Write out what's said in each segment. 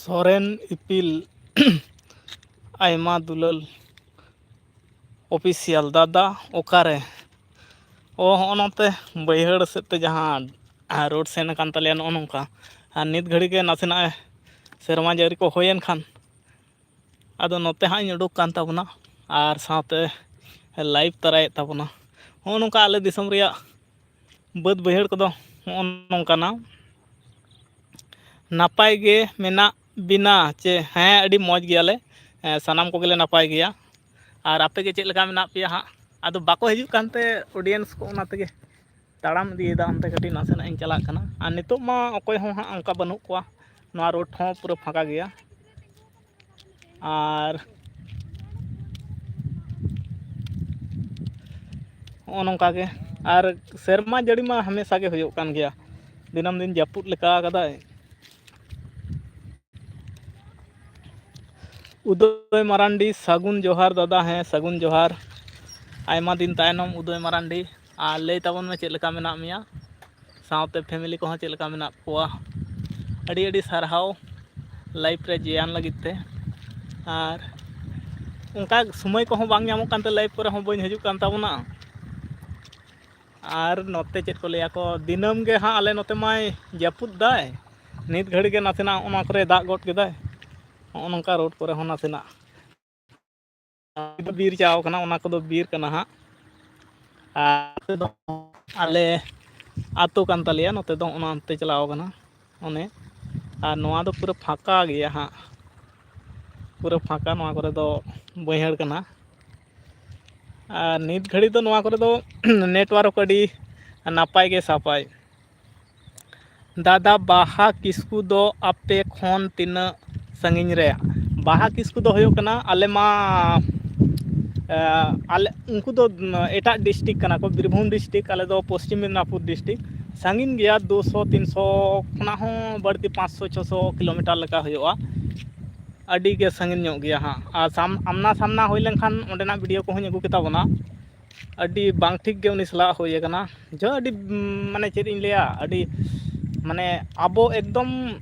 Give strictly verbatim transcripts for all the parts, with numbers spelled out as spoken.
ᱦᱚᱨᱮᱱ ᱤᱯᱤᱞ ᱟᱭᱢᱟ ᱫᱩᱞᱟᱹᱞ ᱚᱯᱷᱤᱥᱤᱭᱟᱞ ᱫᱟᱫᱟ ᱚᱠᱟᱨᱮ? ᱚ, ᱦᱚᱸᱜᱼᱚ ᱱᱚᱛᱮ ᱵᱟᱹᱭᱦᱟᱹᱲ ᱥᱮᱫ ᱛᱮ ᱡᱟᱦᱟᱸ ᱨᱳᱰ ᱥᱮᱱ ᱟᱠᱟᱱ ᱛᱟᱞᱮᱭᱟ ᱱᱚᱜᱼᱚ ᱱᱚᱝᱠᱟ, ᱟᱨ ᱱᱤᱛ ᱜᱷᱟᱹᱲᱤ ᱜᱮ ᱱᱟᱥᱮᱱᱟᱜ ᱥᱮᱨᱢᱟ ᱡᱟᱹᱲᱤ ᱠᱚ ᱦᱩᱭᱮᱱ ᱠᱷᱟᱱ ᱟᱫᱚ ᱱᱚᱛᱮ ᱦᱟᱸᱜ ᱤᱧ ᱩᱰᱩᱠ ᱠᱟᱱ ᱛᱟᱵᱚᱱᱟ, ᱟᱨ ᱥᱟᱶᱛᱮ ᱞᱟᱭᱤᱵᱷ ᱛᱟᱨᱟᱭᱮᱫ ᱛᱟᱵᱚᱱᱟ᱾ ᱦᱚᱸᱜᱼᱚ ᱱᱚᱝᱠᱟ ᱟᱞᱮ ᱫᱤᱥᱚᱢ ᱨᱮᱭᱟᱜ ᱵᱟᱹᱫᱽ ᱵᱟᱹᱭᱦᱟᱹᱲ ᱠᱚᱫᱚ ᱦᱚᱸᱜᱼᱚ ᱱᱚᱝᱠᱟᱱᱟ᱾ ᱱᱟᱯᱟᱭ ᱜᱮ ᱢᱮᱱᱟᱜ ᱵᱤᱱᱟ ᱪᱮ? ᱦᱮᱸ, ᱟᱹᱰᱤ ᱢᱚᱡᱽ ᱜᱮᱭᱟᱞᱮ᱾ ᱦᱮᱸ, ᱥᱟᱱᱟᱢ ᱠᱚᱜᱮᱞᱮ ᱱᱟᱯᱟᱭ ᱜᱮᱭᱟ᱾ ᱟᱨ ᱟᱯᱮ ᱜᱮ ᱪᱮᱫ ᱞᱮᱠᱟ ᱢᱮᱱᱟᱜ ᱯᱮᱭᱟ ᱦᱟᱸᱜ? ᱟᱫᱚ ᱵᱟᱠᱚ ᱦᱤᱡᱩᱜ ᱠᱟᱱᱛᱮ ᱚᱰᱤᱭᱮᱱᱥ ᱠᱚ, ᱚᱱᱟ ᱛᱮᱜᱮ ᱛᱟᱲᱟᱢ ᱤᱫᱤᱭᱮᱫᱟ, ᱚᱱᱛᱮ ᱠᱟᱹᱴᱤᱡ ᱱᱟᱥᱮᱱᱟᱜ ᱤᱧ ᱪᱟᱞᱟᱜ ᱠᱟᱱᱟ᱾ ᱟᱨ ᱱᱤᱛᱚᱜ ᱢᱟ ᱚᱠᱚᱭ ᱦᱚᱸ ᱦᱟᱸᱜ ᱚᱱᱠᱟ ᱵᱟᱹᱱᱩᱜ ᱠᱚᱣᱟ, ᱱᱚᱣᱟ ᱨᱳᱰ ᱦᱚᱸ ᱯᱩᱨᱟᱹ ᱯᱷᱟᱸᱠᱟ ᱜᱮᱭᱟ᱾ ᱟᱨ ᱦᱚᱸᱜᱼᱚ ᱱᱚᱝᱠᱟ ᱜᱮ᱾ ᱟᱨ ᱥᱮᱨᱢᱟ ᱡᱟᱹᱲᱤ ᱢᱟ ᱦᱟᱢᱮᱥᱟ ᱜᱮ ᱦᱩᱭᱩᱜ ᱠᱟᱱ ᱜᱮᱭᱟ, ᱫᱤᱱᱟᱹᱢ ᱫᱤᱱ ᱡᱟᱹᱯᱩᱫ ᱞᱮᱠᱟ ᱠᱟᱫᱟᱭ᱾ ᱩᱫᱚᱭ ᱢᱟᱨᱟᱱᱰᱤ, ᱥᱟᱹᱜᱩᱱ ᱡᱚᱦᱟᱨ ᱫᱟᱫᱟ᱾ ᱦᱮᱸ, ᱥᱟᱹᱜᱩᱱ ᱡᱚᱦᱟᱨ᱾ ᱟᱭᱢᱟ ᱫᱤᱱ ᱛᱟᱭᱱᱚᱢ ᱩᱫᱚᱭ ᱢᱟᱨᱟᱱᱰᱤ, ᱟᱨ ᱞᱟᱹᱭ ᱛᱟᱵᱚᱱ ᱢᱮ ᱪᱮᱫ ᱞᱮᱠᱟ ᱢᱮᱱᱟᱜ ᱢᱮᱭᱟ, ᱥᱟᱶᱛᱮ ᱯᱷᱮᱢᱮᱞᱤ ᱠᱚᱦᱚᱸ ᱪᱮᱫ ᱞᱮᱠᱟ ᱢᱮᱱᱟᱜ ᱠᱚᱣᱟ᱾ ᱟᱹᱰᱤ ᱟᱹᱰᱤ ᱥᱟᱨᱦᱟᱣ ᱞᱟᱭᱤᱵᱷ ᱨᱮ ᱡᱚᱭᱮᱱ ᱞᱟᱹᱜᱤᱫ ᱛᱮ᱾ ᱟᱨ ᱚᱱᱠᱟ ᱥᱚᱢᱚᱭ ᱠᱚᱦᱚᱸ ᱵᱟᱝ ᱧᱟᱢᱚᱜ ᱠᱟᱱᱛᱮ ᱞᱟᱭᱤᱵᱷ ᱠᱚᱨᱮ ᱦᱚᱸ ᱵᱟᱹᱧ ᱦᱤᱡᱩᱜ ᱠᱟᱱ ᱛᱟᱵᱚᱱᱟ᱾ ᱟᱨ ᱱᱚᱛᱮ ᱪᱮᱫ ᱠᱚ ᱞᱟᱹᱭᱟ ᱠᱚ, ᱫᱤᱱᱟᱹᱢ ᱜᱮ ᱦᱟᱸᱜ ᱟᱞᱮ ᱱᱚᱛᱮ ᱢᱟᱭ ᱡᱟᱹᱯᱩᱫ ᱫᱟᱭ, ᱱᱤᱛ ᱜᱷᱟᱹᱲᱤ ᱜᱮ ᱱᱟᱥᱮᱱᱟᱜ ᱚᱱᱟ ᱠᱚᱨᱮ ᱫᱟᱜ ᱜᱚᱫ ᱠᱮᱫᱟᱭ᱾ ᱱᱚᱜᱼᱚ ᱱᱚᱝᱠᱟ ᱨᱳᱰ ᱠᱚᱨᱮ ᱦᱚᱸ ᱱᱟᱥᱮᱱᱟᱜ ᱵᱤᱨ ᱪᱟᱣ ᱠᱟᱱᱟ, ᱚᱱᱟ ᱠᱚᱫᱚ ᱵᱤᱨ ᱠᱟᱱᱟ ᱦᱟᱸᱜ᱾ ᱟᱨ ᱱᱚᱛᱮ ᱫᱚ ᱟᱞᱮ ᱟᱹᱛᱩ ᱠᱟᱱ ᱛᱟᱞᱮᱭᱟ, ᱱᱚᱛᱮ ᱫᱚ ᱚᱱᱟ ᱚᱱᱛᱮ ᱪᱟᱞᱟᱣ ᱠᱟᱱᱟ ᱚᱱᱮ᱾ ᱟᱨ ᱱᱚᱣᱟ ᱫᱚ ᱯᱩᱨᱟᱹ ᱯᱷᱟᱸᱠᱟ ᱜᱮᱭᱟ ᱦᱟᱸᱜ, ᱯᱩᱨᱟᱹ ᱯᱷᱟᱸᱠᱟ᱾ ᱱᱚᱣᱟ ᱠᱚᱨᱮ ᱫᱚ ᱵᱟᱹᱭᱦᱟᱹᱲ ᱠᱟᱱᱟ᱾ ᱟᱨ ᱱᱤᱛ ᱜᱷᱟᱹᱲᱤᱡ ᱫᱚ ᱱᱚᱣᱟ ᱠᱚᱨᱮ ᱫᱚ ᱱᱮᱴᱣᱟᱨᱠ ᱟᱹᱰᱤ ᱱᱟᱯᱟᱭ ᱜᱮ ᱥᱟᱯᱟᱭ᱾ ᱫᱟᱫᱟ, ᱵᱟᱦᱟ ᱠᱤᱥᱠᱩ ᱫᱚ ᱟᱯᱮ ᱠᱷᱚᱱ ᱛᱤᱱᱟᱹᱜ ᱥᱟᱺᱜᱤᱧ ᱨᱮ? ᱵᱟᱦᱟ ᱠᱤᱥᱠᱩ ᱫᱚ ᱦᱩᱭᱩᱜ ᱠᱟᱱᱟ, ᱟᱞᱮ ᱢᱟ, ᱮ, ᱟᱞᱮ, ᱩᱱᱠᱩ ᱫᱚ ᱮᱴᱟᱜ ᱰᱤᱥᱴᱨᱤᱠᱴ ᱠᱟᱱᱟ ᱠᱚ, ᱵᱤᱨᱵᱷᱩᱢ ᱰᱤᱥᱴᱨᱤᱠᱴ, ᱟᱞᱮ ᱫᱚ ᱯᱚᱥᱪᱤᱢ ᱢᱮᱫᱽᱱᱟᱯᱩᱨ ᱰᱤᱥᱴᱨᱤᱠᱴ᱾ ᱥᱟᱺᱜᱤᱧ ᱜᱮᱭᱟ, ᱫᱩᱥᱚ ᱛᱤᱱᱥᱚ ᱠᱷᱚᱱᱟᱜ ᱦᱚᱸ ᱵᱟᱹᱲᱛᱤ, ᱯᱟᱸᱪᱥᱚ ᱪᱷᱚᱥᱚ ᱠᱤᱞᱳᱢᱤᱴᱟᱨ ᱞᱮᱠᱟ ᱦᱩᱭᱩᱜᱼᱟ᱾ ᱟᱹᱰᱤ ᱜᱮ ᱥᱟᱺᱜᱤᱧ ᱧᱚᱜ ᱜᱮᱭᱟ ᱦᱟᱸᱜ᱾ ᱟᱨ ᱥᱟᱢ-, ᱟᱢᱱᱟ ᱥᱟᱢᱱᱟ ᱦᱩᱭ ᱞᱮᱱᱠᱷᱟᱱ ᱚᱸᱰᱮᱱᱟᱜ ᱵᱷᱤᱰᱤᱭᱳ ᱠᱚᱦᱚᱸᱧ ᱟᱹᱜᱩ ᱠᱮᱛᱟ ᱵᱚᱱᱟ᱾ ᱟᱹᱰᱤ ᱵᱟᱝ ᱴᱷᱤᱠ ᱜᱮ ᱩᱱᱤ ᱥᱟᱞᱟᱜ ᱦᱩᱭ ᱟᱠᱟᱱᱟ᱾ ᱡᱚ ᱟᱹᱰᱤ, ᱩᱢ, ᱢᱟᱱᱮ ᱪᱮᱫ ᱤᱧ ᱞᱟᱹᱭᱟ, ᱟᱹᱰᱤ, ᱢᱟᱱᱮ ᱟᱵᱚ ᱮᱠᱫᱚᱢ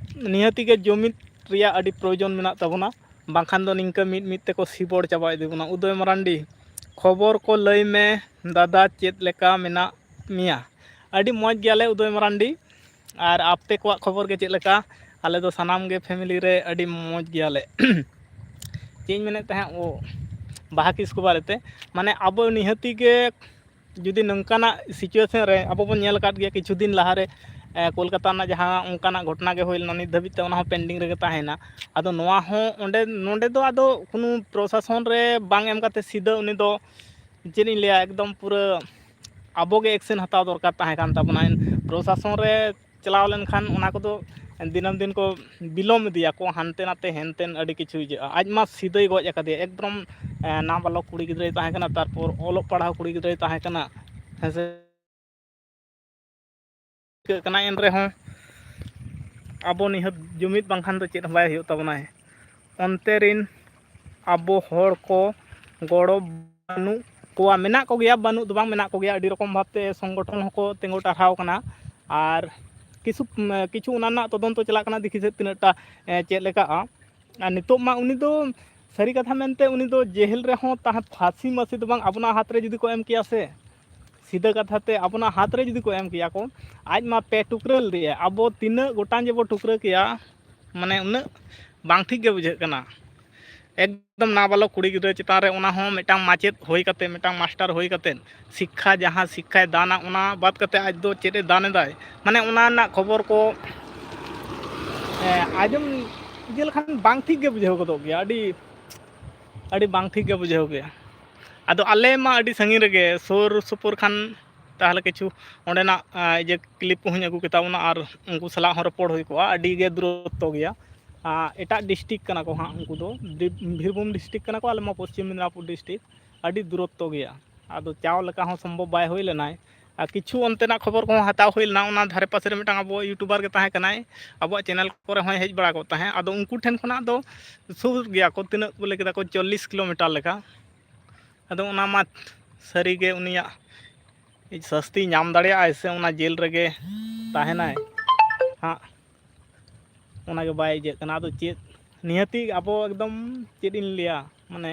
ᱱᱤᱦᱟᱹᱛᱤ ᱜᱮ ᱡᱩᱢᱤᱫ ᱨᱮᱭᱟᱜ ᱟᱹᱰᱤ ᱯᱨᱚᱭᱳᱡᱚᱱ ᱢᱮᱱᱟᱜ ᱛᱟᱵᱚᱱᱟ, ᱵᱟᱝᱠᱷᱟᱱ ᱫᱚ ᱱᱤᱝᱠᱟᱹ ᱢᱤᱫ ᱢᱤᱫ ᱛᱮᱠᱚ ᱥᱤᱵᱚᱲ ᱪᱟᱵᱟ ᱤᱫᱤ ᱵᱚᱱᱟ᱾ ᱩᱫᱚᱭ ᱢᱟᱨᱟᱱᱰᱤ, ᱠᱷᱚᱵᱚᱨ ᱠᱚ ᱞᱟᱹᱭ ᱢᱮ ᱫᱟᱫᱟ, ᱪᱮᱫ ᱞᱮᱠᱟ ᱢᱮᱱᱟᱜ ᱢᱮᱭᱟ? ᱟᱹᱰᱤ ᱢᱚᱡᱽ ᱜᱮᱭᱟᱞᱮ ᱩᱫᱚᱭ ᱢᱟᱨᱟᱱᱰᱤ᱾ ᱟᱨ ᱟᱯᱮ ᱠᱚᱣᱟᱜ ᱠᱷᱚᱵᱚᱨ ᱜᱮ ᱪᱮᱫ ᱞᱮᱠᱟ? ᱟᱞᱮ ᱫᱚ ᱥᱟᱱᱟᱢ ᱜᱮ ᱯᱷᱮᱢᱤᱞᱤ ᱨᱮ ᱟᱹᱰᱤ ᱢᱚᱡᱽ ᱜᱮᱭᱟᱞᱮ᱾ ᱪᱮᱫ ᱤᱧ ᱢᱮᱱᱮᱫ ᱛᱟᱦᱮᱸᱫ, ᱳ, ᱵᱟᱦᱟ ᱠᱤᱥᱠᱩ ᱵᱟᱨᱮᱛᱮ, ᱢᱟᱱᱮ, ᱟᱵᱚ ᱱᱤᱦᱟᱹᱛᱤ ᱜᱮ ᱡᱩᱫᱤ ᱱᱚᱝᱠᱟᱱᱟᱜ situation ᱨᱮ ᱟᱵᱚ ᱵᱚᱱ ᱧᱮᱞ ᱟᱠᱟᱫ ᱜᱮᱭᱟ, ᱠᱤᱪᱷᱩ ᱫᱤᱱ ᱞᱟᱦᱟᱨᱮ, ᱮ, ᱠᱳᱞᱠᱟᱛᱟ ᱨᱮᱱᱟᱜ ᱡᱟᱦᱟᱸ ᱚᱱᱠᱟᱱᱟᱜ ᱜᱷᱚᱴᱚᱱᱟ ᱜᱮ ᱦᱩᱭ ᱞᱮᱱᱟ, ᱱᱤᱛ ᱫᱷᱟᱹᱵᱤᱡ ᱛᱮ ᱚᱱᱟ ᱦᱚᱸ pending ᱨᱮᱜᱮ ᱛᱟᱦᱮᱸᱭᱮᱱᱟ᱾ ᱟᱫᱚ ᱱᱚᱣᱟ ᱦᱚᱸ ᱚᱸᱰᱮ, ᱱᱚᱸᱰᱮ ᱫᱚ ᱟᱫᱚ ᱠᱳᱱᱳ ᱯᱨᱚᱥᱟᱥᱚᱱ ᱨᱮ ᱵᱟᱝ ᱮᱢ ᱠᱟᱛᱮ ᱥᱤᱫᱷᱟᱹ ᱩᱱᱤ ᱫᱚ, ᱪᱮᱫ ᱤᱧ ᱞᱟᱹᱭᱟ, ᱮᱠᱫᱚᱢ ᱯᱩᱨᱟᱹ ᱟᱵᱚ ᱜᱮ action ᱦᱟᱛᱟᱣ ᱫᱚᱨᱠᱟᱨ ᱛᱟᱦᱮᱸ ᱠᱟᱱ ᱛᱟᱵᱚᱱᱟ᱾ ᱯᱨᱚᱥᱟᱥᱚᱱ ᱨᱮ ᱪᱟᱞᱟᱣ ᱞᱮᱱᱠᱷᱟᱱ ᱚᱱᱟ ᱠᱚᱫᱚ ᱫᱤᱱᱟᱹᱢ ᱫᱤᱱ ᱠᱚ ᱵᱤᱞᱚᱢ ᱤᱫᱤᱭᱟᱠᱚ, ᱦᱟᱱᱛᱮ ᱱᱟᱛᱮ ᱦᱮᱱᱛᱮᱱ ᱟᱹᱰᱤ ᱠᱤᱪᱷᱩ ᱤᱭᱟᱹᱜᱼᱟ᱾ ᱟᱡ ᱢᱟ ᱥᱤᱫᱷᱟᱹᱭ ᱜᱚᱡ ᱟᱠᱟᱫᱮᱭᱟ, ᱮᱠᱫᱚᱢ, ᱮ, ᱱᱟᱵᱟᱞᱚᱠ ᱠᱩᱲᱤ ᱜᱤᱫᱽᱨᱟᱹᱭ ᱛᱟᱦᱮᱸ ᱠᱟᱱᱟ, ᱛᱟᱨᱯᱚᱨ ᱚᱞᱚᱜ ᱯᱟᱲᱦᱟᱣ ᱠᱩᱲᱤ ᱜᱤᱫᱽᱨᱟᱹᱭ ᱛᱟᱦᱮᱸ ᱠᱟᱱᱟ, ᱦᱮᱸ ᱥᱮ᱾ ᱪᱤᱠᱟᱹᱜ ᱠᱟᱱᱟ, ᱮᱱ ᱨᱮᱦᱚᱸ ᱟᱵᱚ ᱱᱤᱦᱟᱹᱛ ᱡᱩᱢᱤᱫ ᱵᱟᱝᱠᱷᱟᱱ ᱫᱚ ᱪᱮᱫ ᱦᱚᱸ ᱵᱟᱭ ᱦᱩᱭᱩᱜ ᱛᱟᱵᱚᱱᱟ᱾ ᱚᱱᱛᱮ ᱨᱤᱱ ᱟᱵᱚ ᱦᱚᱲ ᱠᱚ ᱜᱚᱲᱚ ᱵᱟᱹᱱᱩᱜ ᱠᱚᱣᱟ, ᱢᱮᱱᱟᱜ ᱠᱚᱜᱮᱭᱟ, ᱵᱟᱹᱱᱩᱜ ᱫᱚ ᱵᱟᱝ, ᱢᱮᱱᱟᱜ ᱠᱚᱜᱮᱭᱟ, ᱟᱹᱰᱤ ᱨᱚᱠᱚᱢ ᱵᱷᱟᱵᱽᱛᱮ ᱥᱚᱝᱜᱚᱴᱷᱚᱱ ᱦᱚᱸᱠᱚ ᱛᱤᱸᱜᱩ ᱴᱟᱨᱦᱟᱣ ᱠᱟᱱᱟ᱾ ᱟᱨ ᱠᱤᱪᱷᱩ, ᱠᱤᱪᱷᱩ ᱚᱱᱟ ᱨᱮᱱᱟᱜ ᱛᱚᱫᱚᱱᱛᱚ ᱪᱟᱞᱟᱜ ᱠᱟᱱᱟ, ᱫᱮᱠᱷᱤ ᱥᱮ ᱛᱤᱱᱟᱹᱜ ᱴᱟ, ᱮ, ᱪᱮᱫ ᱞᱮᱠᱟᱜᱼᱟ᱾ ᱟᱨ ᱱᱤᱛᱚᱜ ᱢᱟ ᱩᱱᱤ ᱫᱚ ᱥᱟᱹᱨᱤ ᱠᱟᱛᱷᱟ ᱢᱮᱱᱛᱮ ᱩᱱᱤ ᱫᱚ ᱡᱮᱦᱮᱞ ᱨᱮᱦᱚᱸ ᱛᱟᱦᱮᱸ, ᱯᱷᱟᱸᱥᱤ ᱢᱟᱹᱥᱤ ᱫᱚ ᱵᱟᱝ, ᱟᱵᱚᱱᱟᱜ ᱦᱟᱛ ᱨᱮ ᱡᱩᱫᱤ ᱠᱚ ᱮᱢ ᱠᱮᱭᱟ ᱥᱮ, ᱥᱤᱫᱷᱟᱹ ᱠᱟᱛᱷᱟ ᱛᱮ ᱟᱵᱚᱱᱟᱜ ᱦᱟᱛ ᱨᱮ ᱡᱩᱫᱤ ᱠᱚ ᱮᱢ ᱠᱮᱭᱟ ᱠᱚ, ᱟᱡ ᱢᱟ ᱯᱮ ᱴᱩᱠᱨᱟᱹ ᱞᱮᱫᱮᱭᱟ, ᱟᱵᱚ ᱛᱤᱱᱟᱹᱜ ᱜᱚᱴᱟᱝ ᱡᱮᱵᱚ ᱴᱩᱠᱨᱟᱹ ᱠᱮᱭᱟ, ᱢᱟᱱᱮ ᱩᱱᱟᱹᱜ ᱵᱟᱝ ᱴᱷᱤᱠ ᱜᱮ ᱵᱩᱡᱷᱟᱹᱜ ᱠᱟᱱᱟ᱾ ᱮᱠᱫᱚᱢ ᱱᱟᱵᱟᱞᱚᱠ ᱠᱩᱲᱤ ᱜᱤᱫᱽᱨᱟᱹ ᱪᱮᱛᱟᱱ ᱨᱮ, ᱚᱱᱟ ᱦᱚᱸ ᱢᱤᱫᱴᱟᱝ ᱢᱟᱪᱮᱫ ᱦᱩᱭ ᱠᱟᱛᱮ, ᱢᱤᱫᱴᱟᱝ ᱢᱟᱥᱴᱟᱨ ᱦᱩᱭ ᱠᱟᱛᱮ, ᱥᱤᱠᱠᱷᱟ, ᱡᱟᱦᱟᱸ ᱥᱤᱠᱠᱷᱟᱭ ᱫᱟᱱᱟ, ᱚᱱᱟ ᱵᱟᱫ ᱠᱟᱛᱮ ᱟᱡ ᱫᱚ ᱪᱮᱫ ᱮ ᱫᱟᱱ ᱮᱫᱟᱭ, ᱢᱟᱱᱮ ᱚᱱᱟ ᱨᱮᱱᱟᱜ ᱠᱷᱚᱵᱚᱨ ᱠᱚ, ᱮ, ᱟᱸᱡᱚᱢ ᱤᱭᱟᱹ ᱞᱮᱠᱷᱟᱱ ᱵᱟᱝ ᱴᱷᱤᱠ ᱜᱮ ᱵᱩᱡᱷᱟᱹᱣ ᱜᱚᱫᱚᱜ ᱜᱮᱭᱟ, ᱟᱹᱰᱤ, ᱟᱹᱰᱤ ᱵᱟᱝ ᱴᱷᱤᱠ ᱜᱮ ᱵᱩᱡᱷᱟᱹᱣ ᱜᱮᱭᱟ᱾ ᱟᱫᱚ ᱟᱞᱮ ᱢᱟ ᱟᱹᱰᱤ ᱥᱟᱺᱜᱤᱧ ᱨᱮᱜᱮ, ᱥᱩᱨ ᱥᱩᱯᱩᱨ ᱠᱷᱟᱱ ᱛᱟᱦᱚᱞᱮ ᱠᱤᱪᱷᱩ ᱚᱸᱰᱮᱱᱟᱜ, ᱟ, ᱤᱭᱟᱹ clip ᱠᱚᱦᱚᱸᱧ ᱟᱹᱜᱩ ᱠᱮᱛᱟ ᱵᱚᱱᱟ ᱟᱨ ᱩᱱᱠᱩ ᱥᱟᱞᱟᱜ ᱦᱚᱸ ᱨᱚᱯᱚᱲ ᱦᱩᱭ ᱠᱚᱜᱼᱟ᱾ ᱟᱹᱰᱤ ᱜᱮ ᱫᱩᱨᱚᱛᱛᱚ ᱜᱮᱭᱟ, ᱟ, ᱮᱴᱟᱜ district ᱠᱟᱱᱟ ᱠᱚ ᱦᱟᱸᱜ ᱩᱱᱠᱩ ᱫᱚ, ᱵᱤᱨ-, ᱵᱤᱨᱵᱷᱩᱢ district ᱠᱟᱱᱟ ᱠᱚ, ᱟᱞᱮ ᱢᱟ ᱯᱚᱥᱪᱤᱢ ᱢᱮᱫᱽᱱᱟᱯᱩᱨ district, ᱟᱹᱰᱤ ᱫᱩᱨᱚᱛᱛᱚ ᱜᱮᱭᱟ᱾ ᱟᱫᱚ ᱪᱟᱣ ᱞᱮᱠᱟ ᱦᱚᱸ ᱥᱚᱢᱵᱷᱚᱵ ᱵᱟᱭ ᱦᱩᱭ ᱞᱮᱱᱟᱭ᱾ ᱟᱨ ᱠᱤᱪᱷᱩ ᱚᱱᱛᱮᱱᱟᱜ ᱠᱷᱚᱵᱚᱨ ᱠᱚᱦᱚᱸ ᱦᱟᱛᱟᱣ ᱦᱩᱭ ᱞᱮᱱᱟ, ᱚᱱᱟ ᱫᱷᱟᱨᱮ ᱯᱟᱥᱮ ᱨᱮ ᱢᱤᱫᱴᱟᱝ ᱟᱵᱚ YouTuber ᱜᱮ ᱛᱟᱦᱮᱸ ᱠᱟᱱᱟᱭ, ᱟᱵᱚᱣᱟᱜ channel ᱠᱚᱨᱮ ᱦᱚᱸᱭ ᱦᱮᱡ ᱵᱟᱲᱟ ᱠᱚᱜ ᱛᱟᱦᱮᱸᱫ᱾ ᱟᱫᱚ ᱩᱱᱠᱩ ᱴᱷᱮᱱ ᱠᱷᱚᱱᱟᱜ ᱫᱚ ᱥᱩᱨ ᱜᱮᱭᱟ ᱠᱚ, ᱛᱤᱱᱟᱹᱜ ᱠᱚ ᱞᱟᱹᱭ ᱠᱮᱫᱟ ᱠᱚ, ᱪᱚᱞᱞᱤᱥ ᱠᱤᱞᱳᱢᱤᱴᱟᱨ ᱞᱮᱠᱟ᱾ ᱟᱫᱚ ᱚᱱᱟ ᱢᱟ ᱥᱟᱹᱨᱤᱜᱮ ᱩᱱᱤᱭᱟᱜ ᱥᱟᱹᱥᱛᱤ ᱧᱟᱢ ᱫᱟᱲᱮᱭᱟᱜᱼᱟᱭ ᱥᱮ ᱚᱱᱟ ᱡᱮᱞ ᱨᱮᱜᱮ ᱛᱟᱦᱮᱱᱟᱭ ᱦᱟᱸᱜ᱾ ᱚᱱᱟᱜᱮ ᱵᱟᱭ ᱤᱭᱟᱹᱜ ᱠᱟᱱᱟ᱾ ᱟᱫᱚ ᱪᱮᱫ ᱱᱤᱦᱟᱹᱛᱤ ᱟᱵᱚ ᱮᱠᱫᱚᱢ ᱪᱮᱫ ᱤᱧ ᱞᱟᱹᱭᱟ, ᱢᱟᱱᱮ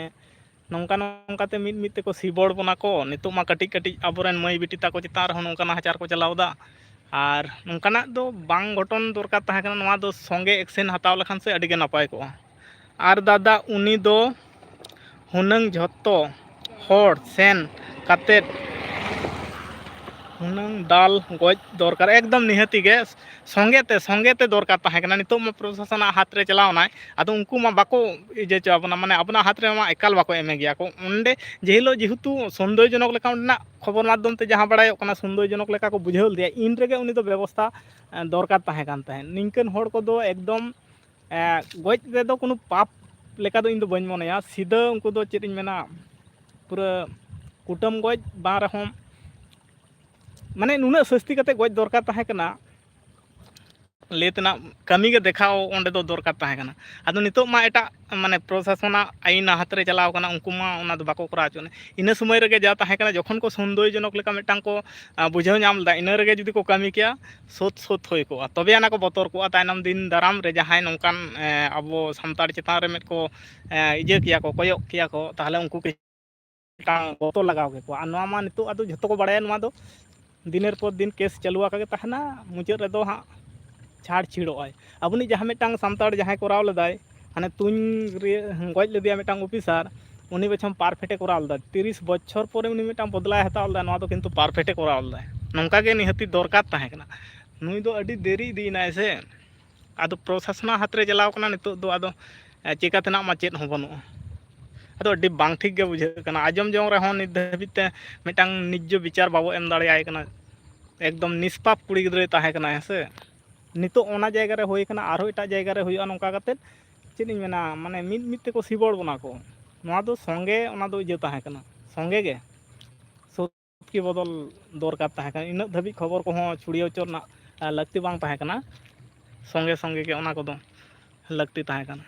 ᱱᱚᱝᱠᱟ ᱱᱚᱝᱠᱟᱛᱮ ᱢᱤᱫ ᱢᱤᱫ ᱛᱮᱠᱚ ᱥᱤᱵᱚᱲ ᱵᱚᱱᱟ ᱠᱚ᱾ ᱱᱤᱛᱚᱜ ᱢᱟ ᱠᱟᱹᱴᱤᱡ ᱠᱟᱹᱴᱤᱡ ᱟᱵᱚᱨᱮᱱ ᱢᱟᱹᱭ ᱵᱤᱴᱤ ᱛᱟᱠᱚ ᱪᱮᱛᱟᱱ ᱨᱮᱦᱚᱸ ᱱᱚᱝᱠᱟ ᱱᱟᱦᱟᱪᱟᱨ ᱠᱚ ᱪᱟᱞᱟᱣ ᱮᱫᱟ᱾ ᱟᱨ ᱱᱚᱝᱠᱟᱱᱟᱜ ᱫᱚ ᱵᱟᱝ ᱜᱷᱚᱴᱚᱱ ᱫᱚᱨᱠᱟᱨ ᱛᱟᱦᱮᱸ ᱠᱟᱱᱟ, ᱱᱚᱣᱟ ᱫᱚ ᱥᱚᱸᱜᱮ ᱮᱠᱥᱮᱱ ᱦᱟᱛᱟᱣ ᱞᱮᱠᱷᱟᱱ ᱥᱮ ᱟᱹᱰᱤᱜᱮ ᱱᱟᱯᱟᱭ ᱠᱚᱜᱼᱟ᱾ ᱟᱨ ᱫᱟᱫᱟ ᱩᱱᱤ ᱫᱚ ᱦᱩᱱᱟᱹᱝ ᱡᱷᱚᱛᱚ ᱦᱚᱲ ᱥᱮᱱ ᱠᱟᱛᱮᱫ ᱦᱩᱱᱟᱹᱝ ᱫᱟᱞ ᱜᱚᱡ ᱫᱚᱨᱠᱟᱨ, ᱮᱠᱫᱚᱢ ᱱᱤᱦᱟᱹᱛᱤ ᱜᱮ ᱥᱚᱸᱜᱮ ᱛᱮ, ᱥᱚᱸᱜᱮ ᱛᱮ ᱫᱚᱨᱠᱟᱨ ᱛᱟᱦᱮᱸ ᱠᱟᱱᱟ᱾ ᱱᱤᱛᱚᱜ ᱢᱟ ᱯᱨᱚᱥᱟᱥᱚᱱᱟᱜ ᱦᱟᱛ ᱨᱮ ᱪᱟᱞᱟᱣ ᱮᱱᱟᱭ, ᱟᱫᱚ ᱩᱱᱠᱩ ᱢᱟ ᱵᱟᱠᱚ ᱤᱭᱟᱹ ᱦᱚᱪᱚ ᱟᱵᱚᱱᱟ, ᱢᱟᱱᱮ ᱟᱵᱚᱱᱟᱜ ᱦᱟᱛ ᱨᱮ ᱢᱟ ᱮᱠᱟᱞ ᱵᱟᱠᱚ ᱮᱢᱮ ᱜᱮᱭᱟ ᱠᱚ᱾ ᱚᱸᱰᱮ ᱡᱮ ᱦᱤᱞᱳᱜ ᱡᱮᱦᱮᱛᱩ ᱥᱚᱱᱫᱮᱦᱚᱡᱚᱱᱚᱠ ᱞᱮᱠᱟ ᱚᱸᱰᱮᱱᱟᱜ ᱠᱷᱚᱵᱚᱨ ᱢᱟᱫᱽᱫᱷᱚᱢ ᱛᱮ ᱡᱟᱦᱟᱸ ᱵᱟᱲᱟᱭᱚᱜ ᱠᱟᱱᱟ, ᱥᱚᱱᱫᱮᱦᱚᱡᱚᱱᱚᱠ ᱞᱮᱠᱟ ᱠᱚ ᱵᱩᱡᱷᱟᱹᱣ ᱞᱮᱫᱮᱭᱟ, ᱤᱱ ᱨᱮᱜᱮ ᱩᱱᱤ ᱫᱚ ᱵᱮᱵᱚᱥᱛᱷᱟ, ᱮ, ᱫᱚᱨᱠᱟᱨ ᱛᱟᱦᱮᱸ ᱠᱟᱱ ᱛᱟᱦᱮᱸᱫ᱾ ᱱᱤᱝᱠᱟᱹᱱ ᱦᱚᱲ ᱠᱚᱫᱚ ᱮᱠᱫᱚᱢ, ᱮ, ᱜᱚᱡ ᱨᱮᱫᱚ ᱠᱳᱱᱳ ᱯᱟᱯ ᱞᱮᱠᱟ ᱫᱚ ᱤᱧ ᱫᱚ ᱵᱟᱹᱧ ᱢᱚᱱᱮᱭᱟ᱾ ᱥᱤᱫᱷᱟᱹ ᱩᱱᱠᱩ ᱫᱚ ᱪᱮᱫ ᱤᱧ ᱢᱮᱱᱟ, ᱯᱩᱨᱟᱹ ᱠᱩᱴᱟᱹᱢ ᱜᱚᱡ ᱵᱟᱝ ᱨᱮᱦᱚᱸ, ᱢᱟᱱᱮ ᱱᱩᱱᱟᱹᱜ ᱥᱟᱹᱥᱛᱤ ᱠᱟᱛᱮ ᱜᱚᱡ ᱫᱚᱨᱠᱟᱨ ᱛᱟᱦᱮᱸ ᱠᱟᱱᱟ, ᱞᱟᱹᱭ ᱛᱮᱱᱟᱜ ᱠᱟᱹᱢᱤ ᱜᱮ ᱫᱮᱠᱷᱟᱣ ᱚᱸᱰᱮ ᱫᱚ ᱫᱚᱨᱠᱟᱨ ᱛᱟᱦᱮᱸ ᱠᱟᱱᱟ᱾ ᱟᱫᱚ ᱱᱤᱛᱚᱜ ᱢᱟ ᱮᱴᱟᱜ, ᱢᱟᱱᱮ ᱯᱨᱚᱥᱟᱥᱚᱱᱟᱜ ᱟᱹᱭᱤᱱ ᱦᱟᱛ ᱨᱮ ᱪᱟᱞᱟᱣ ᱠᱟᱱᱟ, ᱩᱱᱠᱩ ᱢᱟ ᱚᱱᱟ ᱫᱚ ᱵᱟᱠᱚ ᱠᱚᱨᱟᱣ ᱦᱚᱪᱚ ᱟᱱᱟ᱾ ᱤᱱᱟᱹ ᱥᱚᱢᱚᱭ ᱨᱮᱜᱮ ᱡᱟ ᱛᱟᱦᱮᱸ ᱠᱟᱱᱟ, ᱡᱚᱠᱷᱚᱱ ᱠᱚ ᱥᱚᱱᱫᱮᱦᱚᱡᱚᱱᱚᱠ ᱞᱮᱠᱟ ᱢᱤᱫᱴᱟᱝ ᱠᱚ, ᱟ, ᱵᱩᱡᱷᱟᱹᱣ ᱧᱟᱢ ᱞᱮᱫᱟ, ᱤᱱᱟᱹ ᱨᱮᱜᱮ ᱡᱩᱫᱤ ᱠᱚ ᱠᱟᱹᱢᱤ ᱠᱮᱭᱟ, ᱥᱳᱫᱷ ᱥᱳᱫᱷ ᱦᱩᱭ ᱠᱚᱜᱼᱟ, ᱛᱚᱵᱮ ᱟᱱᱟ ᱠᱚ ᱵᱚᱛᱚᱨ ᱠᱚᱜᱼᱟ᱾ ᱛᱟᱭᱱᱚᱢ ᱫᱤᱱ ᱫᱟᱨᱟᱢ ᱨᱮ ᱡᱟᱦᱟᱸᱭ ᱱᱚᱝᱠᱟᱱ, ᱮ, ᱟᱵᱚ ᱥᱟᱱᱛᱟᱲ ᱪᱮᱛᱟᱱ ᱨᱮ ᱢᱮᱫ ᱠᱚ, ᱮ, ᱤᱭᱟᱹ ᱠᱮᱭᱟ ᱠᱚ, ᱠᱚᱭᱚᱜ ᱠᱮᱭᱟ ᱠᱚ, ᱛᱟᱦᱚᱞᱮ ᱩᱱᱠᱩ ᱠᱚ ᱢᱤᱫᱴᱟᱝ ᱵᱚᱛᱚᱨ ᱞᱟᱜᱟᱣ ᱠᱮᱠᱚᱣᱟ᱾ ᱟᱨ ᱱᱚᱣᱟ ᱢᱟ ᱱᱤᱛᱚᱜ ᱟᱫᱚ ᱡᱷᱚᱛᱚ ᱠᱚ ᱵᱟᱲᱟᱭᱟ, ᱱᱚᱣᱟ ᱫᱚ ᱫᱤᱱᱮᱨ ᱯᱚᱨ ᱫᱤᱱ ᱠᱮᱥ ᱪᱟᱹᱞᱩ ᱟᱠᱟ ᱜᱮ ᱛᱟᱦᱮᱱᱟ, ᱢᱩᱪᱟᱹᱫ ᱨᱮᱫᱚ ᱦᱟᱸᱜ ᱪᱷᱟᱲ ᱪᱷᱤᱲᱚᱜ ᱟᱭ᱾ ᱟᱵᱚᱱᱤᱡ ᱡᱟᱦᱟᱸ ᱢᱤᱫᱴᱟᱝ ᱥᱟᱱᱛᱟᱲ ᱡᱟᱦᱟᱸᱭ ᱠᱚᱨᱟᱣ ᱞᱮᱫᱟᱭ, ᱦᱟᱱᱮ ᱛᱩᱧ ᱨᱮ ᱜᱚᱡ ᱞᱮᱫᱮᱭᱟ ᱢᱤᱫᱴᱟᱝ ᱚᱯᱷᱤᱥᱟᱨ, ᱩᱱᱤ ᱵᱚᱪᱷᱚᱨ ᱯᱟᱨᱯᱷᱮᱠᱴᱮ ᱠᱚᱨᱟᱣ ᱞᱮᱫᱟ, ᱛᱤᱨᱤᱥ ᱵᱚᱪᱷᱚᱨ ᱯᱚᱨᱮ ᱩᱱᱤ ᱢᱤᱫᱴᱟᱝ ᱵᱚᱫᱞᱟᱭ ᱦᱟᱛᱟᱣ ᱞᱮᱫᱟ, ᱱᱚᱣᱟ ᱫᱚ ᱠᱤᱱᱛᱩ ᱯᱟᱨᱯᱷᱮᱠᱴᱮ ᱠᱚᱨᱟᱣ ᱞᱮᱫᱟᱭ᱾ ᱱᱚᱝᱠᱟ ᱜᱮ ᱱᱤᱦᱟᱹᱛᱤ ᱫᱚᱨᱠᱟᱨ ᱛᱟᱦᱮᱸ ᱠᱟᱱᱟ᱾ ᱱᱩᱭ ᱫᱚ ᱟᱹᱰᱤ ᱫᱮᱨᱤ ᱤᱫᱤᱭᱮᱱᱟᱭ ᱥᱮ, ᱟᱫᱚ ᱯᱨᱚᱥᱟᱥᱚᱱᱟᱜ ᱦᱟᱛ ᱨᱮ ᱪᱟᱞᱟᱣ ᱠᱟᱱᱟ, ᱱᱤᱛᱚᱜ ᱫᱚ ᱟᱫᱚ, ᱮ, ᱪᱮᱠᱟ ᱛᱮᱱᱟᱜ ᱢᱟ ᱪᱮᱫ ᱦᱚᱸ ᱵᱟᱹᱱᱩᱜᱼᱟ᱾ ᱟᱫᱚ ᱟᱹᱰᱤ ᱵᱟᱝ ᱴᱷᱤᱠ ᱜᱮ ᱵᱩᱡᱷᱟᱹᱜ ᱠᱟᱱᱟ, ᱟᱸᱡᱚᱢ ᱡᱚᱝ ᱨᱮᱦᱚᱸ ᱱᱤᱛ ᱫᱷᱟᱹᱵᱤᱡ ᱛᱮ ᱢᱤᱫᱴᱟᱝ ᱱᱤᱡᱽᱡᱚ ᱵᱤᱪᱟᱨ ᱵᱟᱵᱚ ᱮᱢ ᱫᱟᱲᱮᱭᱟᱭ ᱠᱟᱱᱟ᱾ ᱮᱠᱫᱚᱢ ᱱᱤᱥᱯᱟᱯ ᱠᱩᱲᱤ ᱜᱤᱫᱽᱨᱟᱹᱭ ᱛᱟᱦᱮᱸ ᱠᱟᱱᱟ, ᱦᱮᱸ ᱥᱮ᱾ ᱱᱤᱛᱚᱜ ᱚᱱᱟ ᱡᱟᱭᱜᱟ ᱨᱮ ᱦᱩᱭ ᱠᱟᱱᱟ, ᱟᱨᱦᱚᱸ ᱮᱴᱟᱜ ᱡᱟᱭᱜᱟ ᱨᱮ ᱦᱩᱭᱩᱜᱼᱟ ᱱᱚᱝᱠᱟ ᱠᱟᱛᱮᱫ, ᱪᱮᱫ ᱤᱧ ᱢᱮᱱᱟ, ᱢᱟᱱᱮ ᱢᱤᱫ ᱢᱤᱫ ᱛᱮᱠᱚ ᱥᱤᱵᱚᱲ ᱵᱚᱱᱟ ᱠᱚ᱾ ᱱᱚᱣᱟ ᱫᱚ ᱥᱚᱸᱜᱮ, ᱚᱱᱟ ᱫᱚ ᱤᱭᱟᱹ ᱛᱟᱦᱮᱸ ᱠᱟᱱᱟ, ᱥᱚᱸᱜᱮ ᱜᱮ ᱥᱚᱛᱠᱤ ᱵᱚᱫᱚᱞ ᱫᱚᱨᱠᱟᱨ ᱛᱟᱦᱮᱸ ᱠᱟᱱᱟ᱾ ᱤᱱᱟᱹᱜ ᱫᱷᱟᱹᱵᱤᱡ ᱠᱷᱚᱵᱚᱨ ᱠᱚᱦᱚᱸ ᱪᱷᱩᱲᱭᱟᱹᱣ ᱦᱚᱪᱚ ᱨᱮᱱᱟᱜ, ᱟ, ᱞᱟᱹᱠᱛᱤ ᱵᱟᱝ ᱛᱟᱦᱮᱸ ᱠᱟᱱᱟ᱾ ᱥᱚᱸᱜᱮ ᱥᱚᱸᱜᱮ ᱜᱮ ᱚᱱᱟ ᱠᱚᱫᱚ ᱞᱟᱹᱠᱛᱤ ᱛᱟᱦᱮᱸ ᱠᱟᱱᱟ᱾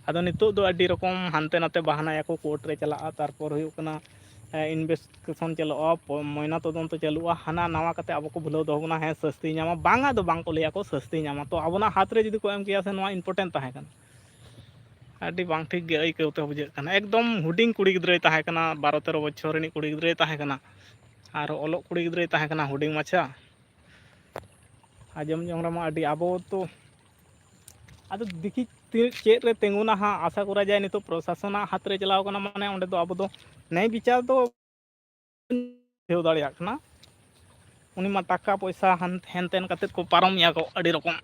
ᱟᱫᱚ ᱱᱤᱛᱚᱜ ᱫᱚ ᱟᱹᱰᱤ ᱨᱚᱠᱚᱢ ᱦᱟᱱᱛᱮ ᱱᱟᱛᱮ ᱵᱟᱦᱟᱱᱟᱭᱟᱠᱚ, ᱠᱳᱨᱴ ᱨᱮ ᱪᱟᱞᱟᱜᱼᱟ, ᱛᱟᱨᱯᱚᱨ ᱦᱩᱭᱩᱜ ᱠᱟᱱᱟ, ᱤᱱᱵᱷᱮᱥᱴᱤᱜᱮᱥᱚᱱ ᱪᱟᱹᱞᱩᱜᱼᱟ, ᱯᱚ- ᱢᱚᱭᱱᱟ ᱛᱚᱫᱚᱱᱛᱚ ᱪᱟᱹᱞᱩᱜᱼᱟ, ᱦᱟᱱᱟ ᱱᱟᱣᱟ ᱠᱟᱛᱮ ᱟᱵᱚ ᱠᱚ ᱵᱷᱩᱞᱟᱹᱣ ᱫᱚᱦᱚ ᱵᱚᱱᱟ, ᱦᱮᱸ ᱥᱟᱹᱥᱛᱤ ᱧᱟᱢᱟ, ᱵᱟᱝᱟ ᱫᱚ ᱵᱟᱝ ᱠᱚ ᱞᱟᱹᱭᱟ ᱠᱚ ᱥᱟᱹᱥᱛᱤ ᱧᱟᱢᱟ᱾ ᱛᱚ ᱟᱵᱚᱱᱟᱜ ᱦᱟᱛ ᱨᱮ ᱡᱩᱫᱤ ᱠᱚ ᱮᱢ ᱠᱮᱭᱟ ᱥᱮ, ᱱᱚᱣᱟ ᱤᱢᱯᱚᱨᱴᱮᱱᱴ ᱛᱟᱦᱮᱸ ᱠᱟᱱᱟ᱾ ᱟᱹᱰᱤ ᱵᱟᱝ ᱴᱷᱤᱠ ᱜᱮ ᱟᱹᱭᱠᱟᱹᱣ ᱛᱮ ᱵᱩᱡᱷᱟᱹᱜ ᱠᱟᱱᱟ᱾ ᱮᱠᱫᱚᱢ ᱦᱩᱰᱤᱧ ᱠᱩᱲᱤ ᱜᱤᱫᱽᱨᱟᱹᱭ ᱛᱟᱦᱮᱸ ᱠᱟᱱᱟ, ᱵᱟᱨᱚ ᱛᱮᱨᱚ ᱵᱚᱪᱷᱚᱨ ᱨᱤᱱᱤᱡ ᱠᱩᱲᱤ ᱜᱤᱫᱽᱨᱟᱹᱭ ᱛᱟᱦᱮᱸ ᱠᱟᱱᱟ, ᱟᱨ ᱚᱞᱚᱜ ᱠᱩᱲᱤ ᱜᱤᱫᱽᱨᱟᱹᱭ ᱛᱟᱦᱮᱸ ᱠᱟᱱᱟ ᱦᱩᱰᱤᱧ ᱢᱟᱪᱷᱟ᱾ ᱟᱸᱡᱚᱢ ᱡᱚᱝ ᱨᱮᱢᱟ ᱟᱹᱰᱤ, ᱟᱵᱚ ᱛᱚ ᱟᱫᱚ ᱫᱮᱠᱷᱤ ᱛᱤᱱᱟᱹᱜ ᱪᱮᱫ ᱨᱮ ᱛᱤᱸᱜᱩᱱᱟ ᱦᱟᱸᱜ᱾ ᱟᱥᱟ ᱠᱚᱨᱟ ᱡᱟᱭ ᱱᱤᱛᱚᱜ ᱯᱨᱚᱥᱟᱥᱚᱱᱟᱜ ᱦᱟᱛ ᱨᱮ ᱪᱟᱞᱟᱣ ᱠᱟᱱᱟ, ᱢᱟᱱᱮ ᱚᱸᱰᱮ ᱫᱚ ᱟᱵᱚ ᱫᱚ ᱱᱮᱭ ᱵᱤᱪᱟᱨ ᱫᱚ ᱵᱩᱡᱷᱟᱹᱣ ᱫᱟᱲᱮᱭᱟᱜ ᱠᱟᱱᱟ᱾ ᱩᱱᱤ ᱢᱟ ᱴᱟᱠᱟ ᱯᱚᱭᱥᱟ ᱦᱟᱱ ᱦᱮᱱ ᱛᱮᱱ ᱠᱟᱛᱮᱫ ᱠᱚ ᱯᱟᱨᱚᱢᱮᱭᱟ ᱠᱚ ᱟᱹᱰᱤ ᱨᱚᱠᱚᱢ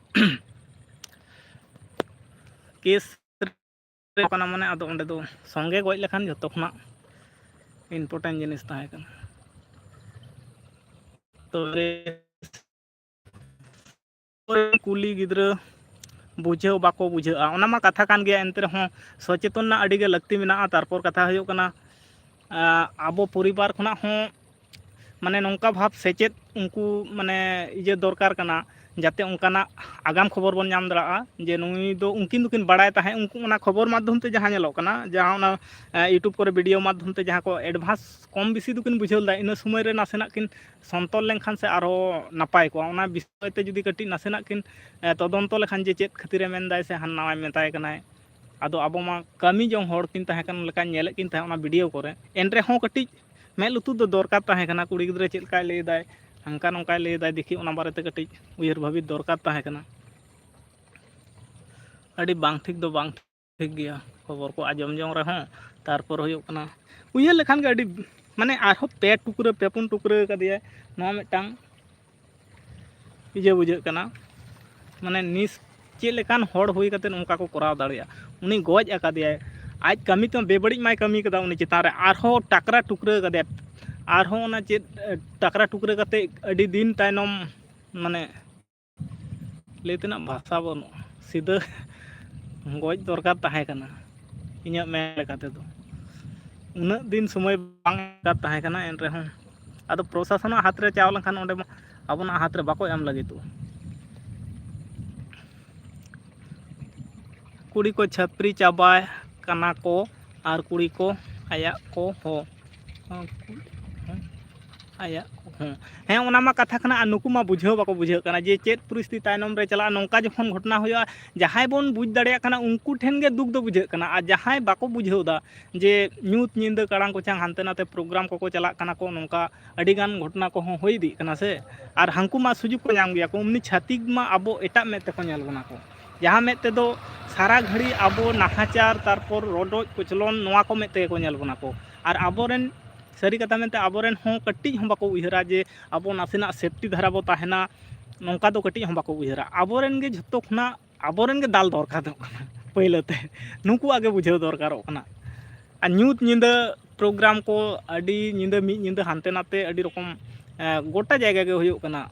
ᱠᱮᱥ ᱠᱟᱱᱟ, ᱢᱟᱱᱮ ᱟᱫᱚ ᱚᱸᱰᱮ ᱫᱚ ᱥᱚᱸᱜᱮ ᱜᱚᱡ ᱞᱮᱠᱷᱟᱱ ᱡᱚᱛᱚ ᱠᱷᱚᱱᱟᱜ ᱤᱢᱯᱚᱨᱴᱮᱱᱴ ᱡᱤᱱᱤᱥ ᱛᱟᱦᱮᱸ ᱠᱟᱱᱟ᱾ ᱛᱚᱵᱮ ᱠᱩᱞᱤ ᱜᱤᱫᱽᱨᱟᱹ ᱵᱩᱡᱷᱟᱹᱣ ᱵᱟᱠᱚ ᱵᱩᱡᱷᱟᱹᱜᱼᱟ, ᱚᱱᱟ ᱢᱟ ᱠᱟᱛᱷᱟ ᱠᱟᱱ ᱜᱮᱭᱟ, ᱮᱱᱛᱮ ᱨᱮᱦᱚᱸ ᱥᱚᱪᱮᱛᱚᱱ ᱨᱮᱱᱟᱜ ᱟᱹᱰᱤ ᱜᱮ ᱞᱟᱹᱠᱛᱤ ᱢᱮᱱᱟᱜᱼᱟ᱾ ᱛᱟᱨᱯᱚᱨ ᱠᱟᱛᱷᱟ ᱦᱩᱭᱩᱜ ᱠᱟᱱᱟ, ᱟᱸ, ᱟᱵᱚ ᱯᱚᱨᱤᱵᱟᱨ ᱠᱷᱚᱱᱟᱜ ᱦᱚᱸ ᱢᱟᱱᱮ ᱱᱚᱝᱠᱟ ᱵᱷᱟᱵᱽ ᱥᱮᱪᱮᱫ ᱩᱱᱠᱩ ᱢᱟᱱᱮ ᱤᱭᱟᱹ ᱫᱚᱨᱠᱟᱨ ᱠᱟᱱᱟ, ᱡᱟᱛᱮ ᱚᱱᱠᱟᱱᱟᱜ ᱟᱜᱟᱢ ᱠᱷᱚᱵᱚᱨ ᱵᱚᱱ ᱧᱟᱢ ᱫᱟᱲᱮᱭᱟᱜᱼᱟ, ᱡᱮ ᱱᱩᱭ ᱫᱚ, ᱩᱱᱠᱤᱱ ᱫᱚᱠᱤᱱ ᱵᱟᱲᱟᱭ ᱛᱟᱦᱮᱸᱫ, ᱩᱱᱠᱩ ᱚᱱᱟ ᱠᱷᱚᱵᱚᱨ ᱢᱟᱫᱽᱫᱷᱚᱢ ᱛᱮ ᱡᱟᱦᱟᱸ ᱧᱮᱞᱚᱜ ᱠᱟᱱᱟ, ᱡᱟᱦᱟᱸ ᱚᱱᱟ, ᱮ, YouTube ᱠᱚᱨᱮ ᱵᱷᱤᱰᱤᱭᱳ ᱢᱟᱫᱽᱫᱷᱚᱢ ᱛᱮ ᱡᱟᱦᱟᱸ ᱠᱚ ᱮᱰᱵᱷᱟᱱᱥ ᱠᱚᱢ ᱵᱮᱥᱤ ᱫᱚᱠᱤᱱ ᱵᱩᱡᱷᱟᱹᱣ ᱞᱮᱫᱟ, ᱤᱱᱟᱹ ᱥᱚᱢᱚᱭ ᱨᱮ ᱱᱟᱥᱮᱱᱟᱜ ᱠᱤᱱ ᱥᱚᱱᱛᱚᱨ ᱞᱮᱱᱠᱷᱟᱱ ᱥᱮ ᱟᱨᱦᱚᱸ ᱱᱟᱯᱟᱭ ᱠᱚᱜᱼᱟ᱾ ᱚᱱᱟ ᱵᱤᱥᱚᱭ ᱛᱮ ᱡᱩᱫᱤ ᱠᱟᱹᱴᱤᱡ ᱱᱟᱥᱮᱱᱟᱜ ᱠᱤᱱ, ᱮ, ᱛᱚᱫᱚᱱᱛᱚ ᱞᱮᱠᱷᱟᱱ, ᱡᱮ ᱪᱮᱫ ᱠᱷᱟᱹᱛᱤᱨᱮ ᱢᱮᱱᱫᱟᱭ ᱥᱮ ᱦᱟᱱᱟ ᱱᱟᱣᱟᱭ ᱢᱮᱛᱟᱭ ᱠᱟᱱᱟᱭ, ᱟᱫᱚ ᱟᱵᱚ ᱢᱟ ᱠᱟᱹᱢᱤ ᱡᱚᱝ ᱦᱚᱲ ᱠᱤᱱ ᱛᱟᱦᱮᱸ ᱠᱟᱱ ᱞᱮᱠᱟᱧ ᱧᱮᱞᱮᱫ ᱠᱤᱱ ᱛᱟᱦᱮᱸᱫ ᱚᱱᱟ ᱵᱷᱤᱰᱤᱭᱳ ᱠᱚᱨᱮ᱾ ᱮᱱ ᱨᱮᱦᱚᱸ ᱠᱟᱹᱴᱤᱡ ᱢᱮᱫ ᱞᱩᱛᱩᱨ ᱫᱚ ᱫᱚᱨᱠᱟᱨ ᱛᱟᱦᱮᱸ ᱠᱟᱱᱟ, ᱠᱩᱲᱤ ᱜᱤᱫᱽᱨᱟᱹ ᱪᱮᱫ ᱞᱮᱠᱟᱭ ᱞᱟᱹᱭᱫᱟᱭ, ᱦᱟᱱᱠᱟ ᱱᱚᱝᱠᱟᱭ ᱞᱟᱹᱭᱫᱟᱭ, ᱫᱮᱠᱷᱤ ᱚᱱᱟ ᱵᱟᱨᱮᱛᱮ ᱠᱟᱹᱴᱤᱡ ᱩᱭᱦᱟᱹᱨ ᱵᱷᱟᱹᱵᱤᱛ ᱫᱚᱨᱠᱟᱨ ᱛᱟᱦᱮᱸ ᱠᱟᱱᱟ᱾ ᱟᱹᱰᱤ ᱵᱟᱝ ᱴᱷᱤᱠ ᱫᱚ ᱵᱟᱝ ᱴᱷᱤᱠ ᱜᱮᱭᱟ, ᱠᱷᱚᱵᱚᱨ ᱠᱚ ᱟᱸᱡᱚᱢ ᱡᱚᱝ ᱨᱮᱦᱚᱸ᱾ ᱛᱟᱨᱯᱚᱨ ᱦᱩᱭᱩᱜ ᱠᱟᱱᱟ, ᱩᱭᱦᱟᱹᱨ ᱞᱮᱠᱷᱟᱱ ᱜᱮ ᱟᱹᱰᱤ, ᱢᱟᱱᱮ ᱟᱨᱦᱚᱸ ᱯᱮ ᱴᱩᱠᱨᱟᱹ ᱯᱮ ᱯᱩᱱ ᱴᱩᱠᱨᱟᱹ ᱠᱟᱫᱮᱭᱟᱭ, ᱱᱚᱣᱟ ᱢᱤᱫᱴᱟᱝ ᱤᱭᱟᱹ ᱵᱩᱡᱷᱟᱹᱜ ᱠᱟᱱᱟ, ᱢᱟᱱᱮ ᱱᱤᱥ ᱪᱮᱫ ᱞᱮᱠᱟᱱ ᱦᱚᱲ ᱦᱩᱭ ᱠᱟᱛᱮᱫ ᱚᱱᱠᱟ ᱠᱚ ᱠᱚᱨᱟᱣ ᱫᱟᱲᱮᱭᱟᱜᱼᱟ? ᱩᱱᱤ ᱜᱚᱡ ᱟᱠᱟᱫᱮᱭᱟᱭ, ᱟᱡ ᱠᱟᱹᱢᱤ ᱛᱮ ᱵᱮᱵᱟᱹᱲᱤᱡ ᱢᱟᱭ ᱠᱟᱹᱢᱤ ᱠᱟᱫᱟ, ᱩᱱᱤ ᱪᱮᱛᱟᱱ ᱨᱮ ᱟᱨᱦᱚᱸ ᱴᱟᱠᱨᱟ ᱴᱩᱠᱨᱟᱹ ᱠᱟᱫᱮᱭᱟ, ᱟᱨᱦᱚᱸ ᱚᱱᱟ ᱪᱮᱫ ᱴᱟᱠᱨᱟ ᱴᱩᱠᱨᱟᱹ ᱠᱟᱛᱮᱫ ᱟᱹᱰᱤ ᱫᱤᱱ ᱛᱟᱭᱱᱚᱢ, ᱢᱟᱱᱮ ᱞᱟᱹᱭ ᱛᱮᱱᱟᱜ ᱵᱷᱟᱥᱟ ᱵᱟᱹᱱᱩᱜᱼᱟ, ᱥᱤᱫᱷᱟᱹ ᱜᱚᱡ ᱫᱚᱨᱠᱟᱨ ᱛᱟᱦᱮᱸ ᱠᱟᱱᱟ ᱤᱧᱟᱹᱜ ᱢᱮᱱ ᱞᱮᱠᱟ ᱛᱮᱫᱚ᱾ ᱩᱱᱟᱹᱜ ᱫᱤᱱ ᱥᱚᱢᱚᱭ ᱵᱟᱝ ᱫᱚᱨᱠᱟᱨ ᱛᱟᱦᱮᱸ ᱠᱟᱱᱟ, ᱮᱱ ᱨᱮᱦᱚᱸ ᱟᱫᱚ ᱯᱨᱚᱥᱟᱥᱚᱱᱟᱜ ᱦᱟᱛ ᱨᱮ ᱪᱟᱣ ᱞᱮᱱᱠᱷᱟᱱ ᱚᱸᱰᱮ ᱢᱟ ᱟᱵᱚᱱᱟᱜ ᱦᱟᱛ ᱨᱮ ᱵᱟᱠᱚ ᱮᱢ ᱞᱟᱹᱜᱤᱫᱚᱜᱼᱟ᱾ ᱠᱩᱲᱤ ᱠᱚ ᱪᱷᱟᱹᱯᱨᱤ ᱪᱟᱵᱟ ᱠᱟᱱᱟ ᱠᱚ, ᱟᱨ ᱠᱩᱲᱤ ᱠᱚ ᱟᱭᱟᱜ ᱠᱚ ᱦᱚᱸ᱾ ᱟᱭᱟᱜ ᱦᱮᱸ, ᱦᱮᱸ, ᱚᱱᱟ ᱢᱟ ᱠᱟᱛᱷᱟ ᱠᱟᱱᱟ᱾ ᱟᱨ ᱱᱩᱠᱩ ᱢᱟ ᱵᱩᱡᱷᱟᱹᱣ ᱵᱟᱠᱚ ᱵᱩᱡᱷᱟᱹᱜ ᱠᱟᱱᱟ ᱡᱮ ᱪᱮᱫ ᱯᱚᱨᱤᱥᱛᱷᱤᱛᱤ ᱛᱟᱭᱱᱚᱢ ᱨᱮ ᱪᱟᱞᱟᱜᱼᱟ᱾ ᱱᱚᱝᱠᱟ ᱡᱚᱠᱷᱚᱱ ᱜᱷᱚᱴᱚᱱᱟ ᱦᱩᱭᱩᱜᱼᱟ, ᱡᱟᱦᱟᱸᱭ ᱵᱚᱱ ᱵᱩᱡᱽ ᱫᱟᱲᱮᱭᱟᱜ ᱠᱟᱱᱟ, ᱩᱱᱠᱩ ᱴᱷᱮᱱ ᱜᱮ ᱫᱩᱠ ᱫᱚ ᱵᱩᱡᱷᱟᱹᱜ ᱠᱟᱱᱟ᱾ ᱟᱨ ᱡᱟᱦᱟᱸᱭ ᱵᱟᱠᱚ ᱵᱩᱡᱷᱟᱹᱣ ᱮᱫᱟ ᱡᱮ ᱧᱩᱛ ᱧᱤᱫᱟᱹ ᱠᱟᱲᱟᱝ ᱠᱚᱪᱟᱝ ᱦᱟᱱᱛᱮ ᱱᱟᱛᱮ ᱯᱨᱳᱜᱨᱟᱢ ᱠᱚᱠᱚ ᱪᱟᱞᱟᱜ ᱠᱟᱱᱟ ᱠᱚ, ᱱᱚᱝᱠᱟ ᱟᱹᱰᱤᱜᱟᱱ ᱜᱷᱚᱴᱚᱱᱟ ᱠᱚᱦᱚᱸ ᱦᱩᱭ ᱤᱫᱤᱜ ᱠᱟᱱᱟ ᱥᱮ, ᱟᱨ ᱦᱟᱹᱱᱠᱩ ᱢᱟ ᱥᱩᱡᱳᱜᱽ ᱠᱚ ᱧᱟᱢ ᱜᱮᱭᱟ ᱠᱚ᱾ ᱩᱱᱤ ᱪᱷᱟᱹᱛᱤᱠ ᱢᱟ ᱟᱵᱚ ᱮᱴᱟᱜ ᱢᱮᱫ ᱛᱮᱠᱚ ᱧᱮᱞ ᱵᱚᱱᱟ ᱠᱚ, ᱡᱟᱦᱟᱸ ᱢᱮᱫ ᱛᱮᱫᱚ ᱥᱟᱨᱟ ᱜᱷᱟᱹᱲᱤ ᱟᱵᱚ ᱱᱟᱦᱟᱪᱟᱨ, ᱛᱟᱨᱯᱚᱨ ᱨᱚᱰᱚᱡ ᱠᱚᱪᱞᱚᱱ, ᱱᱚᱣᱟ ᱠᱚ ᱢᱮᱫ ᱛᱮᱜᱮ ᱠᱚ ᱧᱮᱞ ᱵᱚᱱᱟ ᱠᱚ᱾ ᱟᱨ ᱟᱵᱚᱨᱮᱱ, ᱥᱟᱹᱨᱤ ᱠᱟᱛᱷᱟ ᱢᱮᱱᱛᱮ, ᱟᱵᱚᱨᱮᱱ ᱦᱚᱸ ᱠᱟᱹᱴᱤᱡ ᱦᱚᱸ ᱵᱟᱠᱚ ᱩᱭᱦᱟᱹᱨᱟ ᱡᱮ ᱟᱵᱚ ᱱᱟᱥᱮᱱᱟᱜ ᱥᱮᱯᱴᱤ ᱫᱷᱟᱨᱟ ᱵᱚ ᱛᱟᱦᱮᱱᱟ, ᱱᱚᱝᱠᱟ ᱫᱚ ᱠᱟᱹᱴᱤᱡ ᱦᱚᱸ ᱵᱟᱠᱚ ᱩᱭᱦᱟᱹᱨᱟ᱾ ᱟᱵᱚᱨᱮᱱ ᱜᱮ ᱡᱷᱚᱛᱚ ᱠᱷᱚᱱᱟᱜ ᱟᱵᱚᱨᱮᱱ ᱜᱮ ᱫᱟᱞ ᱫᱚᱨᱠᱟᱨᱚᱜ ᱠᱟᱱᱟ ᱯᱳᱭᱞᱳ ᱛᱮ, ᱱᱩᱠᱩᱣᱟᱜ ᱜᱮ ᱵᱩᱡᱷᱟᱹᱣ ᱫᱚᱨᱠᱟᱨᱚᱜ ᱠᱟᱱᱟ᱾ ᱟᱨ ᱧᱩᱛ ᱧᱤᱫᱟᱹ ᱯᱨᱳᱜᱨᱟᱢ ᱠᱚ ᱟᱹᱰᱤ ᱧᱤᱫᱟᱹ, ᱢᱤᱫ ᱧᱤᱫᱟᱹ ᱦᱟᱱᱛᱮ ᱱᱟᱛᱮ ᱟᱹᱰᱤ ᱨᱚᱠᱚᱢ, ᱮᱸ, ᱜᱚᱴᱟ ᱡᱟᱭᱜᱟ ᱜᱮ ᱦᱩᱭᱩᱜ ᱠᱟᱱᱟ᱾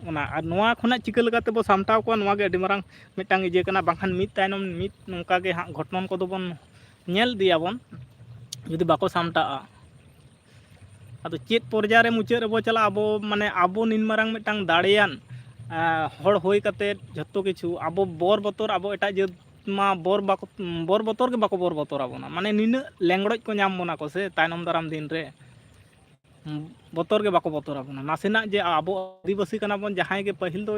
ᱚᱱᱟ, ᱟᱨ ᱱᱚᱣᱟ ᱠᱷᱚᱱᱟᱜ ᱪᱤᱠᱟᱹ ᱞᱮᱠᱟ ᱛᱮᱵᱚ ᱥᱟᱢᱴᱟᱣ ᱠᱚᱣᱟ, ᱱᱚᱣᱟ ᱜᱮ ᱟᱹᱰᱤ ᱢᱟᱨᱟᱝ ᱢᱤᱫᱴᱟᱝ ᱤᱭᱟᱹ ᱠᱟᱱᱟ᱾ ᱵᱟᱝᱠᱷᱟᱱ ᱢᱤᱫ ᱛᱟᱭᱱᱚᱢ ᱢᱤᱫ ᱱᱚᱝᱠᱟ ᱜᱮ ᱦᱟᱸᱜ ᱜᱷᱚᱴᱚᱱ ᱠᱚᱫᱚ ᱵᱚᱱ ᱧᱮᱞ ᱤᱫᱤᱭᱟᱵᱚᱱ, ᱡᱩᱫᱤ ᱵᱟᱠᱚ ᱥᱟᱢᱴᱟᱜᱼᱟ᱾ ᱟᱫᱚ ᱪᱮᱫ ᱯᱚᱨᱡᱟᱭ ᱨᱮ ᱢᱩᱪᱟᱹᱫ ᱨᱮᱵᱚ ᱪᱟᱞᱟᱜᱼᱟ? ᱟᱵᱚ, ᱢᱟᱱᱮ, ᱟᱵᱚ ᱱᱤᱱ ᱢᱟᱨᱟᱝ ᱢᱤᱫᱴᱟᱝ ᱫᱟᱲᱮᱭᱟᱱ, ᱮᱸ, ᱦᱚᱲ ᱦᱩᱭ ᱠᱟᱛᱮ ᱡᱷᱚᱛᱚ ᱠᱤᱪᱷᱩ ᱟᱵᱚ ᱵᱚᱨ ᱵᱚᱛᱚᱨ, ᱟᱵᱚ ᱮᱴᱟᱜ ᱡᱟᱹᱛ ᱢᱟ ᱵᱚᱨ ᱵᱟᱠᱚ, ᱵᱚᱨ ᱵᱚᱛᱚᱨ ᱜᱮ ᱵᱟᱠᱚ ᱵᱚᱨ ᱵᱚᱛᱚᱨ ᱟᱵᱚᱱᱟ᱾ ᱢᱟᱱᱮ, ᱱᱤᱱᱟᱹᱜ ᱞᱮᱝᱲᱚᱡ ᱠᱚ ᱧᱟᱢ ᱵᱚᱱᱟ ᱠᱚ ᱥᱮ ᱛᱟᱭᱱᱚᱢ ᱫᱟᱨᱟᱢ ᱫᱤᱱ ᱨᱮ᱾ ᱵᱚᱛᱚᱨ ᱜᱮ ᱵᱟᱠᱚ ᱵᱚᱛᱚᱨ ᱟᱵᱚᱱᱟ᱾ ᱱᱟᱥᱮᱱᱟᱜ ᱡᱮ ᱟᱵᱚ ᱟᱹᱫᱤᱵᱟᱹᱥᱤ ᱠᱟᱱᱟ ᱵᱚᱱ, ᱡᱟᱦᱟᱸᱭ ᱜᱮ ᱯᱟᱹᱦᱤᱞ ᱫᱚ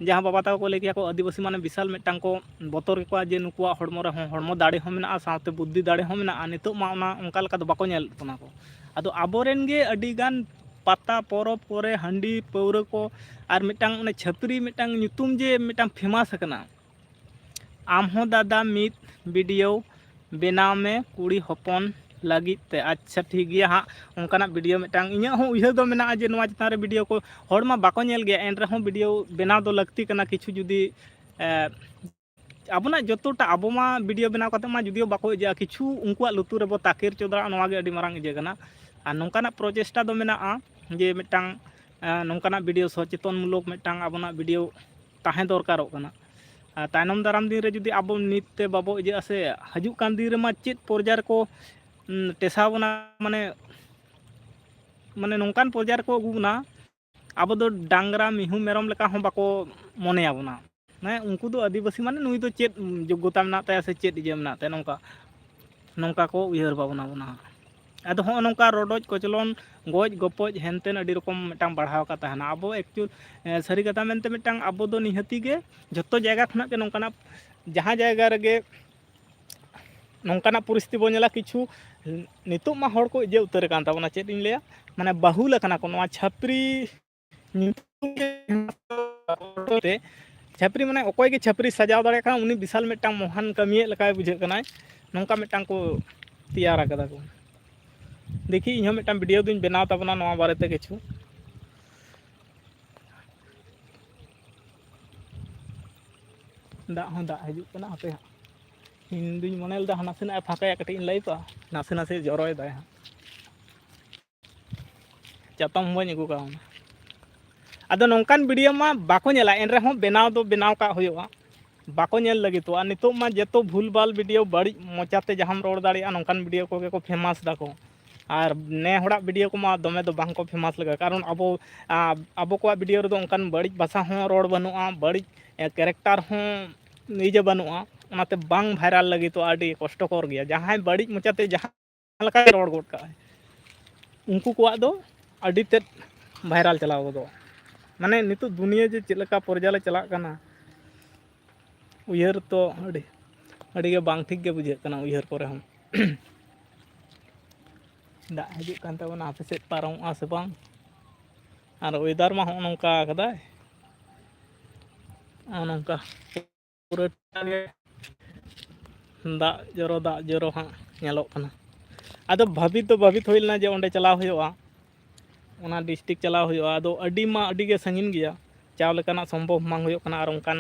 ᱡᱟᱦᱟᱸ ᱵᱟᱵᱟ ᱛᱟᱠᱚ ᱠᱚ ᱞᱟᱹᱭ ᱠᱮᱭᱟ ᱠᱚ, ᱟᱹᱫᱤᱵᱟᱹᱥᱤ ᱢᱟᱱᱮ ᱵᱤᱥᱟᱞ ᱢᱤᱫᱴᱟᱝ ᱠᱚ ᱵᱚᱛᱚᱨ ᱜᱮᱠᱚᱣᱟ ᱡᱮ ᱱᱩᱠᱩᱣᱟᱜ ᱦᱚᱲᱢᱚ ᱨᱮᱦᱚᱸ ᱦᱚᱲᱢᱚ ᱫᱟᱲᱮ ᱦᱚᱸ ᱢᱮᱱᱟᱜᱼᱟ, ᱥᱟᱶᱛᱮ ᱵᱩᱫᱽᱫᱷᱤ ᱫᱟᱲᱮ ᱦᱚᱸ ᱢᱮᱱᱟᱜᱼᱟ᱾ ᱱᱤᱛᱚᱜ ᱢᱟ ᱚᱱᱟ ᱚᱱᱠᱟ ᱞᱮᱠᱟ ᱫᱚ ᱵᱟᱠᱚ ᱧᱮᱞᱮᱫ ᱵᱚᱱᱟ ᱠᱚ᱾ ᱟᱫᱚ ᱟᱵᱚᱨᱮᱱ ᱜᱮ ᱟᱹᱰᱤᱜᱟᱱ ᱯᱟᱛᱟ ᱯᱚᱨᱚᱵᱽ ᱠᱚᱨᱮ ᱦᱟᱺᱰᱤ ᱯᱟᱹᱣᱨᱟᱹ ᱠᱚ ᱟᱨ ᱢᱤᱫᱴᱟᱝ ᱚᱱᱮ ᱪᱷᱟᱹᱯᱨᱤ ᱢᱤᱫᱴᱟᱝ ᱧᱩᱛᱩᱢ ᱡᱮ ᱢᱤᱫᱴᱟᱝ ᱯᱷᱮᱢᱟᱥ ᱟᱠᱟᱱᱟ, ᱟᱢ ᱦᱚᱸ ᱫᱟᱫᱟ ᱢᱤᱫ ᱵᱷᱤᱰᱤᱭᱳ ᱵᱮᱱᱟᱣ ᱢᱮ ᱠᱩᱲᱤ ᱦᱚᱯᱚᱱ ᱞᱟᱹᱜᱤᱫ ᱛᱮ᱾ ᱟᱪᱪᱷᱟ, ᱴᱷᱤᱠ ᱜᱮᱭᱟ ᱦᱟᱸᱜ, ᱚᱱᱠᱟᱱᱟᱜ ᱵᱷᱤᱰᱤᱭᱳ ᱢᱤᱫᱴᱟᱝ ᱤᱧᱟᱹᱜ ᱦᱚᱸ ᱩᱭᱦᱟᱹᱨ ᱫᱚ ᱢᱮᱱᱟᱜᱼᱟ ᱡᱮ ᱱᱚᱣᱟ ᱪᱮᱛᱟᱱ ᱨᱮ ᱵᱷᱤᱰᱤᱭᱳ ᱠᱚ, ᱦᱚᱲ ᱢᱟ ᱵᱟᱠᱚ ᱧᱮᱞ ᱜᱮᱭᱟ, ᱮᱱ ᱨᱮᱦᱚᱸ ᱵᱷᱤᱰᱤᱭᱳ ᱵᱮᱱᱟᱣ ᱫᱚ ᱞᱟᱹᱠᱛᱤ ᱠᱟᱱᱟ᱾ ᱠᱤᱪᱷᱩ ᱡᱩᱫᱤ, ᱮ, ᱟᱵᱚᱱᱟᱜ ᱡᱚᱛᱚᱴᱟ, ᱟᱵᱚ ᱢᱟ ᱵᱷᱤᱰᱤᱭᱳ ᱵᱮᱱᱟᱣ ᱠᱟᱛᱮ ᱢᱟ ᱡᱩᱫᱤᱭᱳ ᱵᱟᱠᱚ ᱤᱡᱟᱹᱜᱼᱟ, ᱠᱤᱪᱷᱩ ᱩᱱᱠᱩᱣᱟᱜ ᱞᱩᱛᱩᱨ ᱨᱮᱵᱚ ᱛᱟᱠᱮᱨ ᱪᱚ ᱫᱟᱲᱮᱭᱟᱜᱼᱟ, ᱱᱚᱣᱟ ᱜᱮ ᱟᱹᱰᱤ ᱢᱟᱨᱟᱝ ᱤᱭᱟᱹ ᱠᱟᱱᱟ᱾ ᱟᱨ ᱱᱚᱝᱠᱟᱱᱟᱜ ᱯᱨᱚᱪᱮᱥᱴᱟ ᱫᱚ ᱢᱮᱱᱟᱜᱼᱟ ᱡᱮ ᱢᱤᱫᱴᱟᱝ, ᱮ, ᱱᱚᱝᱠᱟᱱᱟᱜ ᱵᱷᱤᱰᱤᱭᱳ, ᱥᱚᱪᱮᱛᱚᱱᱢᱩᱞᱚᱠ ᱢᱤᱫᱴᱟᱝ ᱟᱵᱚᱱᱟᱜ ᱵᱷᱤᱰᱤᱭᱳ ᱛᱟᱦᱮᱸ ᱫᱚᱨᱠᱟᱨᱚᱜ ᱠᱟᱱᱟ᱾ ᱟᱨ ᱛᱟᱭᱱᱚᱢ ᱫᱟᱨᱟᱢ ᱫᱤᱱ ᱨᱮ ᱡᱩᱫᱤ ᱟᱵᱚ ᱱᱤᱛ ᱛᱮ ᱵᱟᱵᱚ ᱤᱭᱟᱹᱜᱼᱟ ᱥᱮ, ᱦᱤᱡᱩᱜ ᱠᱟᱱ ᱫᱤᱱ ᱨᱮᱢᱟ ᱪᱮᱫ ᱯᱚᱨᱡᱟᱭ ᱨᱮᱠᱚ, ᱩᱸ, ᱴᱮᱥᱟᱣ ᱵᱚᱱᱟ, ᱢᱟᱱᱮ, ᱢᱟᱱᱮ ᱱᱚᱝᱠᱟᱱ ᱯᱚᱨᱡᱟᱭ ᱨᱮᱠᱚ ᱟᱹᱜᱩ ᱵᱚᱱᱟ, ᱟᱵᱚ ᱫᱚ ᱰᱟᱝᱨᱟ ᱢᱤᱦᱩ ᱢᱮᱨᱚᱢ ᱞᱮᱠᱟ ᱦᱚᱸ ᱵᱟᱠᱚ ᱢᱚᱱᱮᱭᱟᱵᱚᱱᱟ᱾ ᱢᱟᱱᱮ ᱩᱱᱠᱩ ᱫᱚ ᱟᱹᱫᱤᱵᱟᱹᱥᱤ ᱢᱟᱱᱮ ᱱᱩᱭ ᱫᱚ ᱪᱮᱫ ᱡᱳᱜᱽᱜᱚᱛᱟ ᱢᱮᱱᱟᱜ ᱛᱟᱭᱟ ᱥᱮ ᱪᱮᱫ ᱤᱭᱟᱹ ᱢᱮᱱᱟᱜ ᱛᱟᱭᱟ, ᱱᱚᱝᱠᱟ, ᱱᱚᱝᱠᱟ ᱠᱚ ᱩᱭᱦᱟᱹᱨ ᱵᱷᱟᱵᱽᱱᱟ ᱵᱚᱱᱟ ᱦᱟᱸᱜ᱾ ᱟᱫᱚ ᱦᱚᱸᱜᱼᱚ ᱱᱚᱝᱠᱟ ᱨᱚᱰᱚᱡ ᱠᱚᱪᱞᱚᱱ, ᱜᱚᱡ ᱜᱚᱯᱚᱡ, ᱦᱮᱱᱛᱮᱱ ᱟᱹᱰᱤ ᱨᱚᱠᱚᱢ ᱢᱤᱫᱴᱟᱝ ᱵᱟᱲᱦᱟᱣ ᱟᱠᱟᱫ ᱛᱟᱦᱮᱱᱟ᱾ ᱟᱵᱚ actual, ᱮ, ᱥᱟᱹᱨᱤ ᱠᱟᱛᱷᱟ ᱢᱮᱱᱛᱮ ᱢᱤᱫᱴᱟᱝ ᱟᱵᱚ ᱫᱚ ᱱᱤᱦᱟᱹᱛᱤ ᱜᱮ ᱡᱷᱚᱛᱚ ᱡᱟᱭᱜᱟ ᱠᱷᱚᱱᱟᱜ ᱜᱮ ᱱᱚᱝᱠᱟᱱᱟᱜ, ᱡᱟᱦᱟᱸ ᱡᱟᱭᱜᱟ ᱨᱮᱜᱮ ᱱᱚᱝᱠᱟᱱᱟᱜ ᱯᱚᱨᱤᱥᱛᱷᱤᱛᱤ ᱵᱚᱱ ᱧᱮᱞᱟ, ᱠᱤᱪᱷᱩ ᱱᱤᱛᱚᱜ ᱢᱟ ᱦᱚᱲ ᱠᱚ ᱤᱭᱟᱹ ᱩᱛᱟᱹᱨ ᱟᱠᱟᱱ ᱛᱟᱵᱚᱱᱟ, ᱪᱮᱫ ᱤᱧ ᱞᱟᱹᱭᱟ, ᱢᱟᱱᱮ ᱵᱟᱹᱦᱩᱞ ᱟᱠᱟᱱᱟ ᱠᱚ ᱱᱚᱣᱟ ᱪᱷᱟᱹᱯᱨᱤ ᱧᱩᱛᱩᱢ ᱛᱮ᱾ ᱪᱷᱟᱹᱯᱨᱤ ᱢᱟᱱᱮ ᱚᱠᱚᱭ ᱜᱮ ᱪᱷᱟᱹᱯᱨᱤ ᱥᱟᱡᱟᱣ ᱫᱟᱲᱮᱭᱟᱜ ᱠᱟᱱᱟ, ᱩᱱᱤ ᱵᱤᱥᱟᱞ ᱢᱤᱫᱴᱟᱝ ᱢᱚᱦᱟᱱ ᱠᱟᱹᱢᱤᱭᱮᱫ ᱞᱮᱠᱟᱭ ᱵᱩᱡᱷᱟᱹᱜ ᱠᱟᱱᱟᱭ, ᱱᱚᱝᱠᱟ ᱢᱤᱫᱴᱟᱝ ᱠᱚ ᱛᱮᱭᱟᱨ ᱟᱠᱟᱫᱟ ᱠᱚ᱾ ᱫᱮᱠᱷᱤ, ᱤᱧᱦᱚᱸ ᱢᱤᱫᱴᱟᱝ ᱵᱷᱤᱰᱤᱭᱳ ᱫᱩᱧ ᱵᱮᱱᱟᱣ ᱛᱟᱵᱚᱱᱟ ᱱᱚᱣᱟ ᱵᱟᱨᱮᱛᱮ ᱠᱤᱪᱷᱩ᱾ ᱫᱟᱜ ᱦᱚᱸ ᱫᱟᱜ ᱦᱤᱡᱩᱜ ᱠᱟᱱᱟ, ᱦᱟᱯᱮ ᱦᱟᱸᱜ᱾ ᱤᱧ ᱫᱩᱧ ᱢᱚᱱᱮ ᱞᱮᱫᱟ ᱦᱟᱸᱜ ᱱᱟᱥᱮᱱᱟᱜ ᱮ ᱯᱷᱟᱸᱠᱟᱭᱟ, ᱠᱟᱹᱴᱤᱡ ᱤᱧ ᱞᱟᱹᱭ ᱠᱚᱣᱟ, ᱱᱟᱥᱮ ᱱᱟᱥᱮ ᱡᱚᱨᱚᱭᱮᱫᱟᱭ ᱦᱟᱸᱜ᱾ ᱪᱟᱛᱚᱢ ᱦᱚᱸ ᱵᱟᱹᱧ ᱟᱹᱜᱩ ᱠᱟᱣᱱᱟ᱾ ᱟᱫᱚ ᱱᱚᱝᱠᱟᱱ ᱵᱷᱤᱰᱤᱭᱳ ᱢᱟ ᱵᱟᱠᱚ ᱧᱮᱞᱟ, ᱮᱱ ᱨᱮᱦᱚᱸ ᱵᱮᱱᱟᱣ ᱫᱚ ᱵᱮᱱᱟᱣ ᱠᱟᱜ ᱦᱩᱭᱩᱜᱼᱟ, ᱵᱟᱠᱚ ᱧᱮᱞ ᱞᱟᱹᱜᱤᱫᱚᱜᱼᱟ᱾ ᱱᱤᱛᱚᱜ ᱢᱟ ᱡᱚᱛᱚ ᱵᱷᱩᱞᱵᱷᱟᱞ ᱵᱷᱤᱰᱤᱭᱳ, ᱵᱟᱹᱲᱤᱡ ᱢᱚᱪᱟᱛᱮ ᱡᱟᱦᱟᱸᱢ ᱨᱚᱲ ᱫᱟᱲᱮᱭᱟᱜᱼᱟ, ᱱᱚᱝᱠᱟᱱ ᱵᱷᱤᱰᱤᱭᱳ ᱠᱚᱜᱮ ᱠᱚ ᱯᱷᱮᱢᱟᱥ ᱫᱟᱠᱚ᱾ ᱟᱨ ᱱᱮ ᱦᱚᱲᱟᱜ ᱵᱷᱤᱰᱤᱭᱳ ᱠᱚᱢᱟ ᱫᱚᱢᱮ ᱫᱚ ᱵᱟᱝ ᱠᱚ ᱯᱷᱮᱢᱟᱥ ᱞᱮᱠᱟ, ᱠᱟᱨᱚᱱ ᱟᱵᱚ, ᱟ, ᱟᱵᱚ ᱠᱚᱣᱟᱜ ᱵᱷᱤᱰᱤᱭᱳ ᱨᱮᱫᱚ ᱚᱱᱠᱟᱱ ᱵᱟᱹᱲᱤᱡ ᱵᱷᱟᱥᱟ ᱦᱚᱸ ᱨᱚᱲ ᱵᱟᱹᱱᱩᱜᱼᱟ, ᱵᱟᱹᱲᱤᱡ, ᱮ, ᱠᱮᱨᱮᱠᱴᱟᱨ ᱦᱚᱸ ᱱᱤᱡᱮ ᱵᱟᱹᱱᱩᱜᱼᱟ, ᱚᱱᱟᱛᱮ ᱵᱟᱝ ᱵᱷᱟᱭᱨᱟᱞ ᱞᱟᱹᱜᱤᱫᱚᱜᱼᱟ, ᱟᱹᱰᱤ ᱠᱚᱥᱴᱚᱠᱚᱨ ᱜᱮᱭᱟ᱾ ᱡᱟᱦᱟᱸᱭ ᱵᱟᱹᱲᱤᱡ ᱢᱚᱪᱟᱛᱮ ᱡᱟᱦᱟᱸ ᱞᱮᱠᱟᱭ ᱨᱚᱲ ᱜᱚᱫ ᱠᱟᱜᱼᱟᱭ, ᱩᱱᱠᱩ ᱠᱚᱣᱟᱜ ᱫᱚ ᱟᱹᱰᱤ ᱛᱮᱫ ᱵᱷᱟᱭᱨᱟᱞ ᱪᱟᱞᱟᱣ ᱜᱚᱫᱚᱜᱼᱟ᱾ ᱢᱟᱱᱮ ᱱᱤᱛᱚᱜ ᱫᱩᱱᱤᱭᱟᱹ ᱡᱮ ᱪᱮᱫ ᱞᱮᱠᱟ ᱯᱚᱨᱡᱟᱞᱮ ᱪᱟᱞᱟᱜ ᱠᱟᱱᱟ, ᱩᱭᱦᱟᱹᱨ ᱛᱚ ᱟᱹᱰᱤ, ᱟᱹᱰᱤᱜᱮ ᱵᱟᱝ ᱴᱷᱤᱠ ᱜᱮ ᱵᱩᱡᱷᱟᱹᱜ ᱠᱟᱱᱟ ᱩᱭᱦᱟᱹᱨ ᱠᱚᱨᱮ ᱦᱚᱸ᱾ ᱫᱟᱜ ᱦᱤᱡᱩᱜ ᱠᱟᱱ ᱛᱟᱵᱚᱱᱟ, ᱦᱟᱯᱮ ᱥᱮᱫ ᱯᱟᱨᱚᱢᱚᱜᱼᱟ ᱥᱮ ᱵᱟᱝ᱾ ᱟᱨ ᱚᱭᱮᱫᱟᱨ ᱢᱟ ᱦᱚᱸᱜᱼᱚ ᱱᱚᱝᱠᱟ ᱠᱟᱫᱟᱭ, ᱱᱚᱜᱼᱚ ᱱᱚᱝᱠᱟ ᱯᱩᱨᱟᱹᱴᱟ ᱜᱮ ᱫᱟᱜ ᱡᱚᱨᱚ, ᱫᱟᱜ ᱡᱚᱨᱚ ᱦᱟᱸᱜ ᱧᱮᱞᱚᱜ ᱠᱟᱱᱟ᱾ ᱟᱫᱚ ᱵᱷᱟᱹᱵᱤᱛ ᱫᱚ ᱵᱷᱟᱹᱵᱤᱛ ᱦᱩᱭ ᱞᱮᱱᱟ ᱡᱮ ᱚᱸᱰᱮ ᱪᱟᱞᱟᱣ ᱦᱩᱭᱩᱜᱼᱟ, ᱚᱱᱟ ᱰᱤᱥᱴᱨᱤᱠᱴ ᱪᱟᱞᱟᱣ ᱦᱩᱭᱩᱜᱼᱟ᱾ ᱟᱫᱚ ᱟᱹᱰᱤ ᱢᱟ ᱟᱹᱰᱤ ᱜᱮ ᱥᱟᱺᱜᱤᱧ ᱜᱮᱭᱟ, ᱪᱟᱣ ᱞᱮᱠᱟᱱᱟᱜ ᱥᱚᱢᱵᱷᱚᱵ ᱵᱟᱝ ᱦᱩᱭᱩᱜ ᱠᱟᱱᱟ᱾ ᱟᱨ ᱚᱱᱠᱟᱱ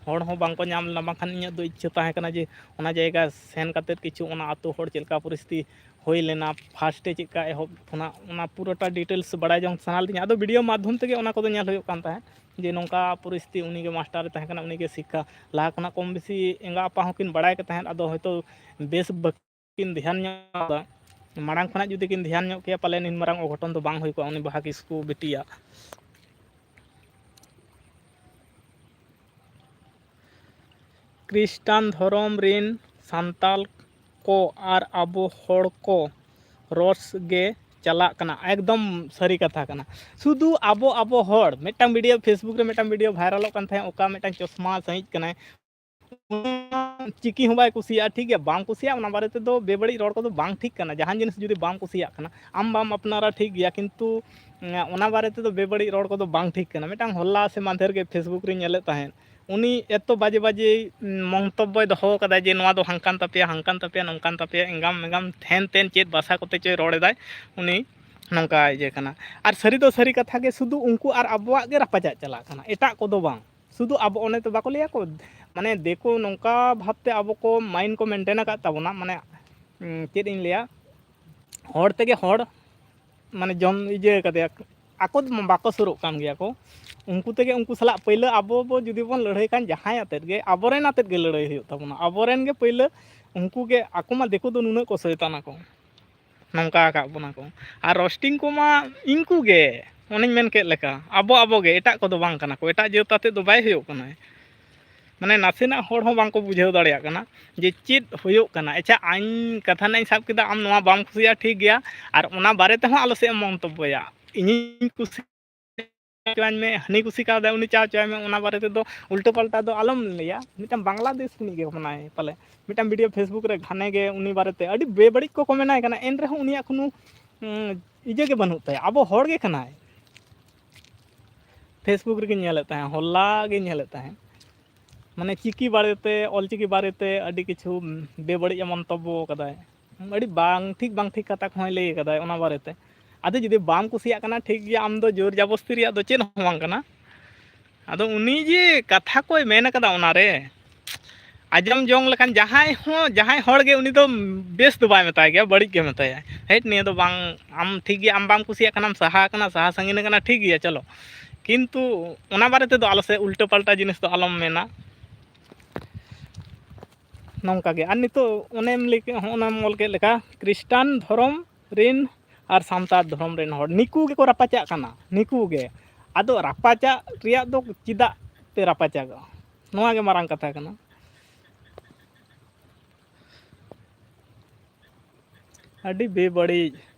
ᱦᱚᱲ ᱦᱚᱸ ᱵᱟᱝ ᱠᱚ ᱧᱟᱢ ᱞᱮᱱᱟ, ᱵᱟᱝᱠᱷᱟᱱ ᱤᱧᱟᱹᱜ ᱫᱚ ᱤᱪᱪᱷᱟᱹ ᱛᱟᱦᱮᱸ ᱠᱟᱱᱟ ᱡᱮ ᱚᱱᱟ ᱡᱟᱭᱜᱟ ᱥᱮᱱ ᱠᱟᱛᱮᱫ ᱠᱤᱪᱷᱩ ᱚᱱᱟ ᱟᱹᱛᱩ ᱦᱚᱲ ᱪᱮᱫ ᱞᱮᱠᱟ ᱯᱚᱨᱤᱥᱛᱷᱤᱛᱤ ᱦᱩᱭ ᱞᱮᱱᱟ, ᱯᱷᱟᱥᱴᱮ ᱪᱮᱫ ᱞᱮᱠᱟ ᱮᱦᱚᱵ ᱠᱷᱚᱱᱟᱜ, ᱚᱱᱟ ᱯᱩᱨᱟᱹᱴᱟ ᱰᱤᱴᱮᱞᱥ ᱵᱟᱲᱟᱭ ᱡᱚᱝ ᱥᱟᱱᱟ ᱞᱤᱫᱤᱧᱟ᱾ ᱟᱫᱚ ᱵᱷᱤᱰᱤᱭᱳ ᱢᱟᱫᱽᱫᱷᱚᱢ ᱛᱮᱜᱮ ᱚᱱᱟ ᱠᱚᱫᱚ ᱧᱮᱞ ᱦᱩᱭᱩᱜ ᱠᱟᱱ ᱛᱟᱦᱮᱸᱫ ᱡᱮ ᱱᱚᱝᱠᱟ ᱯᱚᱨᱤᱥᱛᱷᱤᱛᱤ, ᱩᱱᱤᱜᱮ ᱢᱟᱥᱴᱟᱨᱮ ᱛᱟᱦᱮᱸ ᱠᱟᱱᱟ, ᱩᱱᱤᱜᱮ ᱥᱤᱠᱠᱷᱟ ᱞᱟᱦᱟ ᱠᱷᱚᱱᱟᱜ ᱠᱚᱢ ᱵᱮᱥᱤ ᱮᱸᱜᱟ ᱟᱯᱟ ᱦᱚᱸᱠᱤᱱ ᱵᱟᱲᱟᱭ ᱜᱮ ᱛᱟᱦᱮᱸᱫ᱾ ᱟᱫᱚ ᱦᱚᱭᱛᱳ ᱵᱮᱥ ᱵᱟᱹᱠᱤᱱ ᱫᱷᱮᱭᱟᱱ ᱧᱚᱜ ᱠᱟᱫᱟ, ᱢᱟᱲᱟᱝ ᱠᱷᱚᱱᱟᱜ ᱡᱩᱫᱤ ᱠᱤᱱ ᱫᱷᱮᱭᱟᱱ ᱧᱚᱜ ᱠᱮᱭᱟ, ᱯᱟᱞᱮᱱ ᱱᱤᱱ ᱢᱟᱨᱟᱝ ᱚᱜᱷᱚᱴᱚᱱ ᱫᱚ ᱵᱟᱝ ᱦᱩᱭ ᱠᱚᱜᱼᱟ ᱩᱱᱤ ᱵᱟᱦᱟ ᱠᱤᱥᱠᱩ ᱵᱤᱴᱤᱭᱟᱜ᱾ ᱠᱷᱨᱤᱥᱴᱟᱱ ᱫᱷᱚᱨᱚᱢ ᱨᱤᱱ ᱥᱟᱱᱛᱟᱞ ᱠᱚ ᱟᱨ ᱟᱵᱚ ᱦᱚᱲ ᱠᱚ ᱨᱚᱥ ᱜᱮ ᱪᱟᱞᱟᱜ ᱠᱟᱱᱟ᱾ ᱮᱠᱫᱚᱢ ᱥᱟᱹᱨᱤ ᱠᱟᱛᱷᱟ ᱠᱟᱱᱟ᱾ ᱥᱩᱫᱷᱩ ᱟᱵᱚ ᱟᱵᱚ ᱦᱚᱲ, ᱢᱤᱫᱴᱟᱝ ᱵᱷᱤᱰᱤᱭᱳ, ᱯᱷᱮᱥᱵᱩᱠ ᱨᱮ ᱢᱤᱫᱴᱟᱝ ᱵᱷᱤᱰᱤᱭᱳ ᱵᱷᱟᱭᱨᱟᱞᱚᱜ ᱠᱟᱱ ᱛᱟᱦᱮᱸᱫ, ᱚᱠᱟ ᱢᱤᱫᱴᱟᱝ ᱪᱚᱥᱢᱟ ᱥᱟᱺᱦᱤᱡ ᱠᱟᱱᱟᱭ, ᱪᱤᱠᱤ ᱦᱚᱸ ᱵᱟᱭ ᱠᱩᱥᱤᱭᱟᱜᱼᱟ, ᱴᱷᱤᱠ ᱜᱮᱭᱟ, ᱵᱟᱝ ᱠᱩᱥᱤᱭᱟᱜᱼᱟ, ᱚᱱᱟ ᱵᱟᱨᱮ ᱛᱮᱫᱚ ᱵᱮᱵᱟᱹᱲᱤᱡ ᱨᱚᱲ ᱠᱚᱫᱚ ᱵᱟᱝ ᱴᱷᱤᱠ ᱠᱟᱱᱟ᱾ ᱡᱟᱦᱟᱱ ᱡᱤᱱᱤᱥ ᱡᱩᱫᱤ ᱵᱟᱢ ᱠᱩᱥᱤᱭᱟᱜ ᱠᱟᱱᱟ, ᱟᱢ ᱵᱟᱢ ᱟᱯᱱᱟᱨᱟ, ᱴᱷᱤᱠ ᱜᱮᱭᱟ, ᱠᱤᱱᱛᱩ, ᱮᱸ, ᱚᱱᱟ ᱵᱟᱨᱮ ᱛᱮᱫᱚ ᱵᱮᱵᱟᱹᱲᱤᱡ ᱨᱚᱲ ᱠᱚᱫᱚ ᱵᱟᱝ ᱴᱷᱤᱠ ᱠᱟᱱᱟ᱾ ᱢᱤᱫᱴᱟᱝ ᱦᱚᱞᱟ ᱥᱮ ᱢᱟᱫᱷᱮᱨ ᱜᱮ ᱯᱷᱮᱥᱵᱩᱠ ᱨᱤᱧ ᱧᱮᱞᱮᱫ ᱛᱟᱦᱮᱸᱫ, ᱩᱱᱤ ᱮᱛᱚ ᱵᱟᱡᱮ ᱵᱟᱡᱮ, ᱩᱸ, ᱢᱚᱱᱛᱚᱵᱵᱚᱭ ᱫᱚᱦᱚ ᱠᱟᱫᱟ ᱡᱮ ᱱᱚᱣᱟ ᱫᱚ ᱦᱟᱝᱠᱟᱱ ᱛᱟᱯᱮᱭᱟ, ᱦᱟᱝᱠᱟᱱ ᱛᱟᱯᱮᱭᱟ, ᱱᱚᱝᱠᱟᱱ ᱛᱟᱯᱮᱭᱟ, ᱮᱸᱜᱟᱢ ᱢᱮᱸᱜᱟᱢ ᱦᱮᱱ ᱛᱮᱱ ᱪᱮᱫ ᱵᱷᱟᱥᱟ ᱠᱚᱛᱮ ᱪᱚᱭ ᱨᱚᱲ ᱮᱫᱟᱭ, ᱩᱱᱤ ᱱᱚᱝᱠᱟ ᱤᱭᱟᱹ ᱠᱟᱱᱟ᱾ ᱟᱨ ᱥᱟᱹᱨᱤ ᱫᱚ ᱥᱟᱹᱨᱤ ᱠᱟᱛᱷᱟ ᱜᱮ, ᱥᱩᱫᱷᱩ ᱩᱱᱠᱩ ᱟᱨ ᱟᱵᱚᱣᱟᱜ ᱜᱮ ᱨᱟᱯᱟᱪᱟᱜ ᱪᱟᱞᱟᱜ ᱠᱟᱱᱟ, ᱮᱴᱟᱜ ᱠᱚᱫᱚ ᱵᱟᱝ᱾ ᱥᱩᱫᱷᱩ ᱟᱵᱚ, ᱚᱱᱮ ᱛᱚ ᱵᱟᱠᱚ ᱞᱟᱹᱭᱟ ᱠᱚ, ᱢᱟᱱᱮ, ᱫᱤᱠᱩ ᱱᱚᱝᱠᱟ ᱵᱷᱟᱵᱽᱛᱮ ᱟᱵᱚ ᱠᱚ ᱢᱟᱭᱤᱱᱰ ᱠᱚ ᱢᱮᱱᱴᱮᱱ ᱟᱠᱟᱫ ᱛᱟᱵᱚᱱᱟ, ᱢᱟᱱᱮ, ᱩᱸ, ᱪᱮᱫ ᱤᱧ ᱞᱟᱹᱭᱟ, ᱦᱚᱲ ᱛᱮᱜᱮ ᱦᱚᱲ, ᱢᱟᱱᱮ, ᱡᱚᱢ ᱤᱭᱟᱹ ᱠᱟᱫᱮᱭᱟ, ᱟᱠᱚ ᱫᱚ ᱵᱟᱠᱚ ᱥᱩᱨᱩᱜ ᱠᱟᱱ ᱜᱮᱭᱟ ᱠᱚ᱾ ᱩᱱᱠᱩ ᱛᱮᱜᱮ, ᱩᱱᱠᱩ ᱥᱟᱞᱟᱜ ᱯᱟᱹᱭᱞᱟᱹ ᱟᱵᱚ ᱵᱚ ᱡᱩᱫᱤ ᱵᱚᱱ ᱞᱟᱹᱲᱦᱟᱹᱭ ᱠᱷᱟᱱ, ᱡᱟᱦᱟᱸᱭ ᱟᱛᱮᱫ ᱜᱮ, ᱟᱵᱚᱨᱮᱱ ᱟᱛᱮᱫ ᱜᱮ ᱞᱟᱹᱲᱦᱟᱹᱭ ᱦᱩᱭᱩᱜ ᱛᱟᱵᱚᱱᱟ᱾ ᱟᱵᱚᱨᱮᱱ ᱜᱮ ᱯᱟᱹᱭᱞᱟᱹ, ᱩᱱᱠᱩ ᱜᱮ, ᱟᱠᱚ ᱢᱟ ᱫᱤᱠᱩ ᱫᱚ ᱱᱩᱱᱟᱹᱜ ᱠᱚ ᱥᱚᱭᱛᱟᱱᱟ ᱠᱚ, ᱱᱚᱝᱠᱟ ᱟᱠᱟᱫ ᱵᱚᱱᱟ ᱠᱚ᱾ ᱟᱨ ᱨᱳᱥᱴᱤᱝ ᱠᱚᱢᱟ ᱤᱱᱠᱩ ᱜᱮ, ᱚᱱᱮᱧ ᱢᱮᱱ ᱠᱮᱫ ᱞᱮᱠᱟ, ᱟᱵᱚ ᱟᱵᱚ ᱜᱮ, ᱮᱴᱟᱜ ᱠᱚᱫᱚ ᱵᱟᱝ ᱠᱟᱱᱟ ᱠᱚ, ᱮᱴᱟᱜ ᱡᱟᱹᱛ ᱟᱛᱮᱫ ᱫᱚ ᱵᱟᱭ ᱦᱩᱭᱩᱜ ᱠᱟᱱᱟᱭ᱾ ᱢᱟᱱᱮ, ᱱᱟᱥᱮᱱᱟᱜ ᱦᱚᱲ ᱦᱚᱸ ᱵᱟᱝ ᱠᱚ ᱵᱩᱡᱷᱟᱹᱣ ᱫᱟᱲᱮᱭᱟᱜ ᱠᱟᱱᱟ ᱡᱮ ᱪᱮᱫ ᱦᱩᱭᱩᱜ ᱠᱟᱱᱟ᱾ ᱟᱪᱪᱷᱟ, ᱟᱹᱧ ᱠᱟᱛᱷᱟ ᱨᱮᱱᱟᱜ ᱤᱧ ᱥᱟᱵ ᱠᱮᱫᱟ, ᱟᱢ ᱱᱚᱣᱟ ᱵᱟᱢ ᱠᱩᱥᱤᱭᱟᱜᱼᱟ, ᱴᱷᱤᱠ ᱜᱮᱭᱟ, ᱟᱨ ᱚᱱᱟ ᱵᱟᱨᱮ ᱛᱮᱦᱚᱸ ᱟᱞᱚ ᱥᱮᱫ ᱮᱢ ᱢᱚᱱᱛᱚᱵᱵᱚᱭᱟ᱾ ᱤᱧᱤᱧ ᱠᱩᱥᱤ ᱦᱚᱪᱚᱣᱟᱹᱧ ᱢᱮ, ᱦᱟᱹᱱᱤ ᱠᱩᱥᱤ ᱠᱟᱣᱫᱟᱭ, ᱩᱱᱤ ᱪᱟ ᱦᱚᱪᱚᱣᱟᱭ ᱢᱮ, ᱚᱱᱟ ᱵᱟᱨᱮ ᱛᱮᱫᱚ ᱩᱞᱴᱟᱹ ᱯᱟᱞᱴᱟ ᱫᱚ ᱟᱞᱚᱢ ᱞᱟᱹᱭᱟ᱾ ᱢᱤᱫᱴᱟᱝ ᱵᱟᱝᱞᱟᱫᱮᱥ ᱨᱤᱱᱤᱡ ᱜᱮ ᱠᱟᱱᱟᱭ ᱯᱟᱞᱮ, ᱢᱤᱫᱴᱟᱝ ᱵᱷᱤᱰᱤᱭᱳ ᱯᱷᱮᱥᱵᱩᱠ ᱨᱮ ᱜᱷᱟᱱᱮ ᱜᱮ ᱩᱱᱤ ᱵᱟᱨᱮᱛᱮ ᱟᱹᱰᱤ ᱵᱮᱵᱟᱹᱲᱤᱡ ᱠᱚ ᱠᱚᱢᱮᱱᱴ ᱟᱭ ᱠᱟᱱᱟ, ᱮᱱ ᱨᱮᱦᱚᱸ ᱩᱱᱤᱭᱟᱜ ᱠᱳᱱᱳ, ᱩᱸ, ᱤᱭᱟᱹ ᱜᱮ ᱵᱟᱹᱱᱩᱜ ᱛᱟᱭᱟ᱾ ᱟᱵᱚ ᱦᱚᱲ ᱜᱮ ᱠᱟᱱᱟᱭ᱾ ᱯᱷᱮᱥᱵᱩᱠ ᱨᱮᱜᱮᱧ ᱧᱮᱞᱮᱫ ᱛᱟᱦᱮᱸᱫ, ᱦᱚᱞᱟ ᱜᱮᱧ ᱧᱮᱞᱮᱫ ᱛᱟᱦᱮᱸᱫ, ᱢᱟᱱᱮ, ᱪᱤᱠᱤ ᱵᱟᱨᱮᱛᱮ, ᱚᱞᱪᱤᱠᱤ ᱵᱟᱨᱮᱛᱮ ᱟᱹᱰᱤ ᱠᱤᱪᱷᱩ ᱵᱮᱵᱟᱹᱲᱤᱡ ᱮ ᱢᱚᱱᱛᱚᱵᱵᱚ ᱠᱟᱫᱟᱭ, ᱟᱹᱰᱤ ᱵᱟᱝ ᱴᱷᱤᱠ, ᱵᱟᱝ ᱴᱷᱤᱠ ᱠᱟᱛᱷᱟ ᱠᱚᱦᱚᱸᱭ ᱞᱟᱹᱭ ᱠᱟᱫᱟᱭ ᱚᱱᱟ ᱵᱟᱨᱮᱛᱮ᱾ ᱟᱫᱚ ᱡᱩᱫᱤ ᱵᱟᱢ ᱠᱩᱥᱤᱭᱟᱜ ᱠᱟᱱᱟ, ᱴᱷᱤᱠ ᱜᱮᱭᱟ, ᱟᱢ ᱫᱚ ᱡᱳᱨ ᱡᱟᱵᱚᱥᱛᱤ ᱨᱮᱭᱟᱜ ᱫᱚ ᱪᱮᱫ ᱦᱚᱸ ᱵᱟᱝ ᱠᱟᱱᱟ᱾ ᱟᱫᱚ ᱩᱱᱤ ᱡᱮ ᱠᱟᱛᱷᱟ ᱠᱚᱭ ᱢᱮᱱ ᱠᱟᱫᱟ ᱚᱱᱟᱨᱮ, ᱟᱸᱡᱚᱢ ᱡᱚᱝ ᱞᱮᱠᱟᱱ ᱡᱟᱦᱟᱸᱭ ᱦᱚᱸ, ᱡᱟᱦᱟᱸᱭ ᱦᱚᱲ ᱜᱮ ᱩᱱᱤ ᱫᱚ ᱵᱮᱥ ᱫᱚ ᱵᱟᱭ ᱢᱮᱛᱟᱭ ᱜᱮᱭᱟ, ᱵᱟᱹᱲᱤᱡ ᱜᱮ ᱢᱮᱛᱟᱭᱟ᱾ ᱦᱮᱴ, ᱱᱤᱭᱟᱹ ᱫᱚ ᱵᱟᱝ, ᱟᱢ ᱴᱷᱤᱠ ᱜᱮᱭᱟ, ᱟᱢ ᱵᱟᱢ ᱠᱩᱥᱤᱭᱟᱜ ᱠᱟᱱᱟᱢ, ᱥᱟᱦᱟ ᱟᱠᱟᱱᱟ, ᱥᱟᱦᱟ ᱥᱟᱺᱜᱤᱧ ᱟᱠᱟᱱᱟ, ᱴᱷᱤᱠ ᱜᱮᱭᱟ, ᱪᱚᱞᱚ, ᱠᱤᱱᱛᱩ ᱚᱱᱟ ᱵᱟᱨᱮ ᱛᱮᱫᱚ ᱟᱞᱚ ᱥᱮ ᱩᱞᱴᱟᱹ ᱯᱟᱞᱴᱟ ᱡᱤᱱᱤᱥ ᱫᱚ ᱟᱞᱚᱢ ᱢᱮᱱᱟ᱾ ᱱᱚᱝᱠᱟ ᱜᱮ᱾ ᱟᱨ ᱱᱤᱛᱚᱜ ᱚᱱᱮᱢ ᱞᱟᱹᱭ ᱠᱮᱫ, ᱦᱚᱸᱜᱼᱚ ᱱᱟᱢ ᱚᱞ ᱠᱮᱫ ᱞᱮᱠᱟ, ᱠᱷᱨᱤᱥᱴᱟᱱ ᱫᱷᱚᱨᱚᱢ ᱨᱮᱱ ᱟᱨ ᱥᱟᱱᱛᱟᱲ ᱫᱷᱚᱨᱚᱢ ᱨᱮᱱ ᱦᱚᱲ, ᱱᱤᱠᱩ ᱜᱮᱠᱚ ᱨᱟᱯᱟᱪᱟᱜ ᱠᱟᱱᱟ, ᱱᱤᱠᱩ ᱜᱮ᱾ ᱟᱫᱚ ᱨᱟᱯᱟᱪᱟᱜ ᱨᱮᱭᱟᱜ ᱫᱚ ᱪᱮᱫᱟᱜ ᱯᱮ ᱨᱟᱯᱟᱪᱟᱜᱚᱜᱼᱟ? ᱱᱚᱣᱟ ᱜᱮ ᱢᱟᱨᱟᱝ ᱠᱟᱛᱷᱟ ᱠᱟᱱᱟ᱾ ᱟᱹᱰᱤ ᱵᱮᱵᱟᱹᱲᱤᱡ,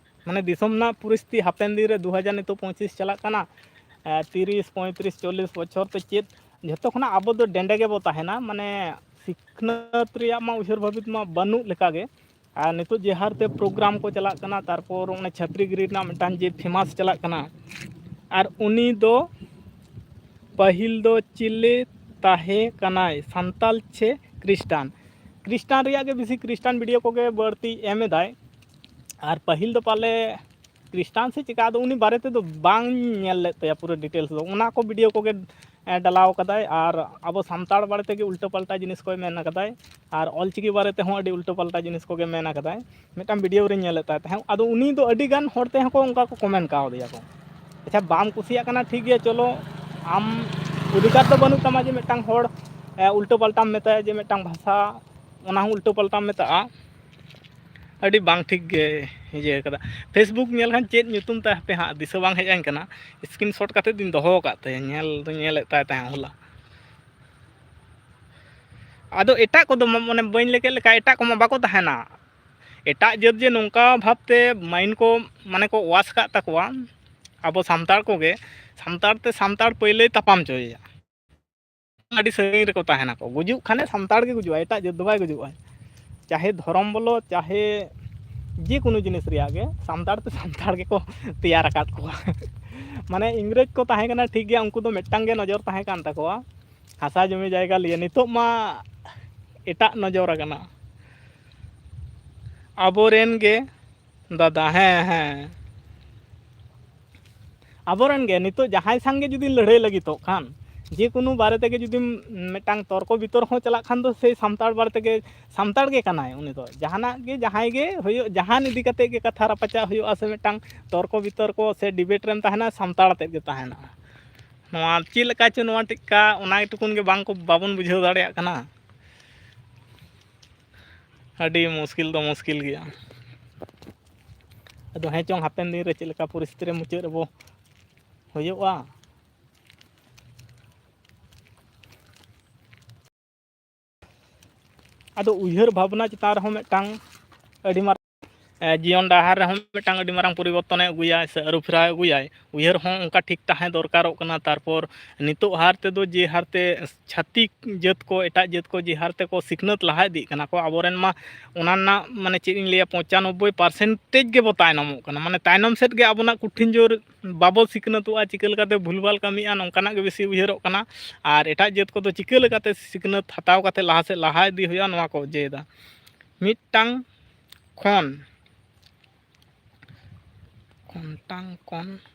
ᱢᱟᱱᱮ ᱫᱤᱥᱚᱢ ᱨᱮᱱᱟᱜ ᱯᱚᱨᱤᱥᱛᱷᱤᱛᱤ ᱦᱟᱯᱮᱱ ᱫᱤᱱ ᱨᱮ ᱫᱩ ᱦᱟᱡᱟᱨ ᱱᱤᱛᱚᱜ ᱯᱚᱸᱪᱤᱥ ᱪᱟᱞᱟᱜ ᱠᱟᱱᱟ, ᱛᱤᱨᱤᱥ, ᱯᱚᱸᱭᱛᱨᱤᱥ, ᱪᱚᱞᱞᱤᱥ ᱵᱚᱪᱷᱚᱨ ᱛᱮ ᱪᱮᱫ ᱡᱷᱚᱛᱚ ᱠᱷᱚᱱᱟᱜ ᱟᱵᱚ ᱫᱚ ᱰᱮᱸᱰᱮ ᱜᱮᱵᱚ ᱛᱟᱦᱮᱱᱟ᱾ ᱢᱟᱱᱮ ᱥᱤᱠᱷᱱᱟᱹᱛ ᱨᱮᱭᱟᱜ ᱢᱟ ᱩᱭᱦᱟᱹᱨ ᱵᱷᱟᱹᱵᱤᱛ ᱢᱟ ᱵᱟᱹᱱᱩᱜ ᱞᱮᱠᱟᱜᱮ᱾ ᱟᱨ ᱱᱤᱛᱚᱜ ᱡᱮ ᱦᱟᱨᱛᱮ ᱯᱨᱳᱜᱨᱟᱢ ᱠᱚ ᱪᱟᱞᱟᱜ ᱠᱟᱱᱟ, ᱛᱟᱨᱯᱚᱨ ᱚᱱᱟ ᱪᱷᱟᱹᱯᱨᱤ ᱜᱤᱨᱤ ᱨᱮᱱᱟᱜ ᱢᱤᱫᱴᱟᱝ ᱡᱮ ᱯᱷᱮᱢᱟᱥ ᱪᱟᱞᱟᱜ ᱠᱟᱱᱟ, ᱟᱨ ᱩᱱᱤ ᱫᱚ ᱯᱟᱹᱦᱤᱞ ᱫᱚ ᱪᱤᱞᱤ ᱛᱟᱦᱮᱸ ᱠᱟᱱᱟᱭ, ᱥᱟᱱᱛᱟᱞ ᱪᱮ ᱠᱷᱨᱤᱥᱴᱟᱱ? ᱠᱷᱨᱤᱥᱴᱟᱱ ᱨᱮᱭᱟᱜ ᱜᱮ ᱵᱮᱥᱤ, ᱠᱷᱨᱤᱥᱴᱟᱱ ᱵᱷᱤᱰᱤᱭᱳ ᱠᱚᱜᱮ ᱵᱟᱹᱲᱛᱤ ᱮᱢ ᱮᱫᱟᱭ᱾ ᱟᱨ ᱯᱟᱹᱦᱤᱞ ᱫᱚ ᱯᱟᱞᱮ ᱠᱷᱨᱤᱥᱴᱟᱱ ᱥᱮ ᱪᱮᱠᱟ, ᱟᱫᱚ ᱩᱱᱤ ᱵᱟᱨᱮ ᱛᱮᱫᱚ ᱵᱟᱝ ᱧᱮᱞ ᱞᱮᱫ ᱛᱟᱭᱟ ᱯᱩᱨᱟᱹ ᱰᱤᱴᱮᱞᱥ ᱫᱚ᱾ ᱚᱱᱟ ᱠᱚ ᱵᱷᱤᱰᱤᱭᱳ ᱠᱚᱜᱮ ᱰᱟᱞᱟᱣ ᱠᱟᱫᱟᱭ᱾ ᱟᱨ ᱟᱵᱚ ᱥᱟᱱᱛᱟᱲ ᱵᱟᱨᱮ ᱛᱮᱜᱮ ᱩᱞᱴᱟᱹ ᱯᱟᱞᱴᱟ ᱡᱤᱱᱤᱥ ᱠᱚᱭ ᱢᱮᱱ ᱟᱠᱟᱫᱟᱭ᱾ ᱟᱨ ᱚᱞᱪᱤᱠᱤ ᱵᱟᱨᱮ ᱛᱮᱦᱚᱸ ᱟᱹᱰᱤ ᱩᱞᱴᱟᱹ ᱯᱟᱞᱴᱟ ᱡᱤᱱᱤᱥ ᱠᱚᱜᱮ ᱢᱮᱱ ᱟᱠᱟᱫᱟᱭ᱾ ᱢᱤᱫᱴᱟᱝ ᱵᱷᱤᱰᱤᱭᱳ ᱨᱮᱧ ᱧᱮᱞᱮᱫ ᱛᱟᱭ ᱛᱟᱦᱮᱸᱫ, ᱟᱫᱚ ᱩᱱᱤ ᱫᱚ ᱟᱹᱰᱤ ᱜᱟᱱ ᱦᱚᱲ ᱛᱮᱦᱚᱸ ᱠᱚ ᱚᱱᱠᱟ ᱠᱚ ᱠᱚᱢᱮᱱᱴ ᱠᱟᱣᱫᱮᱭᱟ ᱠᱚ, ᱟᱪᱪᱷᱟ, ᱵᱟᱢ ᱠᱩᱥᱤᱭᱟᱜ ᱠᱟᱱᱟ, ᱴᱷᱤᱠ ᱜᱮᱭᱟ, ᱪᱚᱞᱚ, ᱟᱢ ᱚᱫᱷᱤᱠᱟᱨ ᱫᱚ ᱵᱟᱹᱱᱩᱜ ᱛᱟᱢᱟ ᱡᱮ ᱢᱤᱫᱴᱟᱝ ᱦᱚᱲ ᱩᱞᱴᱟᱹ ᱯᱟᱞᱴᱟᱢ ᱢᱮᱛᱟᱭᱟ, ᱡᱮ ᱢᱤᱫᱴᱟᱝ ᱵᱷᱟᱥᱟ, ᱚᱱᱟ ᱦᱚᱸ ᱩᱞᱴᱟᱹ ᱯᱟᱞᱴᱟᱢ ᱢᱮᱛᱟᱜᱼᱟ᱾ ᱟᱹᱰᱤ ᱵᱟᱝ ᱴᱷᱤᱠ ᱜᱮ ᱤᱭᱟᱹ ᱠᱟᱫᱟ᱾ ᱯᱷᱮᱥᱵᱩᱠ ᱧᱮᱞ ᱠᱷᱟᱱ ᱪᱮᱫ ᱧᱩᱛᱩᱢ ᱛᱟᱭ ᱦᱟᱯᱮ ᱦᱟᱸᱜ ᱫᱤᱥᱟᱹ ᱵᱟᱝ ᱦᱮᱡ ᱟᱹᱧ ᱠᱟᱱᱟ, ᱥᱠᱨᱤᱱ ᱥᱚᱴ ᱠᱟᱛᱮ ᱫᱩᱧ ᱫᱚᱦᱚ ᱟᱠᱟᱫ ᱛᱟᱭᱟ, ᱧᱮᱞ ᱫᱚᱧ ᱧᱮᱞᱮᱫ ᱛᱟᱭ ᱛᱟᱦᱮᱸᱫ ᱦᱚᱞᱟ᱾ ᱟᱫᱚ ᱮᱴᱟᱜ ᱠᱚᱫᱚ ᱢᱟ-, ᱢᱟᱱᱮ ᱵᱟᱹᱧ ᱞᱟᱹᱭ ᱠᱮᱫ ᱞᱮᱠᱟ, ᱮᱴᱟᱜ ᱠᱚᱢᱟ ᱵᱟᱠᱚ ᱛᱟᱦᱮᱱᱟ᱾ ᱮᱴᱟᱜ ᱡᱟᱹᱛ ᱡᱮ ᱱᱚᱝᱠᱟ ᱵᱷᱟᱵᱽᱛᱮ ᱢᱟᱭᱤᱱᱰ ᱠᱚ ᱢᱟᱱᱮ ᱠᱚ ᱣᱟᱥ ᱟᱠᱟᱫ ᱛᱟᱠᱚᱣᱟ, ᱟᱵᱚ ᱥᱟᱱᱛᱟᱲ ᱠᱚᱜᱮ, ᱥᱟᱱᱛᱟᱲ ᱛᱮ ᱥᱟᱱᱛᱟᱲ ᱯᱟᱹᱭᱞᱟᱹᱭ ᱛᱟᱯᱟᱢ ᱦᱚᱪᱚᱭᱮᱭᱟ᱾ ᱟᱹᱰᱤ ᱥᱟᱺᱜᱤᱧ ᱨᱮᱠᱚ ᱛᱟᱦᱮᱱᱟᱠᱚ᱾ ᱜᱩᱡᱩᱜ ᱠᱷᱟᱱᱮ ᱥᱟᱱᱛᱟᱲ ᱜᱮ ᱜᱩᱡᱩᱜᱼᱟ, ᱮᱴᱟᱜ ᱡᱟᱹᱛ ᱫᱚ ᱵᱟᱭ ᱜᱩᱡᱩᱜᱼᱟ᱾ ᱪᱟᱦᱮ ᱫᱷᱚᱨᱚᱢ ᱵᱚᱞᱚ, ᱪᱟᱦᱮ ᱡᱮᱠᱳᱱᱳ ᱡᱤᱱᱤᱥ ᱨᱮᱭᱟᱜ ᱜᱮ, ᱥᱟᱱᱛᱟᱲ ᱛᱮ ᱥᱟᱱᱛᱟᱲ ᱜᱮᱠᱚ ᱛᱮᱭᱟᱨ ᱟᱠᱟᱫ ᱠᱚᱣᱟ᱾ ᱢᱟᱱᱮ ᱤᱝᱨᱮᱡᱽ ᱠᱚ ᱛᱟᱦᱮᱸ ᱠᱟᱱᱟ, ᱴᱷᱤᱠ ᱜᱮᱭᱟ, ᱩᱱᱠᱩ ᱫᱚ ᱢᱤᱫᱴᱟᱝ ᱜᱮ ᱱᱚᱡᱚᱨ ᱛᱟᱦᱮᱸ ᱠᱟᱱ ᱛᱟᱠᱚᱣᱟ, ᱦᱟᱥᱟ ᱡᱚᱢᱤ ᱡᱟᱭᱜᱟ ᱞᱤᱭᱟᱹ᱾ ᱱᱤᱛᱚᱜ ᱢᱟ ᱮᱴᱟᱜ ᱱᱚᱡᱚᱨ ᱟᱠᱟᱱᱟ᱾ ᱟᱵᱚᱨᱮᱱ ᱜᱮ ᱫᱟᱫᱟ, ᱦᱮᱸ, ᱦᱮᱸ, ᱟᱵᱚᱨᱮᱱ ᱜᱮ ᱱᱤᱛᱚᱜ ᱡᱟᱦᱟᱸᱭ ᱥᱟᱝ ᱜᱮ ᱡᱩᱫᱤ ᱞᱟᱹᱲᱦᱟᱹᱭ ᱞᱟᱹᱜᱤᱫᱚᱜ ᱠᱷᱟᱱ, ᱡᱮᱠᱳᱱᱳ ᱵᱟᱨᱮ ᱛᱮᱜᱮ ᱡᱩᱫᱤ ᱢᱤᱫᱴᱟᱝ ᱛᱚᱨᱠᱚ ᱵᱤᱛᱚᱨᱠ ᱦᱚᱸ ᱪᱟᱞᱟᱜ ᱠᱷᱟᱱ ᱫᱚ, ᱥᱮᱭ ᱥᱟᱱᱛᱟᱲ ᱵᱟᱨᱮ ᱛᱮᱜᱮ, ᱥᱟᱱᱛᱟᱲ ᱜᱮ ᱠᱟᱱᱟᱭ ᱩᱱᱤ ᱫᱚ᱾ ᱡᱟᱦᱟᱱᱟᱜ ᱜᱮ, ᱡᱟᱦᱟᱸᱭ ᱜᱮ ᱦᱩᱭᱩᱜ, ᱡᱟᱦᱟᱱ ᱤᱫᱤ ᱠᱟᱛᱮ ᱜᱮ ᱠᱟᱛᱷᱟ ᱨᱟᱯᱟᱪᱟᱜ ᱦᱩᱭᱩᱜᱼᱟ, ᱥᱮ ᱢᱤᱫᱴᱟᱝ ᱛᱚᱨᱠᱚ ᱵᱤᱛᱚᱨᱠᱚ ᱥᱮ ᱰᱤᱵᱮᱴ ᱨᱮᱢ ᱛᱟᱦᱮᱱᱟ, ᱥᱟᱱᱛᱟᱲ ᱟᱛᱮᱫ ᱜᱮ ᱛᱟᱦᱮᱱᱟ᱾ ᱱᱚᱣᱟ ᱪᱮᱫ ᱞᱮᱠᱟ ᱪᱚ, ᱱᱚᱣᱟ ᱴᱤᱠᱟ, ᱚᱱᱟ ᱴᱩᱠᱩᱱ ᱜᱮ ᱵᱟᱝ ᱠᱚ, ᱵᱟᱵᱚᱱ ᱵᱩᱡᱷᱟᱹᱣ ᱫᱟᱲᱮᱭᱟᱜ ᱠᱟᱱᱟ᱾ ᱟᱹᱰᱤ ᱢᱩᱥᱠᱤᱞ ᱫᱚ ᱢᱩᱥᱠᱤᱞ ᱜᱮᱭᱟ᱾ ᱟᱫᱚ ᱦᱮᱸ ᱪᱚᱝ, ᱦᱟᱯᱮᱱ ᱫᱤᱱ ᱨᱮ ᱪᱮᱫ ᱞᱮᱠᱟ ᱯᱚᱨᱤᱥᱛᱷᱤᱛᱤ ᱨᱮ ᱢᱩᱪᱟᱹᱫ ᱨᱮᱵᱚ ᱦᱩᱭᱩᱜᱼᱟ᱾ ᱟᱫᱚ ᱩᱭᱦᱟᱹᱨ ᱵᱷᱟᱵᱽᱱᱟ ᱪᱮᱛᱟᱱ ᱨᱮᱦᱚᱸ ᱢᱤᱫᱴᱟᱝ ᱟᱹᱰᱤ ᱢᱟᱨᱟᱝ ᱡᱤᱭᱚᱱ ᱰᱟᱦᱟᱨ ᱨᱮᱦᱚᱸ ᱢᱤᱫᱴᱟᱝ ᱟᱹᱰᱤ ᱢᱟᱨᱟᱝ ᱯᱚᱨᱤᱵᱚᱨᱛᱚᱱᱮ ᱟᱹᱜᱩᱭᱟ ᱥᱮ ᱟᱹᱨᱩ ᱯᱷᱮᱨᱟᱣ ᱟᱹᱜᱩᱭᱟᱭ, ᱩᱭᱦᱟᱹᱨ ᱦᱚᱸ ᱚᱱᱠᱟ ᱴᱷᱤᱠ ᱛᱟᱦᱮᱸ ᱫᱚᱨᱠᱟᱨᱚᱜ ᱠᱟᱱᱟ᱾ ᱛᱟᱨᱯᱚᱨ ᱱᱤᱛᱚᱜ ᱦᱟᱨ ᱛᱮᱫᱚ ᱡᱮ ᱦᱟᱨᱛᱮ ᱪᱷᱟᱹᱛᱤᱠ ᱡᱟᱹᱛ ᱠᱚ, ᱮᱴᱟᱜ ᱡᱟᱹᱛ ᱠᱚ ᱡᱮ ᱦᱟᱨ ᱛᱮᱠᱚ ᱥᱤᱠᱷᱱᱟᱹᱛ ᱞᱟᱦᱟ ᱤᱫᱤᱜ ᱠᱟᱱᱟ ᱠᱚ, ᱟᱵᱚᱨᱮᱱ ᱢᱟ ᱚᱱᱟ ᱨᱮᱱᱟᱜ, ᱢᱟᱱᱮ, ᱪᱮᱫ ᱤᱧ ᱞᱟᱹᱭᱟ, ᱯᱚᱸᱪᱟᱱᱚᱵᱵᱳᱭ ᱯᱟᱨᱥᱮᱱᱴᱮᱡᱽ ᱜᱮᱵᱚ ᱛᱟᱭᱱᱚᱢᱚᱜ ᱠᱟᱱᱟ᱾ ᱢᱟᱱᱮ, ᱛᱟᱭᱱᱚᱢ ᱥᱮᱫ ᱜᱮ ᱟᱵᱚᱱᱟᱜ ᱠᱚᱴᱷᱤᱱ ᱡᱳᱨ, ᱵᱟᱵᱚ ᱥᱤᱠᱷᱱᱟᱹᱛᱚᱜᱼᱟ, ᱪᱤᱠᱟᱹ ᱞᱮᱠᱟᱛᱮ ᱵᱷᱩᱞᱵᱷᱟᱞ ᱠᱟᱹᱢᱤᱜᱼᱟ, ᱱᱚᱝᱠᱟᱱᱟᱜ ᱜᱮ ᱵᱮᱥᱤ ᱩᱭᱦᱟᱹᱨᱚᱜ ᱠᱟᱱᱟ᱾ ᱟᱨ ᱮᱴᱟᱜ ᱡᱟᱹᱛ ᱠᱚᱫᱚ ᱪᱤᱠᱟᱹ ᱞᱮᱠᱟᱛᱮ ᱥᱤᱠᱷᱱᱟᱹᱛ ᱦᱟᱛᱟᱣ ᱠᱟᱛᱮ ᱞᱟᱦᱟ ᱥᱮᱫ ᱞᱟᱦᱟ ᱤᱫᱤ ᱦᱩᱭᱩᱜᱼᱟ, ᱱᱚᱣᱟ ᱠᱚ ᱚᱡᱮᱭᱮᱫᱟ᱾ ᱢᱤᱫᱴᱟᱝ ᱠᱷᱚᱱ ᱠᱷᱚᱱᱴᱟᱝ ᱠᱷᱚᱱ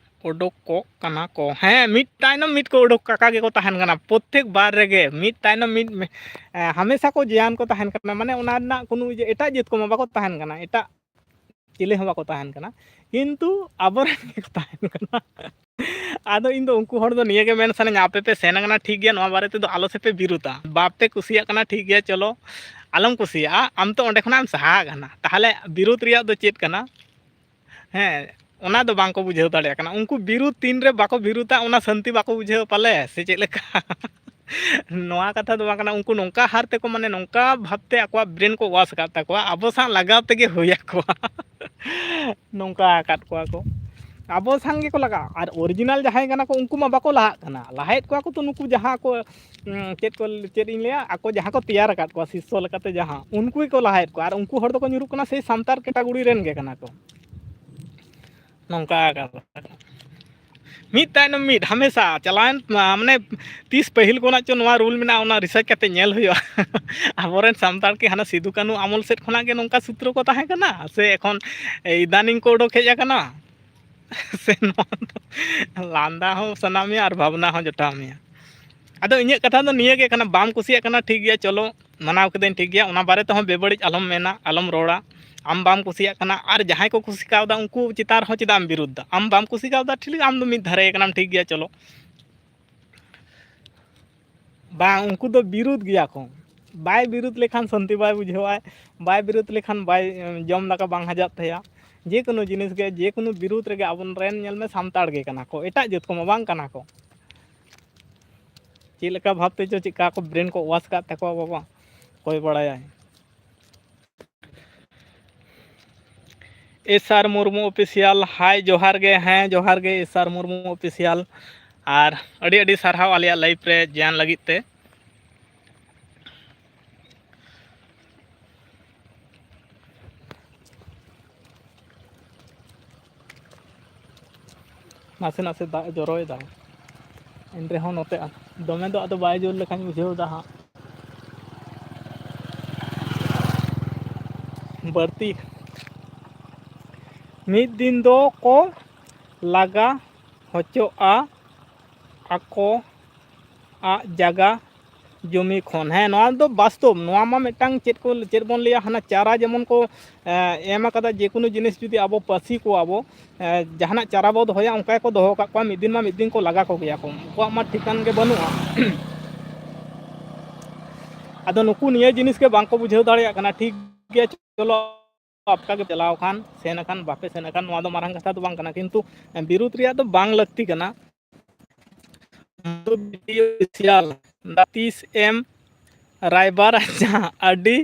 ᱚᱰᱚᱠᱚᱜ ᱠᱟᱱᱟ ᱠᱚ᱾ ᱦᱮᱸ, ᱢᱤᱫ ᱛᱟᱭᱱᱚᱢ ᱢᱤᱫ ᱠᱚ ᱚᱰᱚᱠ ᱟᱠᱟ ᱜᱮᱠᱚ ᱛᱟᱦᱮᱱ ᱠᱟᱱᱟ᱾ ᱯᱨᱚᱛᱮᱠ ᱵᱟᱨ ᱨᱮᱜᱮ ᱢᱤᱫ ᱛᱟᱭᱱᱚᱢ ᱢᱤᱫ, ᱮ, ᱦᱟᱢᱮᱥᱟ ᱠᱚ ᱡᱮᱭᱟᱱ ᱠᱚ ᱛᱟᱦᱮᱱ ᱠᱟᱱᱟ᱾ ᱢᱟᱱᱮ, ᱚᱱᱟ ᱨᱮᱱᱟᱜ ᱠᱳᱱᱳ ᱤᱭᱟᱹ, ᱮᱴᱟᱜ ᱡᱟᱹᱛ ᱠᱚᱢᱟ ᱵᱟᱠᱚ ᱛᱟᱦᱮᱱ ᱠᱟᱱᱟ, ᱮᱴᱟᱜ ᱪᱤᱞᱤ ᱦᱚᱸ ᱵᱟᱠᱚ ᱛᱟᱦᱮᱱ ᱠᱟᱱᱟ, ᱠᱤᱱᱛᱩ ᱟᱵᱚᱨᱮᱱ ᱜᱮᱠᱚ ᱛᱟᱦᱮᱱ ᱠᱟᱱᱟ᱾ ᱟᱫᱚ ᱤᱧ ᱫᱚ ᱩᱱᱠᱩ ᱦᱚᱲ ᱫᱚ ᱱᱤᱭᱟᱹ ᱜᱮ ᱢᱮᱱ ᱥᱟᱱᱟᱧᱟ, ᱟᱯᱮ ᱯᱮ ᱥᱮᱱ ᱟᱠᱟᱱᱟ ᱴᱷᱤᱠ ᱜᱮᱭᱟ, ᱱᱚᱣᱟ ᱵᱟᱨᱮ ᱛᱮᱫᱚ ᱟᱞᱚ ᱥᱮᱯᱮ ᱵᱤᱨᱩᱫᱟ᱾ ᱵᱟᱯᱮ ᱠᱩᱥᱤᱭᱟᱜ ᱠᱟᱱᱟ ᱴᱷᱤᱠ ᱜᱮᱭᱟ, ᱪᱚᱞᱚ, ᱟᱞᱚᱢ ᱠᱩᱥᱤᱭᱟᱜᱼᱟ, ᱟᱢ ᱛᱚ ᱚᱸᱰᱮ ᱠᱷᱚᱱᱟᱜ ᱮᱢ ᱥᱟᱦᱟ ᱟᱠᱟᱱᱟ᱾ ᱛᱟᱦᱚᱞᱮ ᱵᱤᱨᱩᱫ ᱨᱮᱭᱟᱜ ᱫᱚ ᱪᱮᱫ ᱠᱟᱱᱟ? ᱦᱮᱸ, ᱚᱱᱟ ᱫᱚ ᱵᱟᱝ ᱠᱚ ᱵᱩᱡᱷᱟᱹᱣ ᱫᱟᱲᱮᱭᱟᱜ ᱠᱟᱱᱟ᱾ ᱩᱱᱠᱩ ᱵᱤᱨᱩᱫ ᱛᱤᱱ ᱨᱮ ᱵᱟᱠᱚ ᱵᱤᱨᱩᱫᱟ, ᱚᱱᱟ ᱥᱟᱹᱱᱛᱤ ᱵᱟᱠᱚ ᱵᱩᱡᱷᱟᱹᱣᱟ ᱯᱟᱞᱮ, ᱥᱮ ᱪᱮᱫ ᱞᱮᱠᱟ? ᱱᱚᱣᱟ ᱠᱟᱛᱷᱟ ᱫᱚ ᱵᱟᱝ ᱠᱟᱱᱟ᱾ ᱩᱱᱠᱩ ᱱᱚᱝᱠᱟ ᱦᱟᱨ ᱛᱮᱠᱚ, ᱢᱟᱱᱮ, ᱱᱚᱝᱠᱟ ᱵᱷᱟᱵᱽᱛᱮ ᱟᱠᱚᱣᱟᱜ ᱵᱨᱮᱱ ᱠᱚ ᱣᱟᱥ ᱟᱠᱟᱫ ᱛᱟᱠᱚᱣᱟ, ᱟᱵᱚ ᱥᱟᱶ ᱞᱟᱜᱟᱣ ᱛᱮᱜᱮ ᱦᱩᱭ ᱟᱠᱚᱣᱟ᱾ ᱱᱚᱝᱠᱟ ᱟᱠᱟᱫ ᱠᱚᱣᱟ ᱠᱚ, ᱟᱵᱚ ᱥᱟᱝ ᱜᱮᱠᱚ ᱞᱟᱜᱟᱜᱼᱟ᱾ ᱟᱨ ᱚᱨᱤᱡᱤᱱᱟᱞ ᱡᱟᱦᱟᱸᱭ ᱠᱟᱱᱟ ᱠᱚ, ᱩᱱᱠᱩ ᱢᱟ ᱵᱟᱠᱚ ᱞᱟᱦᱟᱜ ᱠᱟᱱᱟ᱾ ᱞᱟᱦᱟᱭᱮᱫ ᱠᱚᱣᱟ ᱠᱚ ᱛᱚ ᱱᱩᱠᱩ ᱡᱟᱦᱟᱸ ᱠᱚ, ᱩᱸ, ᱪᱮᱫ ᱠᱚ, ᱪᱮᱫ ᱤᱧ ᱞᱟᱹᱭᱟ, ᱟᱠᱚ ᱡᱟᱦᱟᱸ ᱠᱚ ᱛᱮᱭᱟᱨ ᱟᱠᱟᱫ ᱠᱚᱣᱟ ᱥᱤᱥᱥᱚ ᱞᱮᱠᱟᱛᱮ, ᱡᱟᱦᱟᱸ, ᱩᱱᱠᱩ ᱜᱮᱠᱚ ᱞᱟᱦᱟᱭᱮᱫ ᱠᱚᱣᱟ᱾ ᱟᱨ ᱩᱱᱠᱩ ᱦᱚᱲ ᱫᱚᱠᱚ ᱧᱩᱨᱩᱜ ᱠᱟᱱᱟ ᱥᱮᱭ ᱥᱟᱱᱛᱟᱲ ᱠᱮᱴᱟᱜᱚᱨᱤ ᱨᱮᱱ ᱜᱮ ᱠᱟᱱᱟ ᱠᱚ᱾ ᱱᱚᱝᱠᱟ ᱟᱠᱟᱫᱟ᱾ ᱢᱤᱫ ᱛᱟᱭᱱᱚᱢ ᱢᱤᱫ ᱦᱟᱢᱮᱥᱟ ᱪᱟᱞᱟᱣᱮᱱ, ᱢᱟᱱᱮ, ᱛᱤᱥ ᱯᱟᱹᱦᱤᱞ ᱠᱷᱚᱱᱟᱜ ᱪᱚ ᱱᱚᱣᱟ ᱨᱩᱞ ᱢᱮᱱᱟᱜᱼᱟ, ᱚᱱᱟ ᱨᱤᱥᱟᱨᱪ ᱠᱟᱛᱮ ᱧᱮᱞ ᱦᱩᱭᱩᱜᱼᱟ᱾ ᱟᱵᱚᱨᱮᱱ ᱥᱟᱱᱛᱟᱲ ᱠᱤ ᱦᱟᱱᱟ ᱥᱤᱫᱩ ᱠᱟᱹᱱᱦᱩ ᱟᱢᱚᱞ ᱥᱮᱫ ᱠᱷᱚᱱᱟᱜ ᱜᱮ ᱱᱚᱝᱠᱟ ᱥᱩᱛᱨᱚ ᱠᱚ ᱛᱟᱦᱮᱸ ᱠᱟᱱᱟ, ᱥᱮ ᱮᱠᱷᱚᱱ ᱤᱫᱟᱱᱤᱝ ᱠᱚ ᱚᱰᱚᱠ ᱦᱮᱡ ᱟᱠᱟᱱᱟ? ᱥᱮ ᱱᱚᱣᱟ ᱫᱚ ᱞᱟᱸᱫᱟ ᱦᱚᱸ ᱥᱟᱱᱟ ᱢᱮᱭᱟ ᱟᱨ ᱵᱷᱟᱵᱽᱱᱟ ᱦᱚᱸ ᱡᱚᱴᱟᱣ ᱢᱮᱭᱟ᱾ ᱟᱫᱚ ᱤᱧᱟᱹᱜ ᱠᱟᱛᱷᱟ ᱫᱚ ᱱᱤᱭᱟᱹ ᱜᱮ ᱠᱟᱱᱟ, ᱵᱟᱢ ᱠᱩᱥᱤᱭᱟᱜ ᱠᱟᱱᱟ, ᱴᱷᱤᱠ ᱜᱮᱭᱟ, ᱪᱚᱞᱚ, ᱢᱟᱱᱟᱣ ᱠᱤᱫᱟᱹᱧ, ᱴᱷᱤᱠ ᱜᱮᱭᱟ, ᱚᱱᱟ ᱵᱟᱨᱮ ᱛᱮᱦᱚᱸ ᱵᱮᱵᱟᱹᱲᱤᱡ ᱟᱞᱚᱢ ᱢᱮᱱᱟ, ᱟᱞᱚᱢ ᱨᱚᱲᱟ᱾ ᱟᱢ ᱵᱟᱢ ᱠᱩᱥᱤᱭᱟᱜ ᱠᱟᱱᱟ, ᱟᱨ ᱡᱟᱦᱟᱸᱭ ᱠᱚ ᱠᱩᱥᱤ ᱠᱟᱣᱫᱟ, ᱩᱱᱠᱩ ᱪᱮᱛᱟᱱ ᱨᱮᱦᱚᱸ ᱪᱮᱫᱟᱜ ᱮᱢ ᱵᱤᱨᱩᱫᱷ ᱫᱟ? ᱟᱢ ᱵᱟᱢ ᱠᱩᱥᱤ ᱠᱟᱣᱫᱟ, ᱴᱷᱤᱠ, ᱟᱢ ᱫᱚ ᱢᱤᱫ ᱫᱷᱟᱨᱮ ᱠᱟᱱᱟᱢ, ᱴᱷᱤᱠ ᱜᱮᱭᱟ, ᱪᱚᱞᱚ᱾ ᱵᱟᱝ, ᱩᱱᱠᱩ ᱫᱚ ᱵᱤᱨᱩᱫᱷ ᱜᱮᱭᱟ ᱠᱚ᱾ ᱵᱟᱭ ᱵᱤᱨᱩᱫᱷ ᱞᱮᱠᱷᱟᱱ ᱥᱟᱹᱱᱛᱤ ᱵᱟᱭ ᱵᱩᱡᱷᱟᱹᱣᱟᱭ, ᱵᱟᱭ ᱵᱤᱨᱩᱫᱷ ᱞᱮᱠᱷᱟᱱ ᱵᱟᱭ, ᱡᱚᱢ ᱫᱟᱠᱟ ᱵᱟᱝ ᱦᱟᱡᱟᱜ ᱛᱟᱭᱟ᱾ ᱡᱮ ᱠᱳᱱᱳ ᱡᱤᱱᱤᱥ ᱜᱮ, ᱡᱮ ᱠᱳᱱᱳ ᱵᱤᱨᱩᱫᱷ ᱨᱮᱜᱮ ᱟᱵᱚ ᱨᱮᱱ, ᱧᱮᱞ ᱢᱮ, ᱥᱟᱱᱛᱟᱲ ᱜᱮ ᱠᱟᱱᱟ ᱠᱚ, ᱮᱴᱟᱜ ᱡᱟᱹᱛ ᱠᱚᱢᱟ ᱵᱟᱝ ᱠᱟᱱᱟ ᱠᱚ᱾ ᱪᱮᱫ ᱞᱮᱠᱟ ᱵᱷᱟᱵᱽ ᱛᱮ ᱪᱚ ᱪᱮᱫᱠᱟ ᱠᱚ ᱵᱨᱮᱱ ᱠᱚ ᱣᱟᱥ ᱠᱟᱜ ᱛᱟᱠᱚᱣᱟ ᱵᱟᱵᱟ, ᱚᱠᱚᱭ ᱵᱟᱲᱟᱭᱟᱭ᱾ ᱮᱥ ᱟᱨ ᱢᱩᱨᱢᱩ ᱚᱯᱷᱤᱥᱤᱭᱟᱞ, ᱦᱟᱭ, ᱡᱚᱦᱟᱨ ᱜᱮ᱾ ᱦᱮᱸ, ᱡᱚᱦᱟᱨ ᱜᱮ ᱮᱥ ᱟᱨ ᱢᱩᱨᱢᱩ ᱚᱯᱷᱤᱥᱤᱭᱟᱞ᱾ ᱟᱨ ᱟᱹᱰᱤ ᱟᱹᱰᱤ ᱥᱟᱨᱦᱟᱣ ᱟᱞᱮᱭᱟᱜ ᱞᱟᱭᱤᱵᱷ ᱨᱮ ᱡᱚᱭᱮᱱ ᱞᱟᱹᱜᱤᱫ ᱛᱮ᱾ ᱱᱟᱥᱮ ᱱᱟᱥᱮ ᱫᱟᱜ ᱮ ᱡᱚᱨᱚᱭᱮᱫᱟ, ᱮᱱ ᱨᱮᱦᱚᱸ ᱱᱚᱛᱮ ᱫᱚᱢᱮ ᱫᱚ ᱟᱫᱚ ᱵᱟᱭ ᱡᱳᱨ ᱞᱮᱠᱟᱧ ᱵᱩᱡᱷᱟᱹᱣ ᱮᱫᱟ ᱦᱟᱸᱜ᱾ ᱵᱟᱹᱲᱛᱤ ᱢᱤᱫ ᱫᱤᱱ ᱫᱚ ᱠᱚ ᱞᱟᱜᱟ ᱦᱚᱪᱚᱜᱼᱟ ᱟᱠᱚᱣᱟᱜ ᱡᱟᱭᱜᱟ ᱡᱚᱢᱤ ᱠᱷᱚᱱ᱾ ᱦᱮᱸ, ᱱᱚᱣᱟ ᱫᱚ ᱵᱟᱥᱛᱚᱵ᱾ ᱱᱚᱣᱟ ᱢᱟ ᱢᱤᱫᱴᱟᱝ ᱪᱮᱫ ᱠᱚ, ᱪᱮᱫ ᱵᱚᱱ ᱞᱟᱹᱭᱟ, ᱦᱟᱱᱟ ᱪᱟᱨᱟ ᱡᱮᱢᱚᱱ ᱠᱚ, ᱮ, ᱮᱢ ᱟᱠᱟᱫᱟ, ᱡᱮ ᱠᱳᱱᱳ ᱡᱤᱱᱤᱥ ᱡᱩᱫᱤ ᱟᱵᱚ ᱯᱟᱹᱥᱤ ᱠᱚᱣᱟ ᱵᱚ, ᱮ, ᱡᱟᱦᱟᱱᱟᱜ ᱪᱟᱨᱟ ᱵᱚ ᱫᱚᱦᱚᱭᱟ, ᱚᱱᱠᱟ ᱜᱮᱠᱚ ᱫᱚᱦᱚ ᱠᱟᱜ ᱠᱚᱣᱟ, ᱢᱤᱫ ᱫᱤᱱ ᱢᱟ ᱢᱤᱫ ᱫᱤᱱ ᱠᱚ ᱞᱟᱜᱟ ᱠᱚᱜᱮᱭᱟ ᱠᱚ, ᱩᱱᱠᱩᱣᱟᱜ ᱢᱟ ᱴᱷᱤᱠᱟᱹᱱ ᱜᱮ ᱵᱟᱹᱱᱩᱜᱼᱟ᱾ ᱟᱫᱚ ᱱᱩᱠᱩ ᱱᱤᱭᱟᱹ ᱡᱤᱱᱤᱥ ᱜᱮ ᱵᱟᱝ ᱠᱚ ᱵᱩᱡᱷᱟᱹᱣ ᱫᱟᱲᱮᱭᱟᱜ ᱠᱟᱱᱟ᱾ ᱴᱷᱤᱠ ᱜᱮᱭᱟ, ᱪᱚᱞᱚ, ᱟᱯᱠᱟ ᱜᱮ ᱪᱟᱞᱟᱣ ᱟᱠᱟᱱ, ᱥᱮᱱ ᱟᱠᱟᱱ, ᱵᱟᱯᱮ ᱥᱮᱱ ᱟᱠᱟᱱ, ᱱᱚᱣᱟ ᱫᱚ ᱢᱟᱨᱟᱝ ᱠᱟᱛᱷᱟ ᱫᱚ ᱵᱟᱝ ᱠᱟᱱᱟ, ᱠᱤᱱᱛᱩ ᱵᱤᱨᱩᱫᱷ ᱨᱮᱭᱟᱜ ᱫᱚ ᱵᱟᱝ ᱞᱟᱹᱠᱛᱤ ᱠᱟᱱᱟ᱾ ᱵᱤᱰᱤ ᱚᱯᱷᱤᱥᱤᱭᱟᱞ, ᱫᱟ ᱛᱤᱥ ᱮᱢ ᱨᱟᱭᱵᱟᱨ ᱟᱪᱪᱷᱟ, ᱟᱹᱰᱤ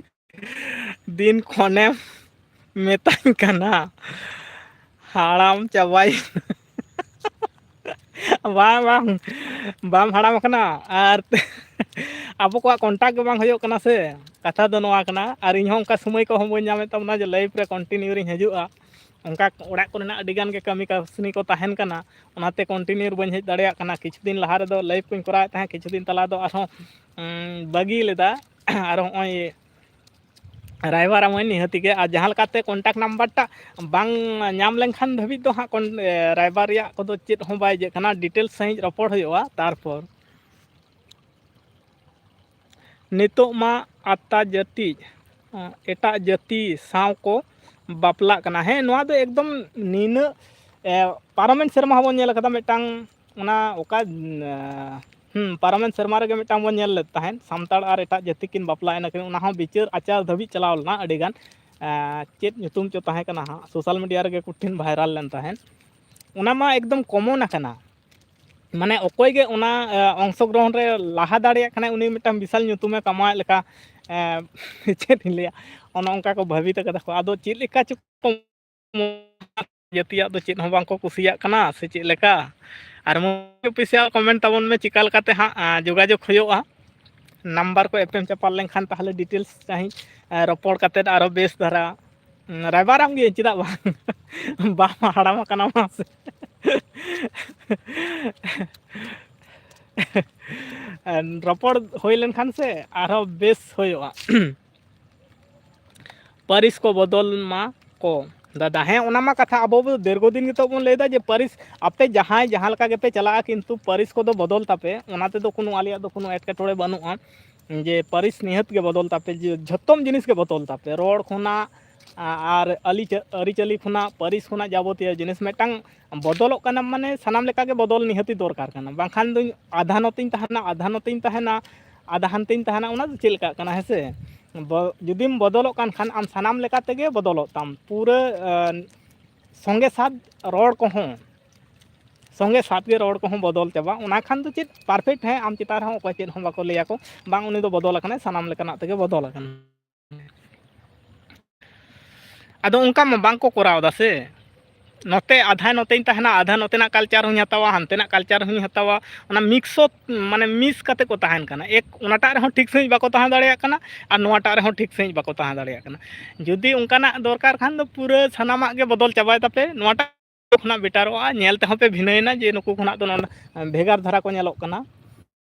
ᱫᱤᱱ ᱠᱷᱚᱱᱮᱢ ᱢᱮᱛᱟᱧ ᱠᱟᱱᱟ, ᱦᱟᱲᱟᱢ ᱪᱟᱵᱟᱭ᱾ ᱵᱟᱝ, ᱵᱟᱝ, ᱵᱟᱢ ᱦᱟᱲᱟᱢ ᱟᱠᱟᱱᱟ᱾ ᱟᱨ ᱟᱵᱚ ᱠᱚᱣᱟᱜ ᱠᱚᱱᱴᱟᱠᱴ ᱜᱮ ᱵᱟᱝ ᱦᱩᱭᱩᱜ ᱠᱟᱱᱟ ᱥᱮ, ᱠᱟᱛᱷᱟ ᱫᱚ ᱱᱚᱣᱟ ᱠᱟᱱᱟ᱾ ᱟᱨ ᱤᱧ ᱦᱚᱸ ᱚᱱᱠᱟ ᱥᱚᱢᱚᱭ ᱠᱚᱦᱚᱸ ᱵᱟᱹᱧ ᱧᱟᱢᱮᱫ ᱛᱟᱵᱚᱱᱟ ᱡᱮ ᱞᱟᱭᱤᱵᱷ ᱨᱮ ᱠᱚᱱᱴᱤᱱᱤᱭᱩ ᱨᱤᱧ ᱦᱤᱡᱩᱜᱼᱟ᱾ ᱚᱱᱠᱟ ᱚᱲᱟᱜ ᱠᱚᱨᱮᱱᱟᱜ ᱟᱹᱰᱤ ᱜᱟᱱ ᱜᱮ ᱠᱟᱹᱢᱤ ᱠᱟᱹᱥᱱᱤ ᱠᱚ ᱛᱟᱦᱮᱱ ᱠᱟᱱᱟ, ᱚᱱᱟᱛᱮ ᱠᱚᱱᱴᱤᱱᱤᱭᱩ ᱵᱟᱹᱧ ᱦᱮᱡ ᱫᱟᱲᱮᱭᱟᱜ ᱠᱟᱱᱟ᱾ ᱠᱤᱪᱷᱩ ᱫᱤᱱ ᱞᱟᱦᱟ ᱨᱮᱫᱚ ᱞᱟᱭᱤᱵᱷ ᱠᱚᱧ ᱠᱚᱨᱟᱣᱮᱫ ᱛᱟᱦᱮᱸᱫ, ᱠᱤᱪᱷᱩ ᱫᱤᱱ ᱛᱟᱞᱟ ᱫᱚ ᱟᱨᱦᱚᱸ, ᱩᱸ, ᱵᱟᱹᱜᱤ ᱞᱮᱫᱟ᱾ ᱟᱨ ᱦᱚᱸᱜᱼᱚᱭ ᱨᱟᱭᱵᱟᱨ ᱟᱢᱟᱹᱧ ᱱᱤᱦᱟᱹᱛᱤ ᱜᱮ᱾ ᱟᱨ ᱡᱟᱦᱟᱸ ᱞᱮᱠᱟᱛᱮ ᱠᱚᱱᱴᱟᱠᱴ ᱱᱟᱢᱵᱟᱨ ᱴᱟᱜ ᱵᱟᱝ ᱧᱟᱢ ᱞᱮᱱᱠᱷᱟᱱ ᱫᱷᱟᱹᱵᱤᱡ ᱫᱚ ᱦᱟᱸᱜ ᱠᱚᱱ-, ᱮ, ᱨᱟᱭᱵᱟᱨ ᱨᱮᱭᱟᱜ ᱠᱚᱫᱚ ᱪᱮᱫ ᱦᱚᱸ ᱵᱟᱭ ᱤᱭᱟᱹᱜ ᱠᱟᱱᱟ᱾ ᱰᱤᱴᱮᱞᱥ ᱥᱟᱺᱦᱤᱡ ᱨᱚᱯᱚᱲ ᱦᱩᱭᱩᱜᱼᱟ᱾ ᱛᱟᱨᱯᱚᱨ ᱱᱤᱛᱚᱜ ᱢᱟ ᱟᱛᱟ ᱡᱟᱹᱛᱤ, ᱮᱴᱟᱜ ᱡᱟᱹᱛᱤ ᱥᱟᱶ ᱠᱚ ᱵᱟᱯᱞᱟᱜ ᱠᱟᱱᱟ᱾ ᱦᱮᱸ, ᱱᱚᱣᱟ ᱫᱚ ᱮᱠᱫᱚᱢ ᱱᱤᱱᱟᱹᱜ, ᱮ, ᱯᱟᱨᱚᱢᱮᱱ ᱥᱮᱨᱢᱟ ᱦᱚᱸᱵᱚᱱ ᱧᱮᱞ ᱟᱠᱟᱫᱟ ᱢᱤᱫᱴᱟᱝ, ᱚᱱᱟ ᱚᱠᱟ, ᱮ, ᱦᱩᱸ, ᱯᱟᱨᱚᱢᱮᱱ ᱥᱮᱨᱢᱟ ᱨᱮᱜᱮ ᱢᱤᱫᱴᱟᱝ ᱵᱚᱱ ᱧᱮᱞ ᱞᱮᱫ ᱛᱟᱦᱮᱸᱫ, ᱥᱟᱱᱛᱟᱲ ᱟᱨ ᱮᱴᱟᱜ ᱡᱟᱹᱛᱤ ᱠᱤᱱ ᱵᱟᱯᱞᱟᱭᱮᱱᱟ ᱠᱤᱱ, ᱚᱱᱟ ᱦᱚᱸ ᱵᱤᱪᱟᱹᱨ ᱟᱪᱟᱨ ᱫᱷᱟᱹᱵᱤᱡ ᱪᱟᱞᱟᱣ ᱞᱮᱱᱟ ᱟᱹᱰᱤᱜᱟᱱ᱾ ᱮ, ᱪᱮᱫ ᱧᱩᱛᱩᱢ ᱪᱚ ᱛᱟᱦᱮᱸ ᱠᱟᱱᱟ ᱦᱟᱸᱜ, ᱥᱳᱥᱟᱞ ᱢᱤᱰᱤᱭᱟ ᱨᱮᱜᱮ ᱠᱚᱴᱷᱤᱱ ᱵᱷᱟᱭᱨᱟᱞ ᱞᱮᱱ ᱛᱟᱦᱮᱸᱫ᱾ ᱚᱱᱟ ᱢᱟ ᱮᱠᱫᱚᱢ ᱠᱚᱢᱚᱱ ᱟᱠᱟᱱᱟ᱾ ᱢᱟᱱᱮ ᱚᱠᱚᱭ ᱜᱮ ᱚᱱᱟ, ᱮ, ᱚᱝᱥᱚᱜᱨᱚᱦᱚᱱ ᱨᱮ ᱞᱟᱦᱟ ᱫᱟᱲᱮᱭᱟᱜ ᱠᱟᱱᱟᱭ, ᱩᱱᱤ ᱢᱤᱫᱴᱟᱝ ᱵᱤᱥᱟᱞ ᱧᱩᱛᱩᱢᱮ ᱠᱟᱢᱟᱣᱮᱫ ᱞᱮᱠᱟ, ᱮ, ᱪᱮᱫ ᱤᱧ ᱞᱟᱹᱭᱟ, ᱚᱱᱮ ᱚᱱᱠᱟ ᱠᱚ ᱵᱷᱟᱹᱵᱤᱛ ᱟᱠᱟᱫᱟ ᱠᱚ᱾ ᱟᱫᱚ ᱪᱮᱫ ᱞᱮᱠᱟ ᱪᱚ ᱠᱚ ᱡᱟᱹᱛᱤᱭᱟᱜ ᱫᱚ ᱪᱮᱫ ᱦᱚᱸ ᱵᱟᱝ ᱠᱚ ᱠᱩᱥᱤᱭᱟᱜ ᱠᱟᱱᱟ ᱥᱮ ᱪᱮᱫ ᱞᱮᱠᱟ? ᱟᱨ ᱚᱯᱷᱤᱥᱤᱭᱟᱞ ᱠᱚᱢᱮᱱᱴ ᱛᱟᱵᱚᱱ ᱢᱮ, ᱪᱤᱠᱟ ᱞᱮᱠᱟᱛᱮ ᱦᱟᱸᱜ ᱡᱳᱜᱟᱡᱳᱜᱽ ᱦᱩᱭᱩᱜᱼᱟ᱾ ᱱᱟᱢᱵᱟᱨ ᱠᱚ ᱮᱯᱮᱢ ᱪᱟᱯᱟᱞ ᱞᱮᱱᱠᱷᱟᱱ ᱛᱟᱦᱚᱞᱮ ᱰᱤᱴᱮᱞᱥ ᱥᱟᱺᱦᱤᱡ ᱨᱚᱯᱚᱲ ᱠᱟᱛᱮᱫ ᱟᱨᱚ ᱵᱮᱥ ᱫᱷᱟᱨᱟ ᱨᱟᱭᱵᱟᱨᱟᱢ ᱜᱤᱭᱟᱹᱧ, ᱪᱮᱫᱟᱜ ᱵᱟᱝ? ᱵᱟᱢ ᱦᱟᱲᱟᱢ ᱟᱠᱟᱱᱟ ᱢᱟᱥᱮ᱾ ᱨᱚᱯᱚᱲ ᱦᱩᱭ ᱞᱮᱱᱠᱷᱟᱱ ᱥᱮ ᱟᱨᱦᱚᱸ ᱵᱮᱥ ᱦᱩᱭᱩᱜᱼᱟ᱾ ᱯᱟᱹᱨᱤᱥ ᱠᱚ ᱵᱚᱫᱚᱞ ᱢᱟ ᱠᱚ᱾ ᱫᱟᱫᱟ, ᱦᱮᱸ, ᱚᱱᱟ ᱢᱟ ᱠᱟᱛᱷᱟ, ᱟᱵᱚ ᱵᱚ ᱫᱤᱨᱜᱷᱚ ᱫᱤᱱ ᱜᱮᱛᱚ ᱵᱚᱱ ᱞᱟᱹᱭᱫᱟ ᱡᱮ ᱯᱟᱹᱨᱤᱥ ᱟᱯᱮ ᱡᱟᱦᱟᱸᱭ ᱡᱟᱦᱟᱸ ᱞᱮᱠᱟ ᱜᱮᱯᱮ ᱪᱟᱞᱟᱜᱼᱟ, ᱠᱤᱱᱛᱩ ᱯᱟᱹᱨᱤᱥ ᱠᱚᱫᱚ ᱵᱚᱫᱚᱞ ᱛᱟᱯᱮ, ᱚᱱᱟ ᱛᱮᱫᱚ ᱠᱳᱱᱳ ᱟᱞᱮᱭᱟᱜ ᱫᱚ ᱠᱳᱱᱳ ᱮᱴᱠᱮᱴᱚᱬᱮ ᱵᱟᱹᱱᱩᱜᱼᱟ᱾ ᱡᱮ ᱯᱟᱹᱨᱤᱥ ᱱᱤᱦᱟᱹᱛ ᱜᱮ ᱵᱚᱫᱚᱞ ᱛᱟᱯᱮ, ᱡᱮ ᱡᱷᱚᱛᱚᱢ ᱡᱤᱱᱤᱥ ᱜᱮ ᱵᱚᱫᱚᱞ ᱛᱟᱯᱮ, ᱨᱚᱲ ᱠᱷᱚᱱᱟᱜ ᱟ-, ᱟᱨ ᱟᱹᱞᱤᱪᱟ-, ᱟᱹᱨᱤᱪᱟᱹᱞᱤ ᱠᱷᱚᱱᱟᱜ, ᱯᱟᱹᱨᱤᱥ ᱠᱷᱚᱱᱟᱜ, ᱡᱟᱵᱚᱛᱤᱭᱚ ᱡᱤᱱᱤᱥ ᱢᱤᱫᱴᱟᱝ ᱵᱚᱫᱚᱞᱚᱜ ᱠᱟᱱᱟ, ᱢᱟᱱᱮ ᱥᱟᱱᱟᱢ ᱞᱮᱠᱟᱜᱮ ᱵᱚᱫᱚᱞ ᱱᱤᱦᱟᱹᱛᱤ ᱫᱚᱨᱠᱟᱨ ᱠᱟᱱᱟ, ᱵᱟᱝᱠᱷᱟᱱ ᱫᱚᱧ ᱟᱫᱷᱟ ᱱᱚᱛᱮᱧ ᱛᱟᱦᱮᱱᱟ, ᱟᱫᱷᱟ ᱱᱚᱛᱮᱧ ᱛᱟᱦᱮᱱᱟ, ᱟᱫᱷᱟ ᱦᱟᱱᱛᱮᱧ ᱛᱟᱦᱮᱱᱟ, ᱚᱱᱟ ᱫᱚ ᱪᱮᱫ ᱞᱮᱠᱟᱜ ᱠᱟᱱᱟ? ᱦᱮᱸ ᱥᱮ? ᱵᱚ-, ᱡᱩᱫᱤᱢ ᱵᱚᱫᱚᱞᱚᱜ ᱠᱟᱱ ᱠᱷᱟᱱ ᱟᱢ ᱥᱟᱱᱟᱢ ᱞᱮᱠᱟ ᱛᱮᱜᱮ ᱵᱚᱫᱚᱞᱚᱜ ᱛᱟᱢ, ᱯᱩᱨᱟᱹ, ᱟ, ᱥᱚᱸᱜᱮ ᱥᱟᱛ ᱨᱚᱲ ᱠᱚᱦᱚᱸ, ᱥᱚᱸᱜᱮ ᱥᱟᱛ ᱜᱮ ᱨᱚᱲ ᱠᱚᱦᱚᱸ ᱵᱚᱫᱚᱞ ᱪᱟᱵᱟ᱾ ᱚᱱᱟ ᱠᱷᱟᱱ ᱫᱚ ᱪᱮᱫ ᱯᱟᱨᱯᱷᱮᱠᱴ? ᱦᱮᱸ, ᱟᱢ ᱪᱮᱛᱟᱱ ᱨᱮᱦᱚᱸ ᱚᱠᱚᱭ ᱪᱮᱫ ᱦᱚᱸ ᱵᱟᱠᱚ ᱞᱟᱹᱭᱟᱠᱚ, ᱵᱟᱝ, ᱩᱱᱤ ᱫᱚ ᱵᱚᱫᱚᱞ ᱟᱠᱟᱱᱟᱭ, ᱥᱟᱱᱟᱢ ᱞᱮᱠᱟᱱᱟᱜ ᱛᱮᱜᱮ ᱵᱚᱫᱚᱞ ᱟᱠᱟᱱᱟ᱾ ᱟᱫᱚ ᱚᱱᱠᱟ ᱢᱟ ᱵᱟᱝ ᱠᱚ ᱠᱚᱨᱟᱣ ᱮᱫᱟ ᱥᱮ᱾ ᱱᱚᱛᱮ ᱟᱫᱷᱟ ᱱᱚᱛᱮᱧ ᱛᱟᱦᱮᱱᱟ, ᱟᱫᱷᱟ ᱱᱚᱛᱮᱱᱟᱜ ᱠᱟᱞᱪᱟᱨ ᱦᱚᱸᱧ ᱦᱟᱛᱟᱣᱟ, ᱦᱟᱱᱛᱮᱱᱟᱜ ᱠᱟᱞᱪᱟᱨ ᱦᱚᱸᱧ ᱦᱟᱛᱟᱣᱟ᱾ ᱚᱱᱟ ᱢᱤᱠᱥ ᱚᱯ, ᱢᱟᱱᱮ ᱢᱤᱠᱥ ᱠᱟᱛᱮ ᱠᱚ ᱛᱟᱦᱮᱱ ᱠᱟᱱᱟ᱾ ᱮᱠ ᱚᱱᱟᱴᱟᱜ ᱨᱮᱦᱚᱸ ᱴᱷᱤᱠ ᱥᱟᱺᱦᱤᱡ ᱵᱟᱠᱚ ᱛᱟᱦᱮᱸ ᱫᱟᱲᱮᱭᱟᱜ ᱠᱟᱱᱟ, ᱟᱨ ᱱᱚᱣᱟᱴᱟᱜ ᱨᱮᱦᱚᱸ ᱴᱷᱤᱠ ᱥᱟᱺᱦᱤᱡ ᱵᱟᱠᱚ ᱛᱟᱦᱮᱸ ᱫᱟᱲᱮᱭᱟᱜ ᱠᱟᱱᱟ᱾ ᱡᱩᱫᱤ ᱚᱱᱠᱟᱱᱟᱜ ᱫᱚᱨᱠᱟᱨ ᱠᱷᱟᱱ ᱫᱚ ᱯᱩᱨᱟᱹ ᱥᱟᱱᱟᱢᱟᱜ ᱜᱮ ᱵᱚᱫᱚᱞ ᱪᱟᱵᱟᱭ ᱛᱟᱯᱮ, ᱱᱚᱣᱟᱴᱟᱜ ᱠᱷᱚᱱᱟᱜ ᱵᱮᱴᱟᱨᱚᱜᱼᱟ᱾ ᱧᱮᱞ ᱛᱮᱦᱚᱸ ᱯᱮ ᱵᱷᱤᱱᱟᱹᱭᱮᱱᱟ ᱡᱮ ᱱᱩᱠᱩ ᱠᱷᱚᱱᱟᱜ ᱫᱚ ᱱᱚᱰᱮ ᱵᱷᱮᱜᱟᱨ ᱫᱷᱟᱨᱟ ᱠᱚ ᱧᱮᱞᱚᱜ ᱠᱟᱱᱟ᱾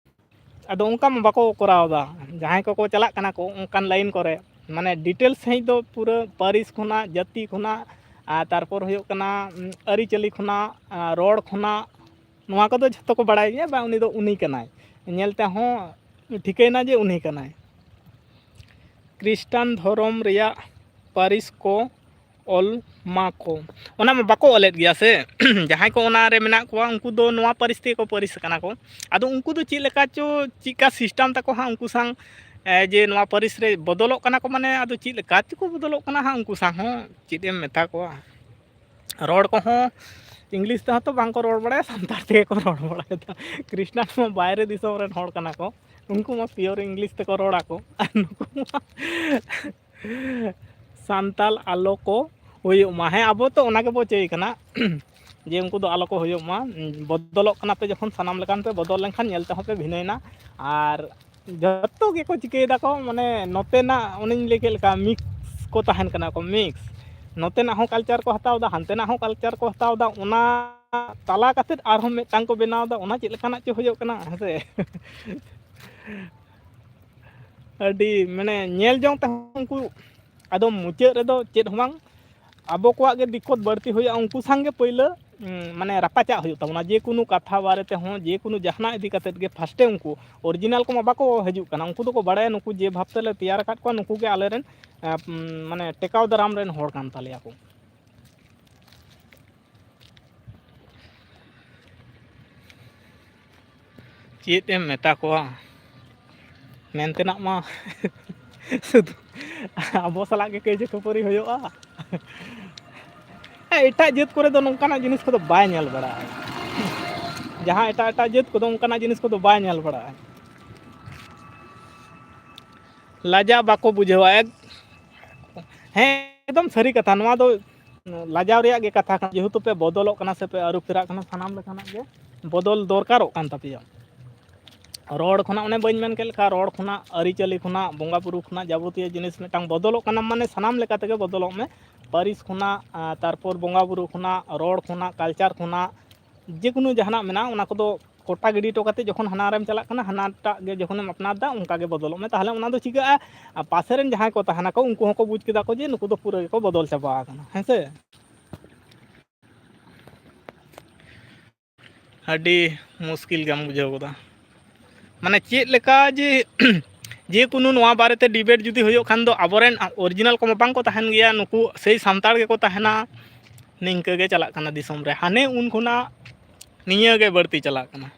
ᱟᱫᱚ ᱚᱱᱠᱟ ᱢᱟ ᱵᱟᱠᱚ ᱠᱚᱨᱟᱣ ᱮᱫᱟ᱾ ᱡᱟᱦᱟᱸᱭ ᱠᱚᱠᱚ ᱪᱟᱞᱟᱜ ᱠᱟᱱᱟ ᱠᱚ ᱚᱱᱠᱟᱱ ᱞᱟᱭᱤᱱ ᱠᱚᱨᱮ, ᱢᱟᱱᱮ ᱰᱤᱴᱮᱞᱥ ᱥᱟᱺᱦᱤᱡ ᱫᱚ ᱯᱩᱨᱟᱹ ᱯᱟᱹᱨᱤᱥ ᱠᱷᱚᱱᱟᱜ, ᱡᱟᱹᱛᱤ ᱠᱷᱚᱱᱟᱜ, ᱟᱨ ᱛᱟᱨᱯᱚᱨ ᱦᱩᱭᱩᱜ ᱠᱟᱱᱟ, ᱩᱢ, ᱟᱹᱨᱤᱪᱟᱹᱞᱤ ᱠᱷᱚᱱᱟᱜ, ᱟᱨ ᱨᱚᱲ ᱠᱷᱚᱱᱟᱜ, ᱱᱚᱣᱟ ᱠᱚᱫᱚ ᱡᱷᱚᱛᱚ ᱠᱚ ᱵᱟᱲᱟᱭ ᱜᱮᱭᱟ, ᱵᱟ ᱩᱱᱤ ᱫᱚ ᱩᱱᱤ ᱠᱟᱱᱟᱭ, ᱧᱮᱞ ᱛᱮᱦᱚᱸ ᱴᱷᱤᱠᱟᱹᱭᱮᱱᱟ ᱡᱮ ᱩᱱᱤ ᱠᱟᱱᱟᱭ᱾ ᱠᱷᱨᱤᱥᱴᱟᱱ ᱫᱷᱚᱨᱚᱢ ᱨᱮᱭᱟᱜ ᱯᱟᱹᱨᱤᱥ ᱠᱚ ᱚᱞ ᱢᱟ ᱠᱚ, ᱚᱱᱟ ᱢᱟ ᱵᱟᱠᱚ ᱚᱞᱮᱫ ᱜᱮᱭᱟ ᱥᱮ᱾ ᱡᱟᱦᱟᱸᱭ ᱠᱚ ᱚᱱᱟᱨᱮ ᱢᱮᱱᱟᱜ ᱠᱚᱣᱟ, ᱩᱱᱠᱩ ᱫᱚ ᱱᱚᱣᱟ ᱯᱟᱹᱨᱤᱥ ᱛᱮᱜᱮ ᱠᱚ ᱯᱟᱹᱨᱤᱥ ᱟᱠᱟᱱᱟ ᱠᱚ᱾ ᱟᱫᱚ ᱩᱱᱠᱩ ᱫᱚ ᱪᱮᱫ ᱞᱮᱠᱟ ᱪᱚ, ᱪᱮᱫᱠᱟ ᱥᱤᱥᱴᱮᱢ ᱛᱟᱠᱚ ᱦᱟᱸᱜ, ᱩᱱᱠᱩ ᱥᱟᱝ, ᱮ, ᱡᱮ ᱱᱚᱣᱟ ᱯᱟᱹᱨᱤᱥ ᱨᱮ ᱵᱚᱫᱚᱞᱚᱜ ᱠᱟᱱᱟ ᱠᱚ, ᱢᱟᱱᱮ ᱟᱫᱚ ᱪᱮᱫ ᱞᱮᱠᱟ ᱪᱚᱠᱚ ᱵᱚᱫᱚᱞᱚᱜ ᱠᱟᱱᱟ ᱦᱟᱸᱜ, ᱩᱱᱠᱩ ᱥᱟᱝ ᱦᱚᱸ ᱪᱮᱫ ᱮᱢ ᱢᱮᱛᱟ ᱠᱚᱣᱟ᱾ ᱨᱚᱲ ᱠᱚᱦᱚᱸ ᱤᱝᱞᱤᱥ ᱛᱮᱦᱚᱸ ᱛᱚ ᱵᱟᱝᱠᱚ ᱨᱚᱲ ᱵᱟᱲᱟᱭᱟ, ᱥᱟᱱᱛᱟᱲ ᱛᱮᱜᱮ ᱠᱚ ᱨᱚᱲ ᱵᱟᱲᱟᱭᱮᱫᱟ᱾ ᱠᱷᱨᱤᱥᱴᱟᱱ ᱢᱟ ᱵᱟᱭᱨᱮ ᱫᱤᱥᱚᱢ ᱨᱮᱱ ᱦᱚᱲ ᱠᱟᱱᱟ ᱠᱚ, ᱩᱱᱠᱩ ᱢᱟ ᱯᱤᱭᱳᱨ ᱤᱝᱞᱤᱥ ᱛᱮᱠᱚ ᱨᱚᱲ ᱟᱠᱚ, ᱟᱨ ᱱᱩᱠᱩ ᱢᱟ ᱥᱟᱱᱛᱟᱞ ᱟᱞᱚ ᱠᱚ ᱦᱩᱭᱩᱜ ᱢᱟ᱾ ᱦᱮᱸ, ᱟᱵᱚ ᱛᱚ ᱚᱱᱟ ᱜᱮᱵᱚ ᱪᱟᱹᱭ ᱠᱟᱱᱟ ᱡᱮ ᱩᱱᱠᱩ ᱫᱚ ᱟᱞᱚ ᱠᱚ ᱦᱩᱭᱩᱜ ᱢᱟ᱾ ᱵᱚᱫᱚᱞᱚᱜ ᱠᱟᱱᱟ ᱯᱮ ᱡᱚᱠᱷᱚᱱ, ᱥᱟᱱᱟᱢ ᱞᱮᱠᱟᱱ ᱯᱮ ᱵᱚᱫᱚᱞ ᱞᱮᱱᱠᱷᱟᱱ ᱧᱮᱞ ᱛᱮᱦᱚᱸ ᱯᱮ ᱵᱷᱤᱱᱟᱹᱭᱮᱱᱟ᱾ ᱟᱨ ᱡᱚᱛᱚ ᱜᱮᱠᱚ ᱪᱤᱠᱟᱹᱭ ᱫᱟᱠᱚ, ᱢᱟᱱᱮ ᱱᱚᱛᱮᱱᱟᱜ ᱚᱱᱮᱧ ᱞᱟᱹᱭ ᱠᱮᱫ ᱞᱮᱠᱟ ᱢᱤᱠᱥ ᱠᱚ ᱛᱟᱦᱮᱱ ᱠᱟᱱᱟ ᱠᱚ, ᱢᱤᱠᱥ᱾ ᱱᱚᱛᱮᱱᱟᱜ ᱦᱚᱸ ᱠᱟᱞᱪᱟᱨ ᱠᱚ ᱦᱟᱛᱟᱣ ᱮᱫᱟ, ᱦᱟᱱᱛᱮᱱᱟᱜ ᱦᱚᱸ ᱠᱟᱞᱪᱟᱨ ᱠᱚ ᱦᱟᱛᱟᱣ ᱮᱫᱟ, ᱚᱱᱟ ᱛᱟᱞᱟ ᱠᱟᱛᱮᱫ ᱟᱨᱦᱚᱸ ᱢᱤᱫᱴᱟᱝ ᱠᱚ ᱵᱮᱱᱟᱣ ᱮᱫᱟ, ᱚᱱᱟ ᱪᱮᱫ ᱞᱮᱠᱟᱱᱟᱜ ᱪᱚ ᱦᱩᱭᱩᱜ ᱠᱟᱱᱟ, ᱦᱮᱸ ᱥᱮ? ᱟᱹᱰᱤ ᱢᱟᱱᱮ ᱧᱮᱞ ᱡᱚᱝ ᱛᱮᱦᱚᱸ ᱩᱱᱠᱩ, ᱟᱫᱚ ᱢᱩᱪᱟᱹᱫ ᱨᱮᱫᱚ ᱪᱮᱫ ᱦᱚᱸ ᱵᱟᱝ, ᱟᱵᱚ ᱠᱚᱣᱟᱜ ᱜᱮ ᱫᱤᱠᱠᱚᱛ ᱵᱟᱹᱲᱛᱤ ᱦᱩᱭᱩᱜᱼᱟ᱾ ᱩᱱᱠᱩ ᱥᱟᱝ ᱜᱮ ᱯᱟᱹᱭᱞᱟᱹ, ᱩᱸ, ᱢᱟᱱᱮ ᱨᱟᱯᱟᱪᱟᱜ ᱦᱩᱭᱩᱜ ᱛᱟᱵᱚᱱᱟ, ᱡᱮ ᱠᱳᱱᱳ ᱠᱟᱛᱷᱟ ᱵᱟᱨᱮ ᱛᱮᱦᱚᱸ, ᱡᱮ ᱠᱳᱱᱳ ᱡᱟᱦᱟᱱᱟᱜ ᱤᱫᱤ ᱠᱟᱛᱮᱫ ᱜᱮ ᱯᱷᱟᱥᱴᱮ ᱩᱱᱠᱩ ᱚᱨᱤᱡᱤᱱᱟᱞ ᱠᱚᱢᱟ ᱵᱟᱠᱚ ᱦᱤᱡᱩᱜ ᱠᱟᱱᱟ᱾ ᱩᱱᱠᱩ ᱫᱚᱠᱚ ᱵᱟᱲᱟᱭᱟ ᱱᱩᱠᱩ ᱡᱮ ᱵᱷᱟᱵᱽ ᱛᱮᱞᱮ ᱛᱮᱭᱟᱨ ᱟᱠᱟᱫ ᱠᱚᱣᱟ, ᱱᱩᱠᱩ ᱜᱮ ᱟᱞᱮᱨᱮᱱ, ᱮᱸ, ᱢᱟᱱᱮ ᱴᱮᱠᱟᱣ ᱫᱟᱨᱟᱢ ᱨᱮᱱ ᱦᱚᱲ ᱠᱟᱱ ᱛᱟᱞᱮᱭᱟ ᱠᱚ᱾ ᱪᱮᱫ ᱮᱢ ᱢᱮᱛᱟ ᱠᱚᱣᱟ, ᱢᱮᱱ ᱛᱮᱱᱟᱜ ᱢᱟ ᱥᱩᱫᱷᱩ ᱟᱵᱚ ᱥᱟᱞᱟᱜ ᱜᱮ ᱠᱟᱹᱭᱡᱟᱹ ᱠᱷᱟᱹᱯᱟᱹᱨᱤ ᱦᱩᱭᱩᱜᱼᱟ᱾ ᱦᱮᱸ, ᱮᱴᱟᱜ ᱡᱟᱹᱛ ᱠᱚᱨᱮ ᱫᱚ ᱱᱚᱝᱠᱟᱱᱟᱜ ᱡᱤᱱᱤᱥ ᱠᱚᱫᱚ ᱵᱟᱭ ᱧᱮᱞ ᱵᱟᱲᱟᱜᱼᱟ᱾ ᱡᱟᱦᱟᱸ ᱮᱴᱟᱜ ᱮᱴᱟᱜ ᱡᱟᱹᱛ ᱠᱚᱫᱚ ᱚᱱᱠᱟᱱᱟᱜ ᱡᱤᱱᱤᱥ ᱠᱚᱫᱚ ᱵᱟᱭ ᱧᱮᱞ ᱵᱟᱲᱟᱜᱼᱟ᱾ ᱞᱟᱡᱟᱣ ᱵᱟᱠᱚ ᱵᱩᱡᱷᱟᱹᱣᱟ᱾ ᱮᱠ-, ᱦᱮᱸ, ᱮᱠᱫᱚᱢ ᱥᱟᱹᱨᱤ ᱠᱟᱛᱷᱟ᱾ ᱱᱚᱣᱟ ᱫᱚ ᱞᱟᱡᱟᱣ ᱨᱮᱭᱟᱜ ᱜᱮ ᱠᱟᱛᱷᱟ ᱠᱟᱱᱟ, ᱡᱮᱦᱮᱛᱩ ᱯᱮ ᱵᱚᱫᱚᱞᱚᱜ ᱠᱟᱱᱟ ᱥᱮ ᱯᱮ ᱟᱹᱨᱩ ᱯᱷᱮᱨᱟᱜ ᱠᱟᱱᱟ, ᱥᱟᱱᱟᱢ ᱞᱮᱠᱟᱱᱟᱜ ᱜᱮ ᱵᱚᱫᱚᱞ ᱫᱚᱨᱠᱟᱨᱚᱜ ᱠᱟᱱ ᱛᱟᱯᱮᱭᱟ᱾ ᱨᱚᱲ ᱠᱷᱚᱱᱟᱜ, ᱚᱱᱮ ᱵᱟᱹᱧ ᱢᱮᱱ ᱠᱮᱫ ᱞᱮᱠᱟ, ᱨᱚᱲ ᱠᱷᱚᱱᱟᱜ, ᱟᱹᱨᱤᱪᱟᱹᱞᱤ ᱠᱷᱚᱱᱟᱜ, ᱵᱚᱸᱜᱟ ᱵᱩᱨᱩ ᱠᱷᱚᱱᱟᱜ, ᱡᱟᱵᱚᱛᱤᱭᱚ ᱡᱤᱱᱤᱥ ᱢᱤᱫᱴᱟᱝ ᱵᱚᱫᱚᱞᱚᱜ ᱠᱟᱱᱟ, ᱢᱟᱱᱮ ᱥᱟᱱᱟᱢ ᱞᱮᱠᱟ ᱛᱮᱜᱮ ᱵᱚᱫᱚᱞᱚᱜ ᱢᱮ᱾ ᱯᱟᱹᱨᱤᱥ ᱠᱷᱚᱱᱟᱜ, ᱟᱨ ᱛᱟᱨᱯᱚᱨ ᱵᱚᱸᱜᱟ ᱵᱩᱨᱩ ᱠᱷᱚᱱᱟᱜ, ᱨᱚᱲ ᱠᱷᱚᱱᱟᱜ, ᱠᱟᱞᱪᱟᱨ ᱠᱷᱚᱱᱟᱜ, ᱡᱮ ᱠᱳᱱᱳ ᱡᱟᱦᱟᱱᱟᱜ ᱢᱮᱱᱟᱜᱼᱟ, ᱚᱱᱟ ᱠᱚᱫᱚ ᱠᱚᱴᱟ ᱜᱤᱰᱤ ᱦᱚᱴᱚ ᱠᱟᱛᱮ ᱡᱚᱠᱷᱚᱱ ᱦᱟᱱᱟ ᱨᱮᱢ ᱪᱟᱞᱟᱜ ᱠᱟᱱᱟ, ᱦᱟᱱᱟᱴᱟᱜ ᱜᱮ ᱡᱚᱠᱷᱚᱱᱮᱢ ᱟᱯᱱᱟᱨ ᱮᱫᱟ, ᱚᱱᱠᱟ ᱜᱮ ᱵᱚᱫᱚᱞᱚᱜ ᱢᱮ᱾ ᱛᱟᱦᱚᱞᱮ ᱚᱱᱟ ᱫᱚ ᱪᱤᱠᱟᱹᱜᱼᱟ? ᱟᱨ ᱯᱟᱥᱮ ᱨᱮᱱ ᱡᱟᱦᱟᱸᱭ ᱠᱚ ᱛᱟᱦᱮᱱᱟᱠᱚ, ᱩᱱᱠᱩ ᱦᱚᱸᱠᱚ ᱵᱩᱡᱽ ᱠᱮᱫᱟ ᱠᱚ ᱡᱮ ᱱᱩᱠᱩ ᱫᱚ ᱯᱩᱨᱟᱹ ᱜᱮᱠᱚ ᱵᱚᱫᱚᱞ ᱪᱟᱵᱟ ᱟᱠᱟᱱᱟ, ᱦᱮᱸ ᱥᱮ? ᱟᱹᱰᱤ ᱢᱩᱥᱠᱤᱞ ᱜᱮᱢ ᱵᱩᱡᱷᱟᱹᱣ ᱜᱚᱫᱟ᱾ ᱢᱟᱱᱮ ᱪᱮᱫ ᱞᱮᱠᱟ ᱡᱮ, ᱡᱮ ᱠᱳᱱᱳ ᱱᱚᱣᱟ ᱵᱟᱨᱮᱛᱮ ᱰᱤᱵᱮᱴ ᱡᱩᱫᱤ ᱦᱩᱭᱩᱜ ᱠᱷᱟᱱ ᱫᱚ, ᱟᱵᱚᱨᱮᱱ ᱚᱨᱤᱡᱤᱱᱟᱞ ᱠᱚᱢᱟ ᱵᱟᱝ ᱠᱚ ᱛᱟᱦᱮᱱ ᱜᱮᱭᱟ, ᱱᱩᱠᱩ ᱥᱮᱭ ᱥᱟᱱᱛᱟᱲ ᱜᱮᱠᱚ ᱛᱟᱦᱮᱱᱟ᱾ ᱱᱤᱝᱠᱟᱹ ᱜᱮ ᱪᱟᱞᱟᱜ ᱠᱟᱱᱟ ᱫᱤᱥᱚᱢ ᱨᱮ, ᱦᱟᱱᱮ ᱩᱱ ᱠᱷᱚᱱᱟᱜ ᱱᱤᱭᱟᱹ ᱜᱮ ᱵᱟᱹᱲᱛᱤ ᱪᱟᱞᱟᱜ ᱠᱟᱱᱟ᱾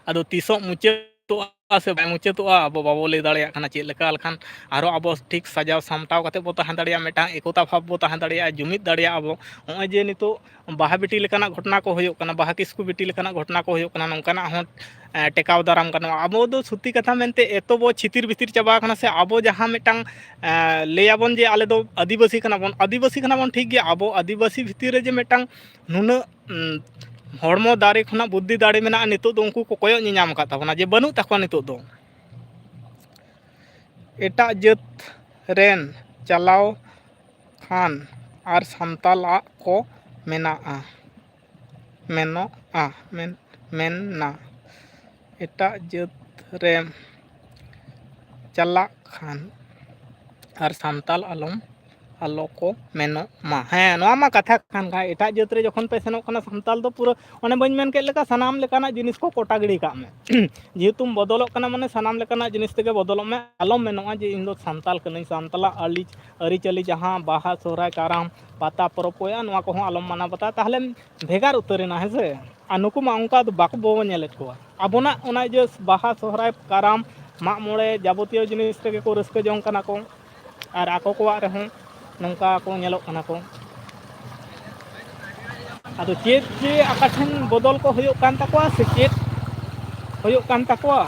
ᱟᱫᱚ ᱛᱤᱥᱚᱜ ᱢᱩᱪᱟᱹᱫ ᱢᱩᱪᱟᱹᱫᱚᱜᱼᱟ ᱥᱮ ᱵᱟᱭ ᱢᱩᱪᱟᱹᱫᱚᱜᱼᱟ, ᱟᱵᱚ ᱵᱟᱵᱚ ᱞᱟᱹᱭ ᱫᱟᱲᱮᱭᱟᱜ ᱠᱟᱱᱟ᱾ ᱪᱮᱫ ᱞᱮᱠᱟ ᱞᱮᱠᱷᱟᱱ ᱟᱨᱦᱚᱸ ᱟᱵᱚ ᱴᱷᱤᱠ ᱥᱟᱡᱟᱣ ᱥᱟᱢᱴᱟᱣ ᱠᱟᱛᱮ ᱵᱚ ᱛᱟᱦᱮᱸ ᱫᱟᱲᱮᱭᱟᱜᱼᱟ, ᱢᱤᱫᱴᱟᱝ ᱮᱠᱚᱛᱟ ᱵᱷᱟᱵᱽ ᱵᱚ ᱛᱟᱦᱮᱸ ᱫᱟᱲᱮᱭᱟᱜᱼᱟ, ᱡᱩᱢᱤᱫ ᱫᱟᱲᱮᱭᱟᱜᱼᱟ ᱵᱚ᱾ ᱱᱚᱜᱼᱚᱭ ᱡᱮ ᱱᱤᱛᱚᱜ ᱵᱟᱦᱟ ᱵᱤᱴᱤ ᱞᱮᱠᱟᱱᱟᱜ ᱜᱷᱚᱴᱚᱱᱟ ᱠᱚ ᱦᱩᱭᱩᱜ ᱠᱟᱱᱟ, ᱵᱟᱦᱟ ᱠᱤᱥᱠᱩ ᱵᱤᱴᱤ ᱞᱮᱠᱟᱱᱟᱜ ᱜᱷᱚᱴᱚᱱᱟ ᱠᱚ ᱦᱩᱭᱩᱜ ᱠᱟᱱᱟ, ᱱᱚᱝᱠᱟᱱᱟᱜ ᱦᱚᱸ, ᱮ, ᱴᱮᱠᱟᱣ ᱫᱟᱨᱟᱢ ᱜᱟᱱᱚᱜᱼᱟ᱾ ᱟᱵᱚ ᱫᱚ ᱥᱚᱛᱛᱤ ᱠᱟᱛᱷᱟ ᱢᱮᱱᱛᱮ ᱮᱛᱚ ᱵᱚ ᱪᱷᱤᱛᱤᱨ ᱵᱷᱤᱛᱤᱨ ᱪᱟᱵᱟ ᱟᱠᱟᱱᱟ ᱥᱮ, ᱟᱵᱚ ᱡᱟᱦᱟᱸ ᱢᱤᱫᱴᱟᱝ, ᱮ, ᱞᱟᱹᱭᱟᱵᱚᱱ ᱡᱮ ᱟᱞᱮ ᱫᱚ ᱟᱹᱫᱤᱵᱟᱹᱥᱤ ᱠᱟᱱᱟ ᱵᱚᱱ, ᱟᱹᱫᱤᱵᱟᱹᱥᱤ ᱠᱟᱱᱟ ᱵᱚᱱ ᱴᱷᱤᱠ ᱜᱮᱭᱟ, ᱟᱵᱚ ᱟᱹᱫᱤᱵᱟᱹᱥᱤ ᱵᱷᱤᱛᱤᱨ ᱨᱮ ᱡᱮ ᱢᱤᱫᱴᱟᱝ ᱱᱩᱱᱟᱹᱜ, ᱩᱸ, ᱦᱚᱲᱢᱚ ᱫᱟᱲᱮ ᱠᱷᱚᱱᱟᱜ ᱵᱩᱫᱽᱫᱷᱤ ᱫᱟᱲᱮ ᱢᱮᱱᱟᱜᱼᱟ, ᱱᱤᱛᱚᱜ ᱫᱚ ᱩᱱᱠᱩ ᱠᱚ ᱠᱚᱭᱚᱜ ᱧᱮᱧᱟᱢ ᱟᱠᱟᱫ ᱛᱟᱵᱚᱱᱟ ᱡᱮ ᱵᱟᱹᱱᱩᱜ ᱛᱟᱠᱚᱣᱟ ᱱᱤᱛᱚᱜ ᱫᱚ᱾ ᱮᱴᱟᱜ ᱡᱟᱹᱛ ᱨᱮᱱ ᱪᱟᱞᱟᱣ ᱠᱷᱟᱱ ᱟᱨ ᱥᱟᱱᱛᱟᱞᱟᱜ ᱠᱚ ᱢᱮᱱᱟᱜᱼᱟ, ᱢᱮᱱᱚᱜᱼᱟ, ᱢᱮᱱ, ᱢᱮᱱᱟ᱾ ᱮᱴᱟᱜ ᱡᱟᱹᱛ ᱨᱮᱢ ᱪᱟᱞᱟᱜ ᱠᱷᱟᱱ ᱟᱨ ᱥᱟᱱᱛᱟᱞ ᱟᱞᱚᱢ, ᱟᱞᱚ ᱠᱚ ᱢᱮᱱᱚᱜ ᱢᱟ᱾ ᱦᱮᱸ, ᱱᱚᱣᱟ ᱢᱟ ᱠᱟᱛᱷᱟ ᱠᱟᱱ ᱠᱷᱟᱱ, ᱮᱴᱟᱜ ᱡᱟᱹᱛ ᱨᱮ ᱡᱚᱠᱷᱚᱱ ᱯᱮ ᱥᱮᱱᱚᱜ ᱠᱟᱱᱟ, ᱥᱟᱱᱛᱟᱞ ᱫᱚ ᱯᱩᱨᱟᱹ, ᱚᱱᱮ ᱵᱟᱹᱧ ᱢᱮᱱ ᱠᱮᱫ ᱞᱮᱠᱟ, ᱥᱟᱱᱟᱢ ᱞᱮᱠᱟᱱᱟᱜ ᱡᱤᱱᱤᱥ ᱠᱚ ᱠᱚᱴᱟ ᱜᱤᱰᱤ ᱠᱟᱜ ᱢᱮ᱾ ᱡᱮᱦᱮᱛᱩᱢ ᱵᱚᱫᱚᱞᱚᱜ ᱠᱟᱱᱟ, ᱢᱟᱱᱮ ᱥᱟᱱᱟᱢ ᱞᱮᱠᱟᱱᱟᱜ ᱡᱤᱱᱤᱥ ᱛᱮᱜᱮ ᱵᱚᱫᱚᱞᱚᱜ ᱢᱮ᱾ ᱟᱞᱚᱢ ᱢᱮᱱᱚᱜᱼᱟ ᱡᱮ ᱤᱧ ᱫᱚ ᱥᱟᱱᱛᱟᱞ ᱠᱟᱹᱱᱟᱹᱧ, ᱥᱟᱱᱛᱟᱞᱟᱜ ᱟᱹᱨᱤ, ᱟᱹᱨᱤᱪᱟᱹᱞᱤ ᱡᱟᱦᱟᱸ ᱵᱟᱦᱟ, ᱥᱚᱦᱨᱟᱭ, ᱠᱟᱨᱟᱢ, ᱯᱟᱛᱟ ᱯᱚᱨᱚᱵᱽ ᱠᱚ ᱦᱩᱭᱩᱜᱼᱟ, ᱱᱚᱣᱟ ᱠᱚᱦᱚᱸ ᱟᱞᱚᱢ ᱢᱟᱱᱟᱣ ᱵᱟᱛᱟᱣᱟ, ᱛᱟᱦᱚᱞᱮᱢ ᱵᱷᱮᱜᱟᱨ ᱩᱛᱟᱹᱨᱮᱱᱟ, ᱦᱮᱸ ᱥᱮ? ᱟᱨ ᱱᱩᱠᱩ ᱢᱟ ᱚᱱᱠᱟ ᱫᱚ ᱵᱟᱠᱚ, ᱵᱟᱵᱚ ᱧᱮᱞᱮᱫ ᱠᱚᱣᱟ᱾ ᱟᱵᱚᱱᱟᱜ ᱚᱱᱟ ᱡᱮ ᱵᱟᱦᱟ, ᱥᱚᱦᱨᱟᱭ, ᱠᱟᱨᱟᱢ, ᱢᱟᱜ ᱢᱚᱬᱮ, ᱡᱟᱵᱚᱛᱤᱭᱚ ᱡᱤᱱᱤᱥ ᱨᱮᱜᱮ ᱠᱚ ᱨᱟᱹᱥᱠᱟᱹ ᱡᱚᱝ ᱠᱟᱱᱟ ᱠᱚ, ᱟᱨ ᱟᱠᱚ ᱠᱚᱣᱟᱜ ᱨᱮᱦᱚᱸ ᱱᱚᱝᱠᱟ ᱠᱚ ᱧᱮᱞᱚᱜ ᱠᱟᱱᱟ ᱠᱚ᱾ ᱟᱫᱚ ᱪᱮᱫ ᱡᱮ ᱚᱠᱟ ᱴᱷᱮᱱ ᱵᱚᱫᱚᱞ ᱠᱚ ᱦᱩᱭᱩᱜ ᱠᱟᱱ ᱛᱟᱠᱚᱣᱟ ᱥᱮ ᱪᱮᱫ ᱦᱩᱭᱩᱜ ᱠᱟᱱ ᱛᱟᱠᱚᱣᱟ?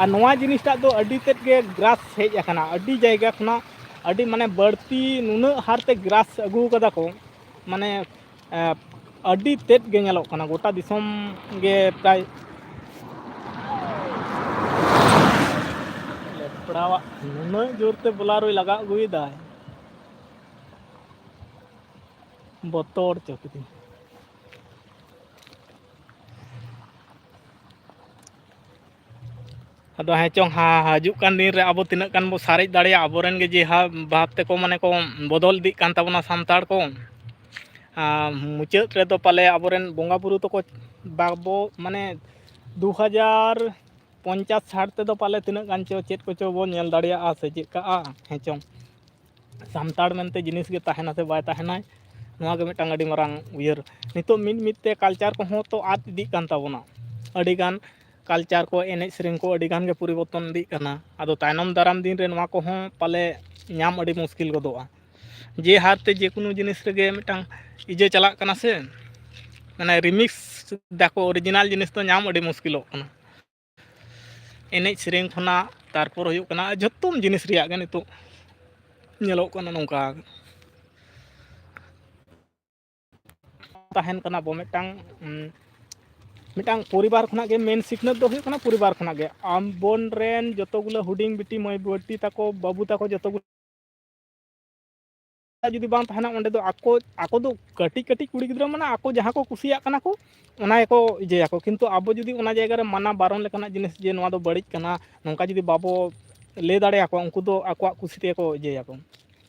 ᱟᱨ ᱱᱚᱣᱟ ᱡᱤᱱᱤᱥᱴᱟᱜ ᱫᱚ ᱟᱹᱰᱤ ᱛᱮᱫ ᱜᱮ ᱜᱨᱟᱥ ᱦᱮᱡ ᱟᱠᱟᱱᱟ, ᱟᱹᱰᱤ ᱡᱟᱭᱜᱟ ᱠᱷᱚᱱᱟᱜ ᱟᱹᱰᱤ, ᱢᱟᱱᱮ, ᱵᱟᱹᱲᱛᱤ ᱱᱩᱱᱟᱹᱜ ᱦᱟᱨ ᱛᱮ ᱜᱨᱟᱥ ᱟᱹᱜᱩ ᱠᱟᱫᱟ ᱠᱚ, ᱢᱟᱱᱮ, ᱮ, ᱟᱹᱰᱤ ᱛᱮᱫ ᱜᱮ ᱧᱮᱞᱚᱜ ᱠᱟᱱᱟ, ᱜᱚᱴᱟ ᱫᱤᱥᱚᱢ ᱜᱮ ᱯᱨᱟᱭ᱾ ᱞᱮᱯᱲᱟᱣᱟᱜ ᱱᱩᱱᱟᱹᱜ ᱡᱳᱨᱛᱮ ᱵᱚᱞᱟᱨᱳᱭ ᱞᱟᱜᱟ ᱟᱹᱜᱩᱭᱮᱫᱟᱭ, ᱵᱚᱛᱚᱨ ᱪᱚ ᱠᱤᱫᱤᱧ᱾ ᱟᱫᱚ ᱦᱮᱸ ᱪᱚᱝ, ᱦᱟ-, ᱦᱤᱡᱩᱜ ᱠᱟᱱ ᱫᱤᱱ ᱨᱮ ᱟᱵᱚ ᱛᱤᱱᱟᱹᱜ ᱜᱟᱱ ᱵᱚ ᱥᱟᱨᱮᱡ ᱫᱟᱲᱮᱭᱟᱜᱼᱟ, ᱟᱵᱚᱨᱮᱱ ᱜᱮ ᱡᱮ ᱦᱟ-, ᱵᱷᱟᱵᱽ ᱛᱮᱠᱚ, ᱢᱟᱱᱮ, ᱠᱚ ᱵᱚᱫᱚᱞ ᱤᱫᱤᱜ ᱠᱟᱱ ᱛᱟᱵᱚᱱᱟ ᱥᱟᱱᱛᱟᱲ ᱠᱚ᱾ ᱟᱨ ᱢᱩᱪᱟᱹᱫ ᱨᱮᱫᱚ ᱯᱟᱞᱮ ᱟᱵᱚᱨᱮᱱ ᱵᱚᱸᱜᱟ ᱵᱩᱨᱩ ᱛᱟᱠᱚ ᱵᱟᱵᱚ, ᱢᱟᱱᱮ, ᱫᱩ ᱦᱟᱡᱟᱨ ᱯᱚᱧᱪᱟᱥ ᱥᱟᱴ ᱛᱮᱫᱚ ᱯᱟᱞᱮ ᱛᱤᱱᱟᱹᱜ ᱜᱟᱱ ᱪᱚ ᱪᱮᱫ ᱠᱚᱪᱚ ᱵᱚ ᱧᱮᱞ ᱫᱟᱲᱮᱭᱟᱜᱼᱟ ᱥᱮ ᱪᱮᱫ ᱠᱟᱜᱼᱟ, ᱦᱮᱸ ᱪᱚᱝ᱾ ᱥᱟᱱᱛᱟᱲ ᱢᱮᱱᱛᱮ ᱡᱤᱱᱤᱥ ᱜᱮ ᱛᱟᱦᱮᱱᱟ ᱥᱮ ᱵᱟᱭ ᱛᱟᱦᱮᱱᱟᱭ, ᱱᱚᱣᱟ ᱜᱮ ᱢᱤᱫᱴᱟᱝ ᱟᱹᱰᱤ ᱢᱟᱨᱟᱝ ᱩᱭᱦᱟᱹᱨ᱾ ᱱᱤᱛᱚᱜ ᱢᱤᱫ ᱢᱤᱫ ᱛᱮ ᱠᱟᱞᱪᱟᱨ ᱠᱚᱦᱚᱸ ᱛᱚ ᱟᱫ ᱤᱫᱤᱜ ᱠᱟᱱ ᱛᱟᱵᱚᱱᱟ᱾ ᱟᱹᱰᱤ ᱜᱟᱱ ᱠᱟᱞᱪᱟᱨ ᱠᱚ, ᱮᱱᱮᱡ ᱥᱮᱨᱮᱧ ᱠᱚ ᱟᱹᱰᱤ ᱜᱟᱱ ᱜᱮ ᱯᱚᱨᱤᱵᱚᱨᱛᱚᱱ ᱤᱫᱤᱜ ᱠᱟᱱᱟ᱾ ᱟᱫᱚ ᱛᱟᱭᱱᱚᱢ ᱫᱟᱨᱟᱢ ᱫᱤᱱ ᱨᱮ ᱱᱚᱣᱟ ᱠᱚᱦᱚᱸ ᱯᱟᱞᱮ ᱧᱟᱢ ᱟᱹᱰᱤ ᱢᱩᱥᱠᱤᱞ ᱜᱚᱫᱚᱜᱼᱟ᱾ ᱡᱮ ᱦᱟᱨ ᱛᱮ ᱡᱮ ᱠᱳᱱᱳ ᱡᱤᱱᱤᱥ ᱨᱮᱜᱮ ᱢᱤᱫᱴᱟᱝ ᱤᱭᱟᱹ ᱪᱟᱞᱟᱜ ᱠᱟᱱᱟ ᱥᱮ, ᱢᱟᱱᱮ ᱨᱤᱢᱤᱠᱥ ᱫᱟᱠᱚ, ᱚᱨᱤᱡᱤᱱᱟᱞ ᱡᱤᱱᱤᱥ ᱫᱚ ᱧᱟᱢ ᱟᱹᱰᱤ ᱢᱩᱥᱠᱤᱞᱚᱜ ᱠᱟᱱᱟ᱾ ᱮᱱᱮᱡ ᱥᱮᱨᱮᱧ ᱠᱷᱚᱱᱟᱜ ᱛᱟᱨᱯᱚᱨ ᱦᱩᱭᱩᱜ ᱠᱟᱱᱟ ᱡᱷᱚᱛᱚᱢ ᱡᱤᱱᱤᱥ ᱨᱮᱭᱟᱜ ᱜᱮ ᱱᱤᱛᱚᱜ ᱧᱮᱞᱚᱜ ᱠᱟᱱᱟ ᱱᱚᱝᱠᱟ᱾ ᱛᱟᱦᱮᱱ ᱠᱟᱱᱟ ᱵᱚ ᱢᱤᱫᱴᱟᱝ, ᱩᱸ, ᱢᱤᱫᱴᱟᱝ ᱯᱚᱨᱤᱵᱟᱨ ᱠᱷᱚᱱᱟᱜ ᱜᱮ ᱢᱮᱱ ᱥᱤᱠᱷᱱᱟᱹᱛ ᱫᱚ ᱦᱩᱭᱩᱜ ᱠᱟᱱᱟ ᱯᱚᱨᱤᱵᱟᱨ ᱠᱷᱚᱱᱟᱜ ᱜᱮ᱾ ᱟᱵᱚᱱ ᱨᱮᱱ ᱡᱚᱛᱚ ᱜᱩᱞᱟᱹ ᱦᱩᱰᱤᱧ ᱵᱤᱴᱤ ᱢᱟᱹᱭ ᱵᱤᱴᱤ ᱛᱟᱠᱚ, ᱵᱟᱹᱵᱩ ᱛᱟᱠᱚ, ᱡᱚᱛᱚ ᱜᱩᱞᱟᱹ ᱡᱩᱫᱤ ᱵᱟᱝ ᱛᱟᱦᱮᱱᱟ, ᱚᱸᱰᱮ ᱫᱚ ᱟᱠᱚ, ᱟᱠᱚ ᱫᱚ ᱠᱟᱹᱴᱤᱡ ᱠᱟᱹᱴᱤᱡ ᱠᱩᱲᱤ ᱜᱤᱫᱽᱨᱟᱹ, ᱢᱟᱱᱮ ᱟᱠᱚ ᱡᱟᱦᱟᱸ ᱠᱚ ᱠᱩᱥᱤᱭᱟᱜ ᱠᱟᱱᱟ ᱠᱚ, ᱚᱱᱟ ᱜᱮᱠᱚ ᱤᱭᱟᱹᱭᱟᱠᱚ᱾ ᱠᱤᱱᱛᱩ ᱟᱵᱚ ᱡᱩᱫᱤ ᱚᱱᱟ ᱡᱟᱭᱜᱟ ᱨᱮ ᱢᱟᱱᱟ ᱵᱟᱨᱚᱱ ᱞᱮᱠᱟᱱᱟᱜ ᱡᱤᱱᱤᱥ, ᱡᱮ ᱱᱚᱣᱟ ᱫᱚ ᱵᱟᱹᱲᱤᱡ ᱠᱟᱱᱟ, ᱱᱚᱝᱠᱟ ᱡᱩᱫᱤ ᱵᱟᱵᱚ ᱞᱟᱹᱭ ᱫᱟᱲᱮᱭᱟᱠᱚᱣᱟ, ᱩᱱᱠᱩ ᱫᱚ ᱟᱠᱚᱣᱟᱜ ᱠᱩᱥᱤ ᱛᱮᱜᱮ ᱠᱚ ᱤᱭᱟᱹᱭᱟᱠᱚ᱾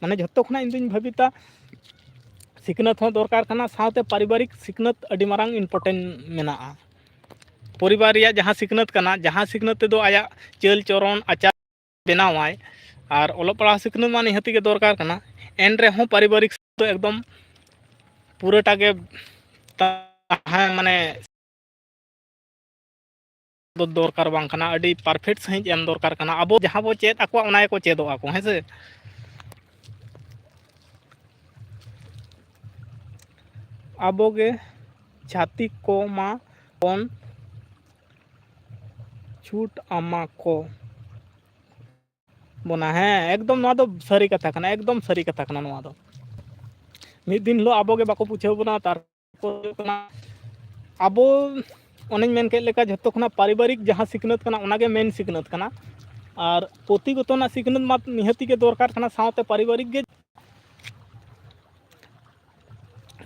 ᱢᱟᱱᱮ ᱡᱷᱚᱛᱚ ᱠᱷᱚᱱᱟᱜ ᱤᱧ ᱫᱩᱧ ᱵᱷᱟᱹᱵᱤᱛᱟ, ᱥᱤᱠᱷᱱᱟᱹᱛ ᱦᱚᱸ ᱫᱚᱨᱠᱟᱨ ᱠᱟᱱᱟ, ᱥᱟᱶᱛᱮ ᱯᱟᱨᱤᱵᱟᱨᱤᱠ ᱥᱤᱠᱷᱱᱟᱹᱛ ᱟᱹᱰᱤ ᱢᱟᱨᱟᱝ important ᱢᱮᱱᱟᱜᱼᱟ᱾ ᱯᱚᱨᱤᱵᱟᱨ ᱨᱮᱭᱟᱜ ᱡᱟᱦᱟᱸ ᱥᱤᱠᱷᱱᱟᱹᱛ ᱠᱟᱱᱟ, ᱡᱟᱦᱟᱸ ᱥᱤᱠᱷᱱᱟᱹᱛ ᱛᱮᱫᱚ ᱟᱭᱟᱜ ᱪᱟᱹᱞ ᱪᱚᱨᱚᱱ ᱟᱪᱟᱨ ᱵᱮᱱᱟᱣᱟᱭ, ᱟᱨ ᱚᱞᱚᱜ ᱯᱟᱲᱦᱟᱣ ᱥᱤᱠᱷᱱᱟᱹᱛ ᱢᱟ ᱱᱤᱦᱟᱹᱛᱤ ᱜᱮ ᱫᱚᱨᱠᱟᱨ ᱠᱟᱱᱟ, ᱮᱱ ᱨᱮᱦᱚᱸ ᱯᱟᱨᱤᱵᱟᱨᱤᱠ ᱥᱤᱠᱷᱱᱟᱹᱛ ᱫᱚ ᱮᱠᱫᱚᱢ ᱯᱩᱨᱟᱹᱴᱟ ᱜᱮ ᱛᱟᱦᱮᱸ, ᱢᱟᱱᱮ ᱫᱚ ᱫᱚᱨᱠᱟᱨ ᱵᱟᱝ ᱠᱟᱱᱟ, ᱟᱹᱰᱤ perfect ᱥᱟᱺᱦᱤᱡ ᱮᱢ ᱫᱚᱨᱠᱟᱨ ᱠᱟᱱᱟ᱾ ᱟᱵᱚ ᱡᱟᱦᱟᱸ ᱵᱚ ᱪᱮᱫ ᱟᱠᱚᱣᱟ, ᱚᱱᱟ ᱜᱮᱠᱚ ᱪᱮᱫᱚᱜ ᱟᱠᱚ, ᱦᱮᱸ ᱥᱮ? ᱟᱵᱚ ᱜᱮ ᱪᱷᱟᱹᱛᱤᱠ ᱠᱚ ᱢᱟ ᱵᱚᱱ ᱪᱷᱩᱴ ᱟᱢᱟ ᱠᱚ ᱵᱚᱱᱟ᱾ ᱦᱮᱸ, ᱮᱠᱫᱚᱢ ᱱᱚᱣᱟ ᱫᱚ ᱥᱟᱹᱨᱤ ᱠᱟᱛᱷᱟ ᱠᱟᱱᱟ, ᱮᱠᱫᱚᱢ ᱥᱟᱹᱨᱤ ᱠᱟᱛᱷᱟ ᱠᱟᱱᱟ ᱱᱚᱣᱟ ᱫᱚ᱾ ᱢᱤᱫ ᱫᱤᱱ ᱦᱤᱞᱳᱜ ᱟᱵᱚ ᱜᱮ ᱵᱟᱠᱚ ᱵᱩᱡᱷᱟᱹᱣ ᱵᱚᱱᱟ, ᱛᱟᱨ ᱦᱩᱭᱩᱜ ᱠᱟᱱᱟ, ᱟᱵᱚ ᱚᱱᱮᱧ ᱢᱮᱱ ᱠᱮᱫ ᱞᱮᱠᱟ, ᱡᱷᱚᱛᱚ ᱠᱷᱚᱱᱟᱜ ᱯᱟᱨᱤᱵᱟᱨᱤᱠ ᱡᱟᱦᱟᱸ ᱥᱤᱠᱷᱱᱟᱹᱛ ᱠᱟᱱᱟ, ᱚᱱᱟᱜᱮ ᱢᱮᱱ ᱥᱤᱠᱷᱱᱟᱹᱛ ᱠᱟᱱᱟ᱾ ᱟᱨ ᱯᱩᱛᱷᱤ ᱜᱚᱛᱚᱱᱟᱜ ᱥᱤᱠᱷᱱᱟᱹᱛ ᱢᱟ ᱱᱤᱦᱟᱹᱛᱤ ᱜᱮ ᱫᱚᱨᱠᱟᱨ ᱠᱟᱱᱟ, ᱥᱟᱶᱛᱮ ᱯᱟᱨᱤᱵᱟᱨᱤᱠ ᱜᱮ᱾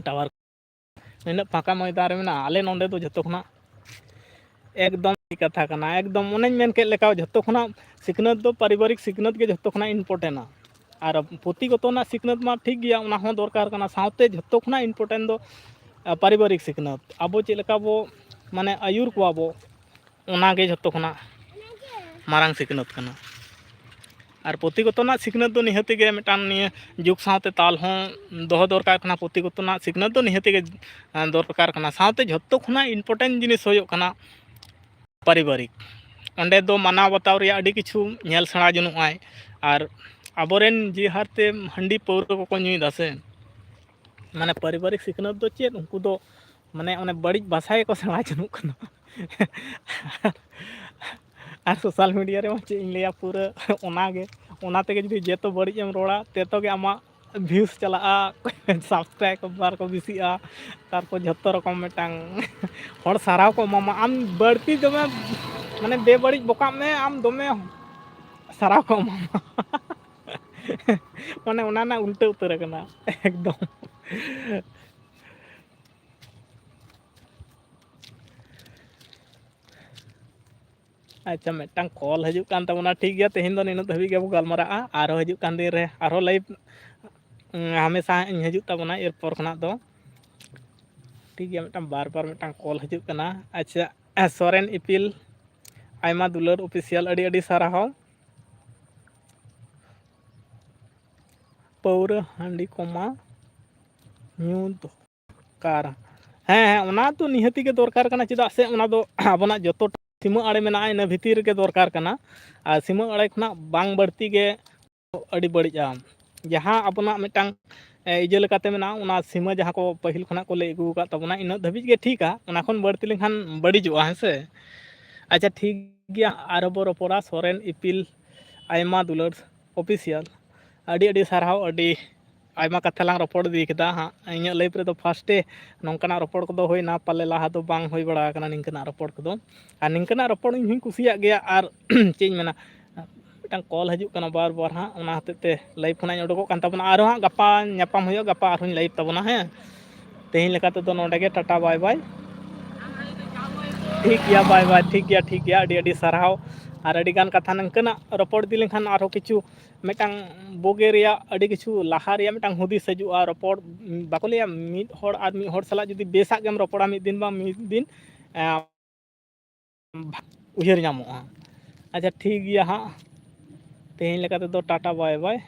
ᱴᱟᱣᱟᱨ ᱱᱤᱱᱟᱹᱜ ᱯᱷᱟᱸᱠᱟ ᱢᱚᱭᱫᱟᱱ ᱨᱮ ᱢᱮᱱᱟᱜᱼᱟ, ᱟᱞᱮ ᱱᱚᱸᱰᱮ ᱫᱚ ᱡᱷᱚᱛᱚ ᱠᱷᱚᱱᱟᱜ ᱮᱠᱫᱚᱢ ᱠᱟᱛᱷᱟ ᱠᱟᱱᱟ, ᱮᱠᱫᱚᱢ ᱚᱱᱮᱧ ᱢᱮᱱ ᱠᱮᱫ ᱞᱮᱠᱟ, ᱡᱷᱚᱛᱚ ᱠᱷᱚᱱᱟᱜ ᱥᱤᱠᱷᱱᱟᱹᱛ ᱫᱚ ᱯᱟᱨᱤᱵᱟᱨᱤᱠ ᱥᱤᱠᱷᱱᱟᱹᱛ ᱜᱮ ᱡᱷᱚᱛᱚ ᱠᱷᱚᱱᱟᱜ important ᱟ᱾ ᱟᱨ ᱯᱩᱛᱷᱤ ᱜᱚᱛᱚᱱᱟᱜ ᱥᱤᱠᱷᱱᱟᱹᱛ ᱢᱟ ᱴᱷᱤᱠ ᱜᱮᱭᱟ, ᱚᱱᱟ ᱦᱚᱸ ᱫᱚᱨᱠᱟᱨ ᱠᱟᱱᱟ, ᱥᱟᱶᱛᱮ ᱡᱷᱚᱛᱚ ᱠᱷᱚᱱᱟᱜ important ᱫᱚ, ᱟ, ᱯᱟᱨᱤᱵᱟᱨᱤᱠ ᱥᱤᱠᱷᱱᱟᱹᱛ᱾ ᱟᱵᱚ ᱪᱮᱫ ᱞᱮᱠᱟ ᱵᱚ, ᱢᱟᱱᱮ, ᱟᱹᱭᱩᱨ ᱠᱚᱣᱟ ᱵᱚ, ᱚᱱᱟ ᱜᱮ ᱡᱷᱚᱛᱚ ᱠᱷᱚᱱᱟᱜ ᱢᱟᱨᱟᱝ ᱥᱤᱠᱷᱱᱟᱹᱛ ᱠᱟᱱᱟ᱾ ᱟᱨ ᱯᱩᱛᱷᱤ ᱜᱚᱛᱚᱱᱟᱜ ᱥᱤᱠᱷᱱᱟᱹᱛ ᱫᱚ ᱱᱤᱦᱟᱹᱛᱤ ᱜᱮ ᱢᱤᱫᱴᱟᱝ ᱱᱤᱭᱟᱹ ᱡᱩᱜᱽ ᱥᱟᱶᱛᱮ ᱛᱟᱞ ᱦᱚᱸ ᱫᱚᱦᱚ ᱫᱚᱨᱠᱟᱨ ᱠᱟᱱᱟ᱾ ᱯᱩᱛᱷᱤ ᱜᱚᱛᱚᱱᱟᱜ ᱥᱤᱠᱷᱱᱟᱹᱛ ᱫᱚ ᱱᱤᱦᱟᱹᱛᱤ ᱜᱮ, ᱮᱸ, ᱫᱚᱨᱠᱟᱨ ᱠᱟᱱᱟ᱾ ᱥᱟᱶᱛᱮ ᱡᱷᱚᱛᱚ ᱠᱷᱚᱱᱟᱜ important ᱡᱤᱱᱤᱥ ᱦᱩᱭᱩᱜ ᱠᱟᱱᱟ, ᱯᱟᱨᱤᱵᱟᱨᱤᱠ, ᱚᱸᱰᱮ ᱫᱚ ᱢᱟᱱᱟᱣ ᱵᱟᱛᱟᱣ ᱨᱮᱭᱟᱜ ᱟᱹᱰᱤ ᱠᱤᱪᱷᱩ ᱧᱮᱞ ᱥᱮᱬᱟ ᱡᱚᱱᱚᱜᱼᱟᱭ᱾ ᱟᱨ ᱟᱵᱚᱨᱮᱱ ᱡᱮ ᱦᱟᱨᱛᱮ ᱦᱟᱺᱰᱤ ᱯᱟᱹᱣᱨᱟᱹ ᱠᱚᱠᱚ ᱧᱩᱭᱮᱫᱟ ᱥᱮ, ᱢᱟᱱᱮ ᱯᱟᱨᱤᱵᱟᱨᱤᱠ ᱥᱤᱠᱷᱱᱟᱹᱛ ᱫᱚ ᱪᱮᱫ, ᱩᱱᱠᱩ ᱫᱚ ᱢᱟᱱᱮ ᱚᱱᱮ ᱵᱟᱹᱲᱤᱡ ᱵᱷᱟᱥᱟ ᱜᱮᱠᱚ ᱥᱮᱬᱟ ᱡᱚᱱᱚᱜ ᱠᱟᱱᱟ᱾ ᱟᱨ ᱥᱳᱥᱟᱞ ᱢᱤᱰᱤᱭᱟ ᱨᱮᱢᱟ ᱪᱮᱫ ᱤᱧ ᱞᱟᱹᱭᱟ, ᱯᱩᱨᱟᱹ ᱚᱱᱟᱜᱮ, ᱚᱱᱟ ᱛᱮᱜᱮ ᱡᱩᱫᱤ ᱡᱮᱛᱚ ᱵᱟᱹᱲᱤᱡ ᱮᱢ ᱨᱚᱲᱟ, ᱛᱮᱛᱚ ᱜᱮ ᱟᱢᱟᱜ ᱵᱷᱤᱭᱩᱥ ᱪᱟᱞᱟᱜᱼᱟ, ᱥᱟᱵᱥᱠᱨᱟᱭᱵᱟᱨ ᱠᱚ ᱵᱮᱥᱤᱜᱼᱟ, ᱛᱟᱨᱯᱚᱨ ᱡᱷᱚᱛᱚ ᱨᱚᱠᱚᱢ ᱢᱤᱫᱴᱟᱝ ᱦᱚᱲ ᱥᱟᱨᱦᱟᱣ ᱠᱚ ᱮᱢᱟᱢᱟ᱾ ᱟᱢ ᱵᱟᱹᱲᱛᱤ ᱫᱚᱢᱮ ᱢᱟᱱᱮ ᱵᱮᱵᱟᱹᱲᱤᱡ ᱵᱚᱠᱟᱜ ᱢᱮ, ᱟᱢ ᱫᱚᱢᱮ ᱥᱟᱨᱦᱟᱣ ᱠᱚ ᱮᱢᱟᱢᱟ᱾ ᱢᱟᱱᱮ ᱚᱱᱟ ᱨᱮᱱᱟᱜ ᱩᱞᱴᱟᱹ ᱩᱛᱟᱹᱨ ᱟᱠᱟᱱᱟ ᱮᱠᱫᱚᱢ᱾ ᱟᱪᱪᱷᱟ, ᱢᱤᱫᱴᱟᱝ ᱠᱚᱞ ᱦᱤᱡᱩᱜ ᱠᱟᱱ ᱛᱟᱵᱚᱱᱟ᱾ ᱴᱷᱤᱠ ᱜᱮᱭᱟ, ᱛᱮᱦᱮᱧ ᱫᱚ ᱱᱤᱱᱟᱹᱜ ᱫᱷᱟᱹᱵᱤᱡ ᱜᱮᱵᱚ ᱜᱟᱞᱢᱟᱨᱟᱜᱼᱟ᱾ ᱟᱨᱦᱚᱸ ᱦᱤᱡᱩᱜ ᱠᱟᱱ ᱫᱤᱱ ᱨᱮ ᱟᱨᱦᱚᱸ ᱞᱟᱭᱤᱵᱷ, ᱩᱸ, ᱦᱟᱢᱮᱥᱟ ᱤᱧ ᱦᱤᱡᱩᱜ ᱛᱟᱵᱚᱱᱟ ᱮᱨᱯᱚᱨ ᱠᱷᱚᱱᱟᱜ ᱫᱚ᱾ ᱴᱷᱤᱠ ᱜᱮᱭᱟ, ᱢᱤᱫᱴᱟᱝ ᱵᱟᱨ ᱵᱟᱨ ᱢᱤᱫᱴᱟᱝ ᱠᱚᱞ ᱦᱤᱡᱩᱜ ᱠᱟᱱᱟ᱾ ᱟᱪᱪᱷᱟ, ᱥᱚᱨᱮᱱ ᱤᱯᱤᱞ, ᱟᱭᱢᱟ ᱫᱩᱞᱟᱹᱲ ᱚᱯᱷᱤᱥᱤᱭᱟᱞ, ᱟᱹᱰᱤ ᱟᱹᱰᱤ ᱥᱟᱨᱦᱟᱣ᱾ ᱯᱟᱹᱣᱨᱟᱹ ᱦᱟᱺᱰᱤ ᱠᱚᱢᱟ ᱧᱩ ᱫᱚᱨᱠᱟᱨ᱾ ᱦᱮᱸ, ᱦᱮᱸ, ᱚᱱᱟ ᱫᱚ ᱱᱤᱦᱟᱹᱛᱤ ᱜᱮ ᱫᱚᱨᱠᱟᱨ ᱠᱟᱱᱟ᱾ ᱪᱮᱫᱟᱜ ᱥᱮ ᱚᱱᱟ ᱫᱚ ᱟᱵᱚᱱᱟᱜ ᱡᱚᱛᱚ ᱥᱤᱢᱟᱹ ᱟᱲᱮ ᱢᱮᱱᱟᱜᱼᱟ, ᱤᱱᱟᱹ ᱵᱷᱤᱛᱤᱨ ᱨᱮᱜᱮ ᱫᱚᱨᱠᱟᱨ ᱠᱟᱱᱟ᱾ ᱟᱨ ᱥᱤᱢᱟᱹ ᱟᱲᱮ ᱠᱷᱚᱱᱟᱜ ᱵᱟᱝ ᱵᱟᱹᱲᱛᱤ ᱜᱮ ᱟᱹᱰᱤ ᱵᱟᱹᱲᱤᱡᱼᱟ᱾ ᱡᱟᱦᱟᱸ ᱟᱵᱚᱱᱟᱜ ᱢᱤᱫᱴᱟᱝ, ᱮ, ᱤᱭᱟᱹ ᱞᱮᱠᱟᱛᱮ ᱢᱮᱱᱟᱜᱼᱟ, ᱚᱱᱟ ᱥᱤᱢᱟᱹ ᱡᱟᱦᱟᱸ ᱠᱚ ᱯᱟᱹᱦᱤᱞ ᱠᱷᱚᱱᱟᱜ ᱠᱚ ᱞᱟᱹᱭ ᱟᱹᱜᱩ ᱟᱠᱟᱫ ᱛᱟᱵᱚᱱᱟ, ᱤᱱᱟᱹᱜ ᱫᱷᱟᱹᱵᱤᱡ ᱜᱮ ᱴᱷᱤᱠᱟ᱾ ᱚᱱᱟ ᱠᱷᱚᱱ ᱵᱟᱹᱲᱛᱤ ᱞᱮᱱᱠᱷᱟᱱ ᱵᱟᱹᱲᱤᱡᱚᱜᱼᱟ, ᱦᱮᱸ ᱥᱮ? ᱟᱪᱪᱷᱟ, ᱴᱷᱤᱠ ᱜᱮᱭᱟ, ᱟᱨᱦᱚᱸ ᱵᱚ ᱨᱚᱯᱚᱲᱟ᱾ ᱥᱚᱨᱮᱱ ᱤᱯᱤᱞ ᱟᱭᱢᱟ ᱫᱩᱞᱟᱹᱲ ᱚᱯᱷᱤᱥᱤᱭᱟᱞ, ᱟᱹᱰᱤ ᱟᱹᱰᱤ ᱥᱟᱨᱦᱟᱣ᱾ ᱟᱹᱰᱤ ᱟᱭᱢᱟ ᱠᱟᱛᱷᱟ ᱞᱟᱝ ᱨᱚᱯᱚᱲ ᱤᱫᱤ ᱠᱮᱫᱟ ᱦᱟᱸᱜ᱾ ᱤᱧᱟᱹᱜ ᱞᱟᱭᱤᱯᱷ ᱨᱮᱫᱚ ᱯᱷᱟᱥᱴᱮ ᱱᱚᱝᱠᱟᱱᱟᱜ ᱨᱚᱯᱚᱲ ᱠᱚᱫᱚ ᱦᱩᱭᱱᱟ, ᱯᱟᱞᱮ ᱞᱟᱦᱟ ᱫᱚ ᱵᱟᱝ ᱦᱩᱭ ᱵᱟᱲᱟ ᱟᱠᱟᱱᱟ ᱱᱤᱝᱠᱟᱹᱱᱟᱜ ᱨᱚᱯᱚᱲ ᱠᱚᱫᱚ᱾ ᱟᱨ ᱱᱤᱝᱠᱟᱹᱱᱟᱜ ᱨᱚᱯᱚᱲ ᱤᱧ ᱦᱚᱸᱧ ᱠᱩᱥᱤᱭᱟᱜ ᱜᱮᱭᱟ᱾ ᱟᱨ ᱪᱮᱫ ᱤᱧ ᱢᱮᱱᱟ, ᱢᱤᱫᱴᱟᱝ ᱠᱚᱞ ᱦᱤᱡᱩᱜ ᱠᱟᱱᱟ ᱵᱟᱨ ᱵᱟᱨ ᱦᱟᱸᱜ, ᱚᱱᱟ ᱦᱚᱛᱮᱡ ᱛᱮ ᱞᱟᱭᱤᱵᱷ ᱠᱷᱚᱱᱟᱜ ᱤᱧ ᱩᱰᱩᱠᱚᱜ ᱠᱟᱱ ᱛᱟᱵᱚᱱᱟ᱾ ᱟᱨᱦᱚᱸ ᱦᱟᱸᱜ ᱜᱟᱯᱟ ᱧᱟᱯᱟᱢ ᱦᱩᱭᱩᱜᱼᱟ, ᱜᱟᱯᱟ ᱟᱨᱦᱚᱸᱧ ᱞᱟᱭᱤᱵᱷ ᱛᱟᱵᱚᱱᱟ, ᱦᱮᱸ᱾ ᱛᱮᱦᱮᱧ ᱞᱮᱠᱟ ᱛᱮᱫᱚ ᱱᱚᱰᱮ ᱜᱮ, ᱴᱟᱴᱟ ᱵᱟᱭ ᱵᱟᱭ᱾ ᱴᱷᱤᱠ ᱜᱮᱭᱟ, ᱵᱟᱭ ᱵᱟᱭ, ᱴᱷᱤᱠ ᱜᱮᱭᱟ, ᱴᱷᱤᱠ ᱜᱮᱭᱟ, ᱟᱹᱰᱤ ᱟᱹᱰᱤ ᱥᱟᱨᱦᱟᱣ᱾ ᱟᱨ ᱟᱹᱰᱤ ᱜᱟᱱ ᱠᱟᱛᱷᱟ ᱱᱤᱝᱠᱟᱹᱱᱟᱜ ᱨᱚᱯᱚᱲ ᱤᱫᱤ ᱞᱮᱱᱠᱷᱟᱱ ᱟᱨᱦᱚᱸ ᱠᱤᱪᱷᱩ ᱢᱤᱫᱴᱟᱝ ᱵᱩᱜᱤ ᱨᱮᱭᱟᱜ ᱟᱹᱰᱤ ᱠᱤᱪᱷᱩ ᱞᱟᱦᱟ ᱨᱮᱭᱟᱜ ᱢᱤᱫᱴᱟᱝ ᱦᱩᱫᱤᱥ ᱦᱤᱡᱩᱜᱼᱟ᱾ ᱨᱚᱯᱚᱲ, ᱵᱟᱠᱚ ᱞᱟᱹᱭᱟ ᱢᱤᱫ ᱦᱚᱲ ᱟᱨ ᱢᱤᱫ ᱦᱚᱲ ᱥᱟᱞᱟᱜ ᱡᱩᱫᱤ ᱵᱮᱥᱟᱜ ᱜᱮᱢ ᱨᱚᱯᱚᱲᱟ, ᱢᱤᱫ ᱫᱤᱱ ᱵᱟᱝ ᱢᱤᱫ ᱫᱤᱱ, ᱮᱸ, ᱩᱭᱦᱟᱹᱨ ᱧᱟᱢᱚᱜᱼᱟ᱾ ᱟᱪᱪᱷᱟ, ᱴᱷᱤᱠ ᱜᱮᱭᱟ ᱦᱟᱸᱜ, ᱛᱮᱦᱮᱧ ᱞᱮᱠᱟ ᱛᱮᱫᱚ ᱴᱟᱴᱟ ᱵᱟᱭ ᱵᱟᱭ᱾